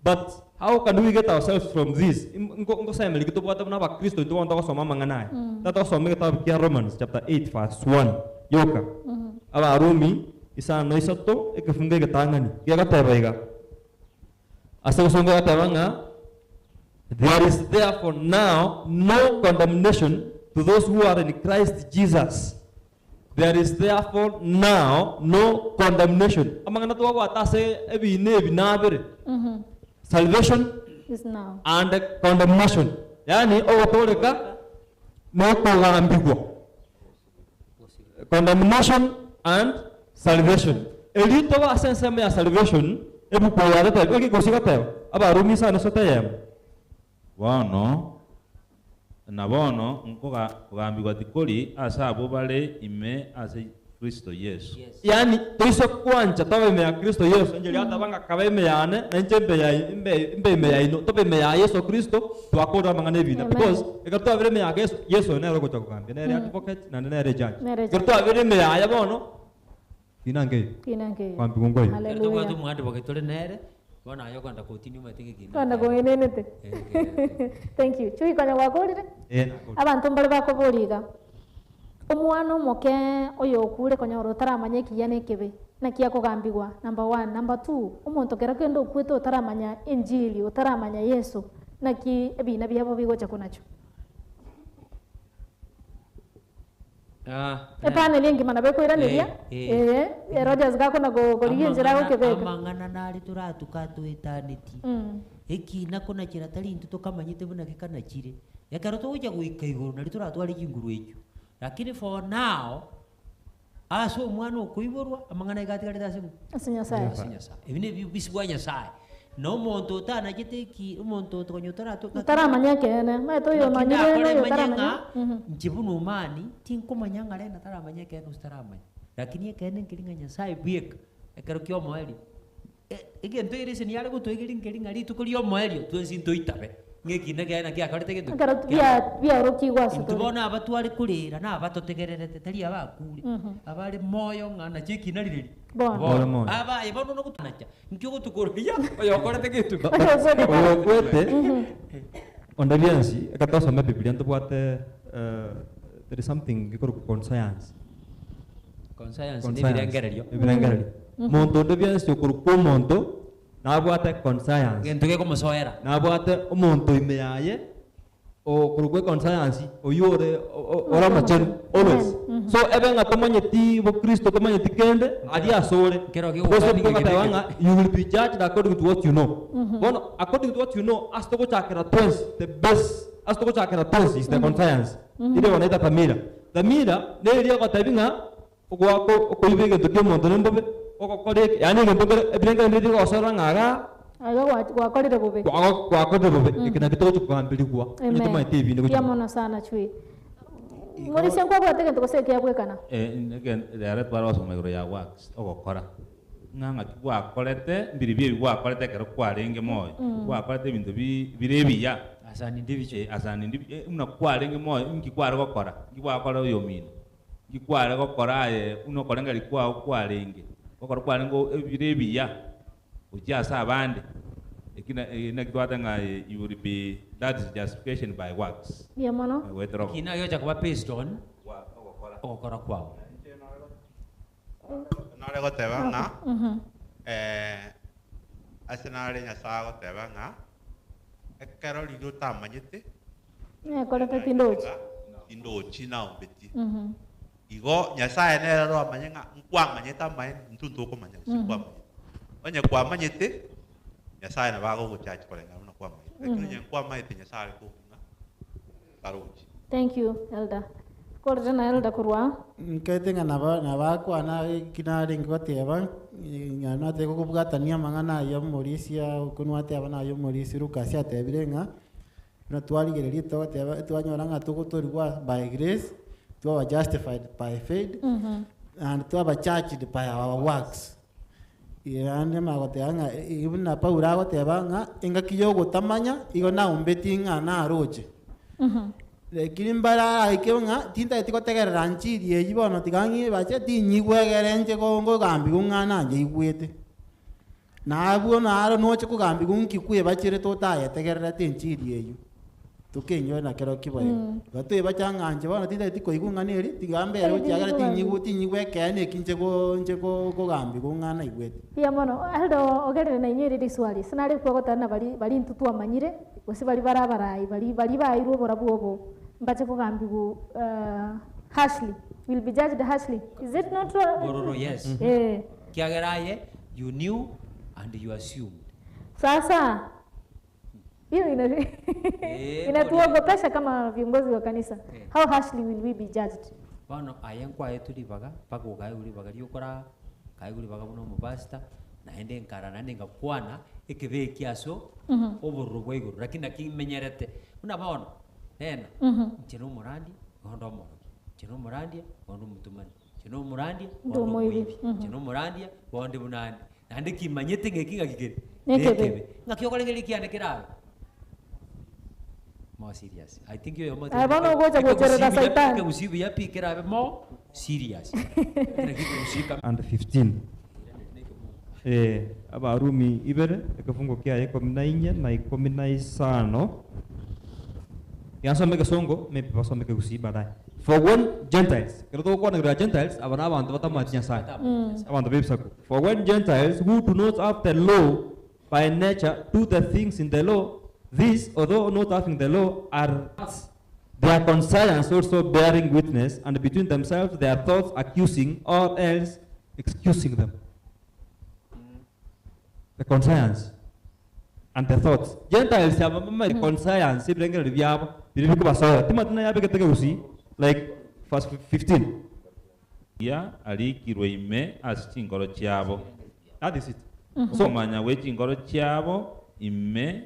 But how can we get ourselves from this? Nko ngosemeria ki tobwate buna abakristo intwe bono togosoma amang'ana aya. Tata togosoma egetabu kia Romans chapter 8 verse 1 yoka. Abarumi isano na isato ekefungo egetang'ani gegoteba iga. Ase egosongo egoteba ng'a there is therefore now no condemnation to those who are in Christ Jesus. There is therefore now no condemnation. Amang'ana twabwate ase ebiina ebi nabere, salvation Is now. and condemnation, yaani ogotooreka na okogambigwa. Condemnation and salvation. Erio tobe ase ensemo ya salvation, ebuku eye yatotebia, eki gose goteba, Abarumi isano ase eyemo. Bono, na bono nkogambigwa tikori ase abwo bare ime ase Kristo Yeso. Yaani toise kwancha tobe ime ya Kristo Yeso, inche riateba ng'a kabe ime yane, na inche mbe ya mbe mbe ime yaino, tobe ime ya Yeso Kristo, twakorire amang'ana ebina. Amen. Because ekero twabire ime ya Yeso, Yeso oyo nere ogocha kogambia, nere advocate naende nere judge. Nere Ekero judge. twabire ime yaye bono, Kina nkeiyo. Kina nkeiyo. Kwambigwa nkoiyo. Ekero Hallelujah. tobwate omoadvocate tore nere, bono aye okogenda kotini omanyete ng'a ekina Kogenda nkiaye. kong'enenete. Eh, eh. Thank you. Chui konya gwakorire? Eh, nakorire. Abanto mbare bakoboria iga, omwana omoke oyo okure konya ore otaramanya ekiya na ekebe, naki akogambigwa? Number one. Number two, omonto kero kende okwete otaramanya enchili, otaramanya Yeso, naki ebina biabo bigocha konachwa? Epaneli engima nabo ekoiraneria, ee, Rogers gakona korigia enchera agokebeka. Amang'ana nare toratuke atoetanetie. Ekina konachera tari intwe tokamanyete buna gekanachire. Ekero togocha goika igoro nario toratware chinguru echio. Lakini for now, ase omwana okoiborwa, amang'ana iga atigarete ase ng'o? Ase Nyasaye. Ase Nyasaye. Ebi nebi obobisi bwa Nyasaye. Na omonto otanachete eki, omonto otokonya otaratoka ki. Otaramanya ekeene, omanyete oyo Naki omanyire na ndakore oyo manye otaramanya, ng'a inche buna omani, tinkomanya ng'a rende taramanya ekeene gose taramanya. Lakini ekeene nkeri ng'a Nyasaye bweka, ekero kia omoerio, egento ere ase niare gotoigeria nkeri ng'a rituko ria omoerio, twensi ntoitabe. Ng'ekina kiaye naki akorete gento ki? Ekero bia biaorokigwe ase Intwe tore. bono aba tware korera na abatotegererete, tari abakure, abare moyo ng'a nache ekina rireri? Bono. Bono moyo. Abaye bono nogotonacha, inki ogotokoria oyokorete gento ki? Oyokwete onde bwensi ekero twasoma ebibilia ntobwate there is something gekorokwa conscience. Conscience na ebirengererio. Ebirengererio. Monto onde bwensi okorokwa omonto Nabwate conscience. Gento gekomosoera. Nabwate omonto ime yaye okorokwa econscience oyio ore ore omochenu always. So ebe ng'a tomanyeti bokristo tomanyeti kende aria asore. Gose togoteba ng'a you will be judged according to what you know. Bono according to what you know ase togochakera twensi the base ase togochakera twensi is the conscience. Ere bono eta thamira. Thamira neria egotebia ng'a Ogoaka okoiba egento ki'omonto nembobe, ogokora eke, yaani egento kere ebirengererio mbire bigosorora ng'a igaa Aiga gwa- gwakorire bobe. gwago gwakorire bobe, eke nakio togochia kogamberigwa, onye Amen. tomanyeti ebinde Mbuya gochia mono sana chui. Morisia nkwabwate egento gose ekiabwekana? Rero tware gosoma igoro ya works, ogokora. Ng'a ng'aki gwakorete, mbiribio ebi gwakorete ekero kwarenge moyo, gwakorete ebinto bi bire ebiya, Asani ndibicho. Asani ndibi buna kwarenge moyo, inki kware gokora, inki gwakora oyomino. Inki kware gokora aye buna okorengereria kwao kwarenge, gokora kwarenge ebire ebiya gochia ase abande? Eki naki twateba ng'a you will be that is justification by works. Mbuya mono. Goetera Eki nagegocha koba based on ogokora kwao. Nare goteba ng'a ase nare Nyasae agoteba ng'a ekero riria otamanyete Nekorete tindochi. Tindochi naombetie. Igo Nyasae nere oramanye ng'a nkwamanyete amaene, intwe ntokomanya gose nkwamanyete. Onye kwamanyete, Nyasae nabo agogochachi koreng'ana buna kwamanyete. Lakini onye nkwamanyete Nyasae are kogokuna tarochi. Thank you Elder. Korete na Elder korwa. Nkaete ng'a naba nabakwana eki narenge goteba, ng'a natebe kobwatania amang'ana ayio omorisia okwo nwateba naye omorisia Lucas atebire ng'a. Buna twarigereria togoteba twanyora ng'a togotorigwa by grace, twaba justified by faith, and twaba judged by our works. Yaani amagoteba ng'a buna Paulo agoteba ng'a engaki yogotamanya igo naumbetie ng'a naroche. Lakini mbare araike ng'a tintageti gotegerera nchiri eyio bono tiga ng'ibache tinyigwegere inche ngogambigwa ng'a nanyeigwete. Na abwo naro noche kogambigwa nki kwebacherete otayetegererete enchiri eyio, tokenyore na kerokio boigo. Igo twebacha ng'a inche bono tintageti koigwa ng'a neri, tiga mbere gochia ekero tinyigwa tinyigwa ekeene eki inche go inche go kogambigwa ng'a naigwete. Mbuya mono. Elder ogerire nainwe ere riswali, ase nare kwagotana na baria baria intwe twamanyire, gose baria bare abarai, baria baria baeirwe oborabu obo, mbache kogambigwa harshly, will be judged harshly, is it not true? Bororo yes. Eh. Ekiagera aye you knew and you assumed. Sasa hiyo ina inatuogopesha kama viongozi wa kanisa. How harshly will we be judged? Bono aye nkwaetwe ribaga mpaka okaegwa ribaga riokoraa, nkaegwa ribaga buna omopastor, naende nkara naende nkakwana ekebe eki ase obororo bwa igoro, lakini naki menyerete. Buna bono, nena, inche na omorandia, igo nde omorogi, inche na omorandia, igo nde omotomani. Inche nomorandia, Ndi bono omoibi. omoibi. Inche nomorandia, bono ndi buna ande. Naende kimanyete ng'a eki ng'aki kere? Nekebe. Nekebe. Ng'aki okorengereria ekiane kerabe? More serious. I think oyomo Aye bono ogocha gocherera Saitani. Ekegusii buya pi kerabe more serious. Eki nakio ekegusii kamili. And 15. Ee, Abarumi ibere, ekefungo kiaye ikomi na inye na ikomi na isano. Tiga nsome egesongo, maybe basome ekegusii baadaye. For when Gentiles, ekero togokwana igoro ya Gentiles, aba nabanto batamanyeti Nyasaye, abanto b'ebisaku. For when Gentiles who do not have the law by nature do the things in the law, these, although not having the law, are their conscience also bearing witness, and between themselves their thoughts accusing or else excusing them. The conscience and the thoughts. Gentiles aba bamanyete conscience ebirengererio biabo biria bikobasoera. Timanyeti naye abegete kegusii like verse 15. Buya arikirwe ime ase chinkoro chiabo. That is it. So Okomanya gwe chinkoro chiabo ime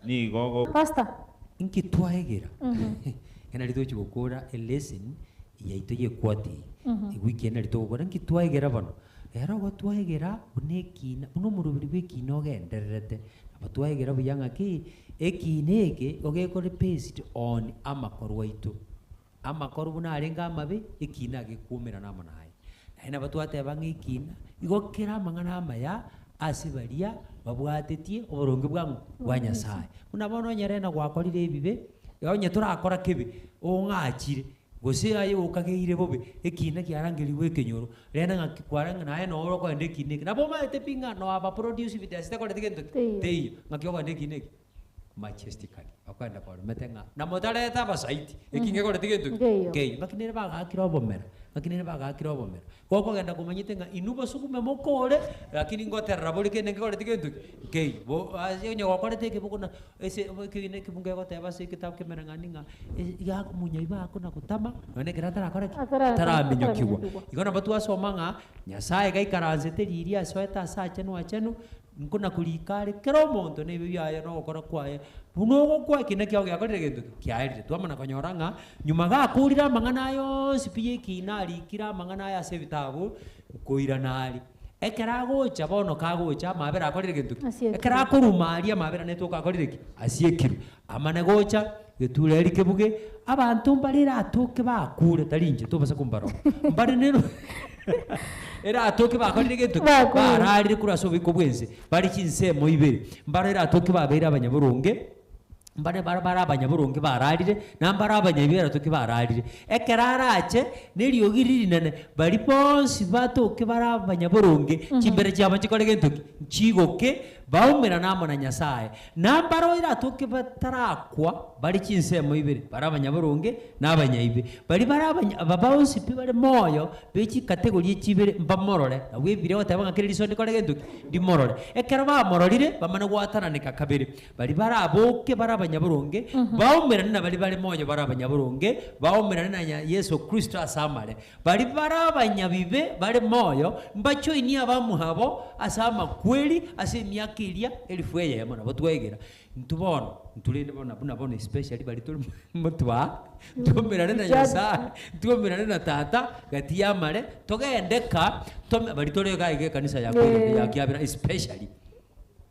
nigo go. Pastor. Inki twaegera? Ekero nari togochia gokora elesson yaito ye equarter eye, ewiki eye nari togokora, inki twaegera bono? Rero igo twaegera buna ekina, buna omoroberi bwa ekina ogendererete, nabo twaegera buya ng'aki, ekina eke igo gekore based on amakorwa aito. Amakorwa buna arenge amabe, ekina gekwomera amo naye. Naende nabo twateba ng'a ekina, igo kere amang'ana amaya ase baria babwatetie oboronge bwa ng'o? Bwa Nyasaye. Buna bono onye rende gwakorire ebibe, onye torakora kebe, ong'achire, gose aye okageire bobe, ekina kiarangerigwe ekenyoro, rende ng'aki kwarenge naye noro okoenda ekina eke. Nabo omanyete pi ng'a noaba produce evidence tekoreti gento ki? Teiyo. Teiyo. Ng'aki okoenda ekina eke? Majestically, okoenda koromete ng'a namotarete abasaiti, eki ngekoreti gento ki? Nkeiyo. Nkeiyo. Ng'aki nere bagaakire obomera, ng'aki nere bagaakire obomera. Gokogenda komanyete ng'a inwe bosugume mokore, lakini ngoterera bore kende ngekoreti gento ki? Nkeiyo. Bo ase onye gokorete eke bokona ase ekegena ekebungo gegoteba ase eketabu ki'emereng'anio ng'a iga omonyabibe akona gotama, nonye ekero atarakora ki? Atara- Ataraminyokigwa. ataraminyokigwa. Igo nabo twasoma ng'a, Nyasaye gaikaransete riria asoete ase achenu achenu, Nkona korika are kera omonto na ebibe biaye na ogokora kwaye, buna ogokwa, ekina kiao giakorire gento ki? Kiaerire. Twamana konyora ng'a nyuma gakorire amang'ana aya onsi pi y'ekina arikire amang'ana aya ase ebitabu, nkoirana are. Ekero agocha bono kagocha amabera akorire gento ki? Asiekirwe. Ekero akoruma aria amabera netoka akorire ki? Asiekirwe. Amane gocha, getureri kebuge, abanto mbare eratoke bakure, tari inche, tobasa kombarora, mbare nero eratoke bakorire gento ki? Bakure. Bararire korwa ase oboiko bw'ense, bare chinsemo ibere, mbare eratoke babeire abanyaboronge, mbare bare bare abanyaboronge bararire, na mbare abanyabibe eratoke bararire. Ekero arache, na eriogi ririnene, baria bonsi batoke bare abanyaboronge, chimbere chiabo nchikore gento ki? Nchigoke, baumerane amo na Nyasaye. Na mbaroo iratoke batarakwa bare chinsemo ibere, bare abanyaboronge na abanyaibe. Baria bare abanya aba bonsi pi bare moyo be chikategori echi ibere mbamorore, nabwo Ebibilia egoteba ng'a kera riso ndikore gento ki? Ndimorore. Ekero bamororire, bamane gwatananeka kabere. Baria baraboke bare abanyaboronge, baumerane na baria bare moyo bare abanyaboronge, baumerane na nya Yeso Kristo ase amare. Baria bare abanyabibe bare moyo mbachoinie abamwabo ase amakweri ase emiaka eria elifu eyemo. Nabo twegera intwe bono, intwe rende bono buna bono especially baria tore motwe aa, ntwomerane na Nyasaye, ntwomerane na tata gati y'amare, togende ka, tome baria tore iga iga ekanisa ya Kwerende ya Kiabera especially.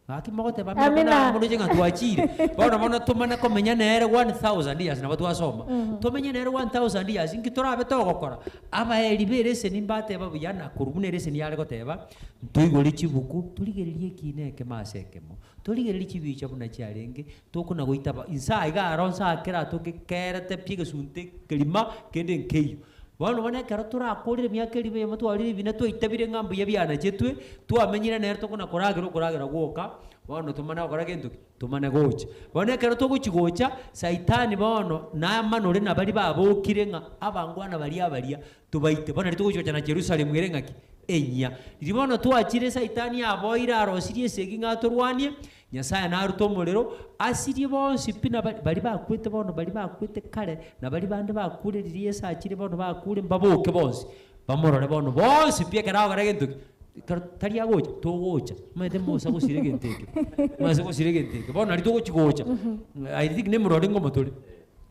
Gaki mogoteba amina Amina. buna moroche ng'a twachire. Bono bono tomane komenya nere 1000 years nabo twasoma. Tomenye nere 1000 years inki torabe togokora? Abaeri ba ereseni mbateba buya na korwa buna ereseni yare goteba, ntoigore chibuku torigererie ekina ekemo ase ekemo, torigererie chibicha buna chiarenge, tokona goitaba inse aiga aro nse aa kera atoke kerete pi egesunte kerima kende nkeiyo. Bono bono ekero torakorire emiaka elifu eyemo twarire ebina twaitabire ng'a mbuya bianachetwe, twamenyire nere tokona koragera okoragera gwoka, bono tomane gokora gento ki? Tomane gocha. Bono ekero togochi gocha, saitani bono namanore na baria babokire ng'a abangwana baria abaria tobaite. Bono nario togochi gocha na Jerusalemu ere ng'aki? Enyia. Riria bono twachire saitani aboire arosirie esegi ng'a atorwanie, Nyasae narute omorero, asirie bonsi pi na baria bakwete bono, baria bakwete kare, na baria bande bakure riria Yeso achire bono bakure, mbaboke bonsi, bamorore bono bonsi pi ekero agokora gento ki? Ekero tari agocha, togocha. Omanyete mosa gosira egento eke, mosa gosira egento eke, bono nario togochi gocha, I think nemorori ngomotore.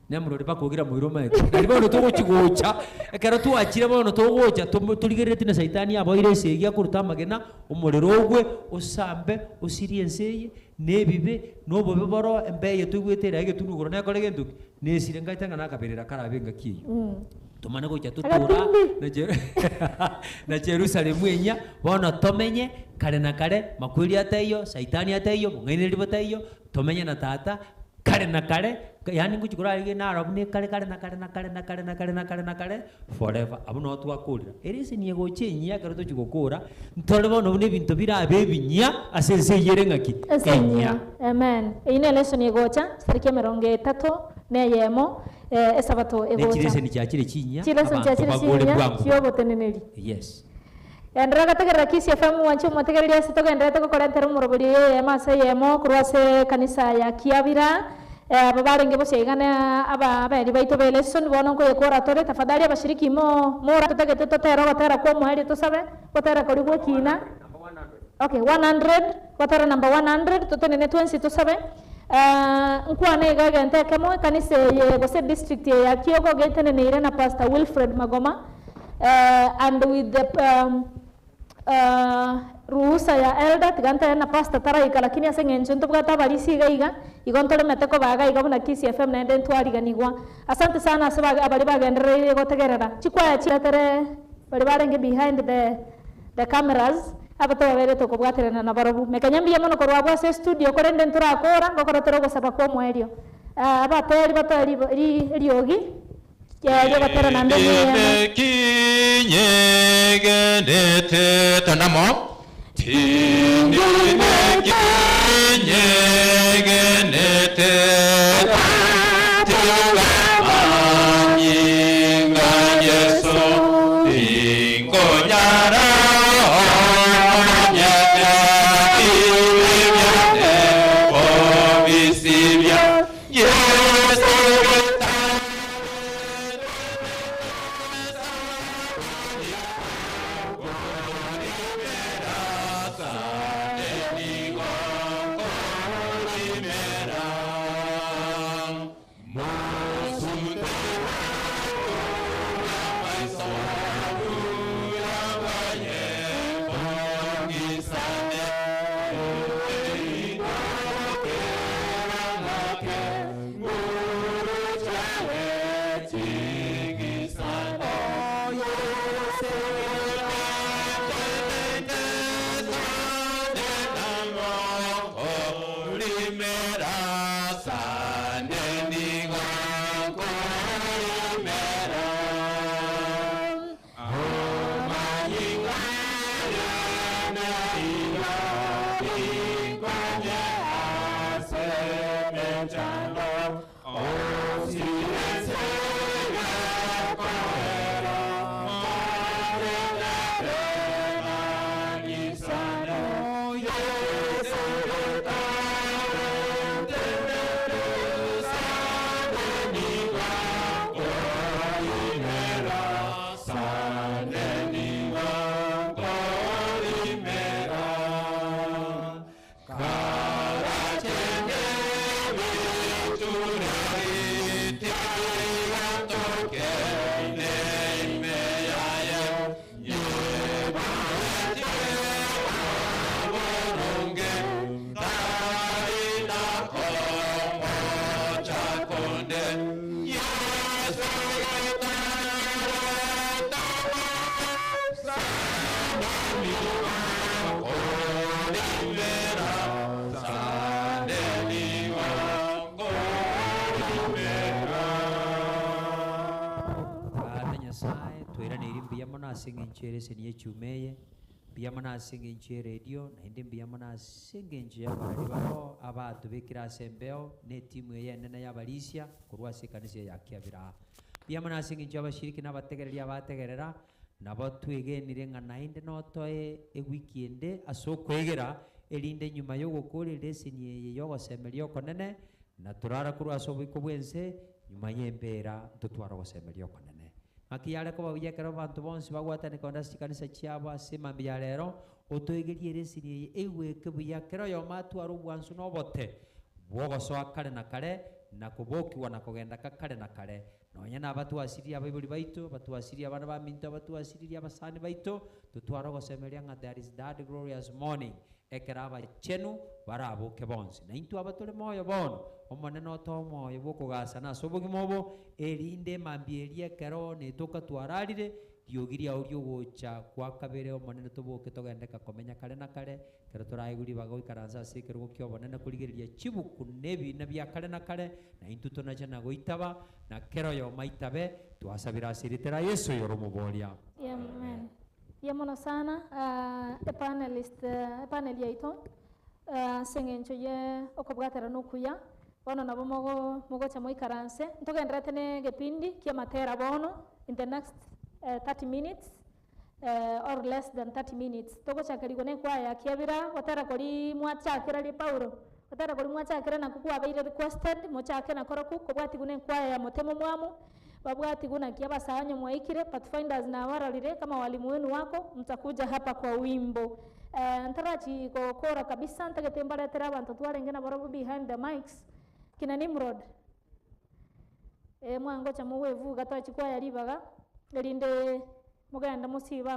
Nemorori bakogira moiro omanyete. Nari bono togochi gocha, ekero twachire bono togocha tomo torigereretie na saitani aboire esegi akoruta amagena, omorero ogwe, osambe, osirie ense eye, na ebibe, na obobe boro, embe eye toigwete ere egetunu igoro nekore gento ki? Nesire ngaete ng'a nakaberera karabe engaki eyio. Tomane gocha totora Agatumbi. na Jeru na Jerusalemu enyia, bono tomenye kare na kare, makweri ataiyo, saitani ataiyo, bong'ainereria botaiyo, Tomenye na Tata kare na kare, yaani ngochia korarigia naro buna ekare kare na kare na kare na kare na kare na kare na kare forever. Abwo noo twakorera. Ereseni egocha enyia ekero tochia gokora, ntore bono buna ebinto birabe ebinyia ase ense eyio ere ng'aki? Ense enyia. Amen. Eyio ne lesson egocha, chitariki emerongo etato na eyemo, eh, esabato Ne egocha. chireseni chiachire chinyia, Chilesson abanto chiachire bagore chinyia bwango bwango. chioboteneneri. Yes. Enderera gotegerera Kisii FM mwanche omotegereri ase togendererete gokorentera omorobori oyo eyemo ase eyemo korwa ase ekanisa ya Kiabira. Aba barenge bosio iga na aba abaeria baito be lesson bono nkoyekora tore tafadhali abashiriki mo mora totagete totere ogotera kwa omoerio tosabe gotera koria gwekina okay 100 gotera number 100 totenene twensi tosabe Nkwane iga egento ekemo ekanisa eye gose district eye ya Kioko geteneneire na Pastor Wilfred Magoma and with the Ruhusa ya elder, tiga ntere na pastor taraika lakini ase eng'encho ntobwate abarisia iga iga, igo ntoremete koba iga iga buna Kisii FM naende ntwariganigwa. Asante sana ase baria bagendereire gotegerera. Chikwaya chiretere baria barenge behind the the cameras, aba twabeire tokobwaterana nabarobwo. Mekenya mbuya mono korwa abwo ase estudio korende ntorakora, ngokora tore ogosaba kwa omoerio. Abateri batoe ribo ri eriogi riogotera naende omweyemo. Kinyegenete tonamo Tindinekinyegenete Manyinga Yesu Tinkonyara omonyene Ibibyane obisibya Yesu Tata Nyasaye tweraneirie mbuya mono ase eng'encho ere eseni ya echuma eye, mbuya mono ase eng'encho ya eredio, naende mbuya mono ase eng'encho ya abarari babo abatobekire ase embeo, na etimu eye enene ya abarisia korwa ase ekanisa eye ya Kiabira. Mbuya mono ase eng'encho ya abashiriki na abategereria abategerera, nabo twegenire ng'a naende notoe ewiki ende ase okoegera, erinde nyuma ya ogokora ereseni eye ya ogosemeria okonene, na torara korwa ase oboiko bwa ense, nyuma ya embera ntotware ogosemeria okonene. Ng'aki yare koba buya ekero abanto bonsi bagwatanika kogenda ase chikanisa chiabo ase emambia ya rero, otoegerie ereseni eye eigweke buya kera oyomo atware obwansu na obote bw'ogosoa kare na kare, na kobokigwa na kogenda ka kare na kare. Nonya nabatwasiririe abaibori baito, batwasiririe abana baminto, abatwasiririe abasani baito, totware ogosemeria ng'a there is that glorious morning ekero abachenu baraboke bonsi. Na intwe aba tore moyo bono, Omonene otoe omoyo bw'okogasana ase obogima obo, erinde emambia eria ekero netoka twararire, riogi riao ri'ogocha kwa kabere Omonene toboke togendeka komenya kare na kare, ekero toraigwe ribaga goikaransa ase ekerogo ki'obonene korigereria chibuku na ebina bia kare na kare, na intwe tonache na goitaba, na kera oyomo aitabe, twasabire ase erieta ria Yeso oyore omoboria. Amen. Mbuya mono sana epanelist epanel yaito ase eng'encho ye okobwaterana okuya, bono nabo mogo mogocha moikaranse, ntogendererete na egepindi kia amatera bono in the next 30 minutes or less than 30 minutes, togochakerigwa na ekwaya ya Kiabira, gotera koria mwachakera ria Paulo, gotera koria mwachakera nakwo kwabeire requested, mochake nakorokwo, kobwatigwa na ekwaya ya Motemo Mwamu, babwatigwe naki abasae onye mwaikire, Pathfinders nabarorire kama walimu wenu wako, mtakuja hapa kwa wimbo. Ntarachi gokora kabisa, ntagete mbaretere abanto twarenge nabarobwo behind the mics, kina Nimrod, mwangocha mogwevuga toe chikwaya ribaga, erinde mogende mosibe.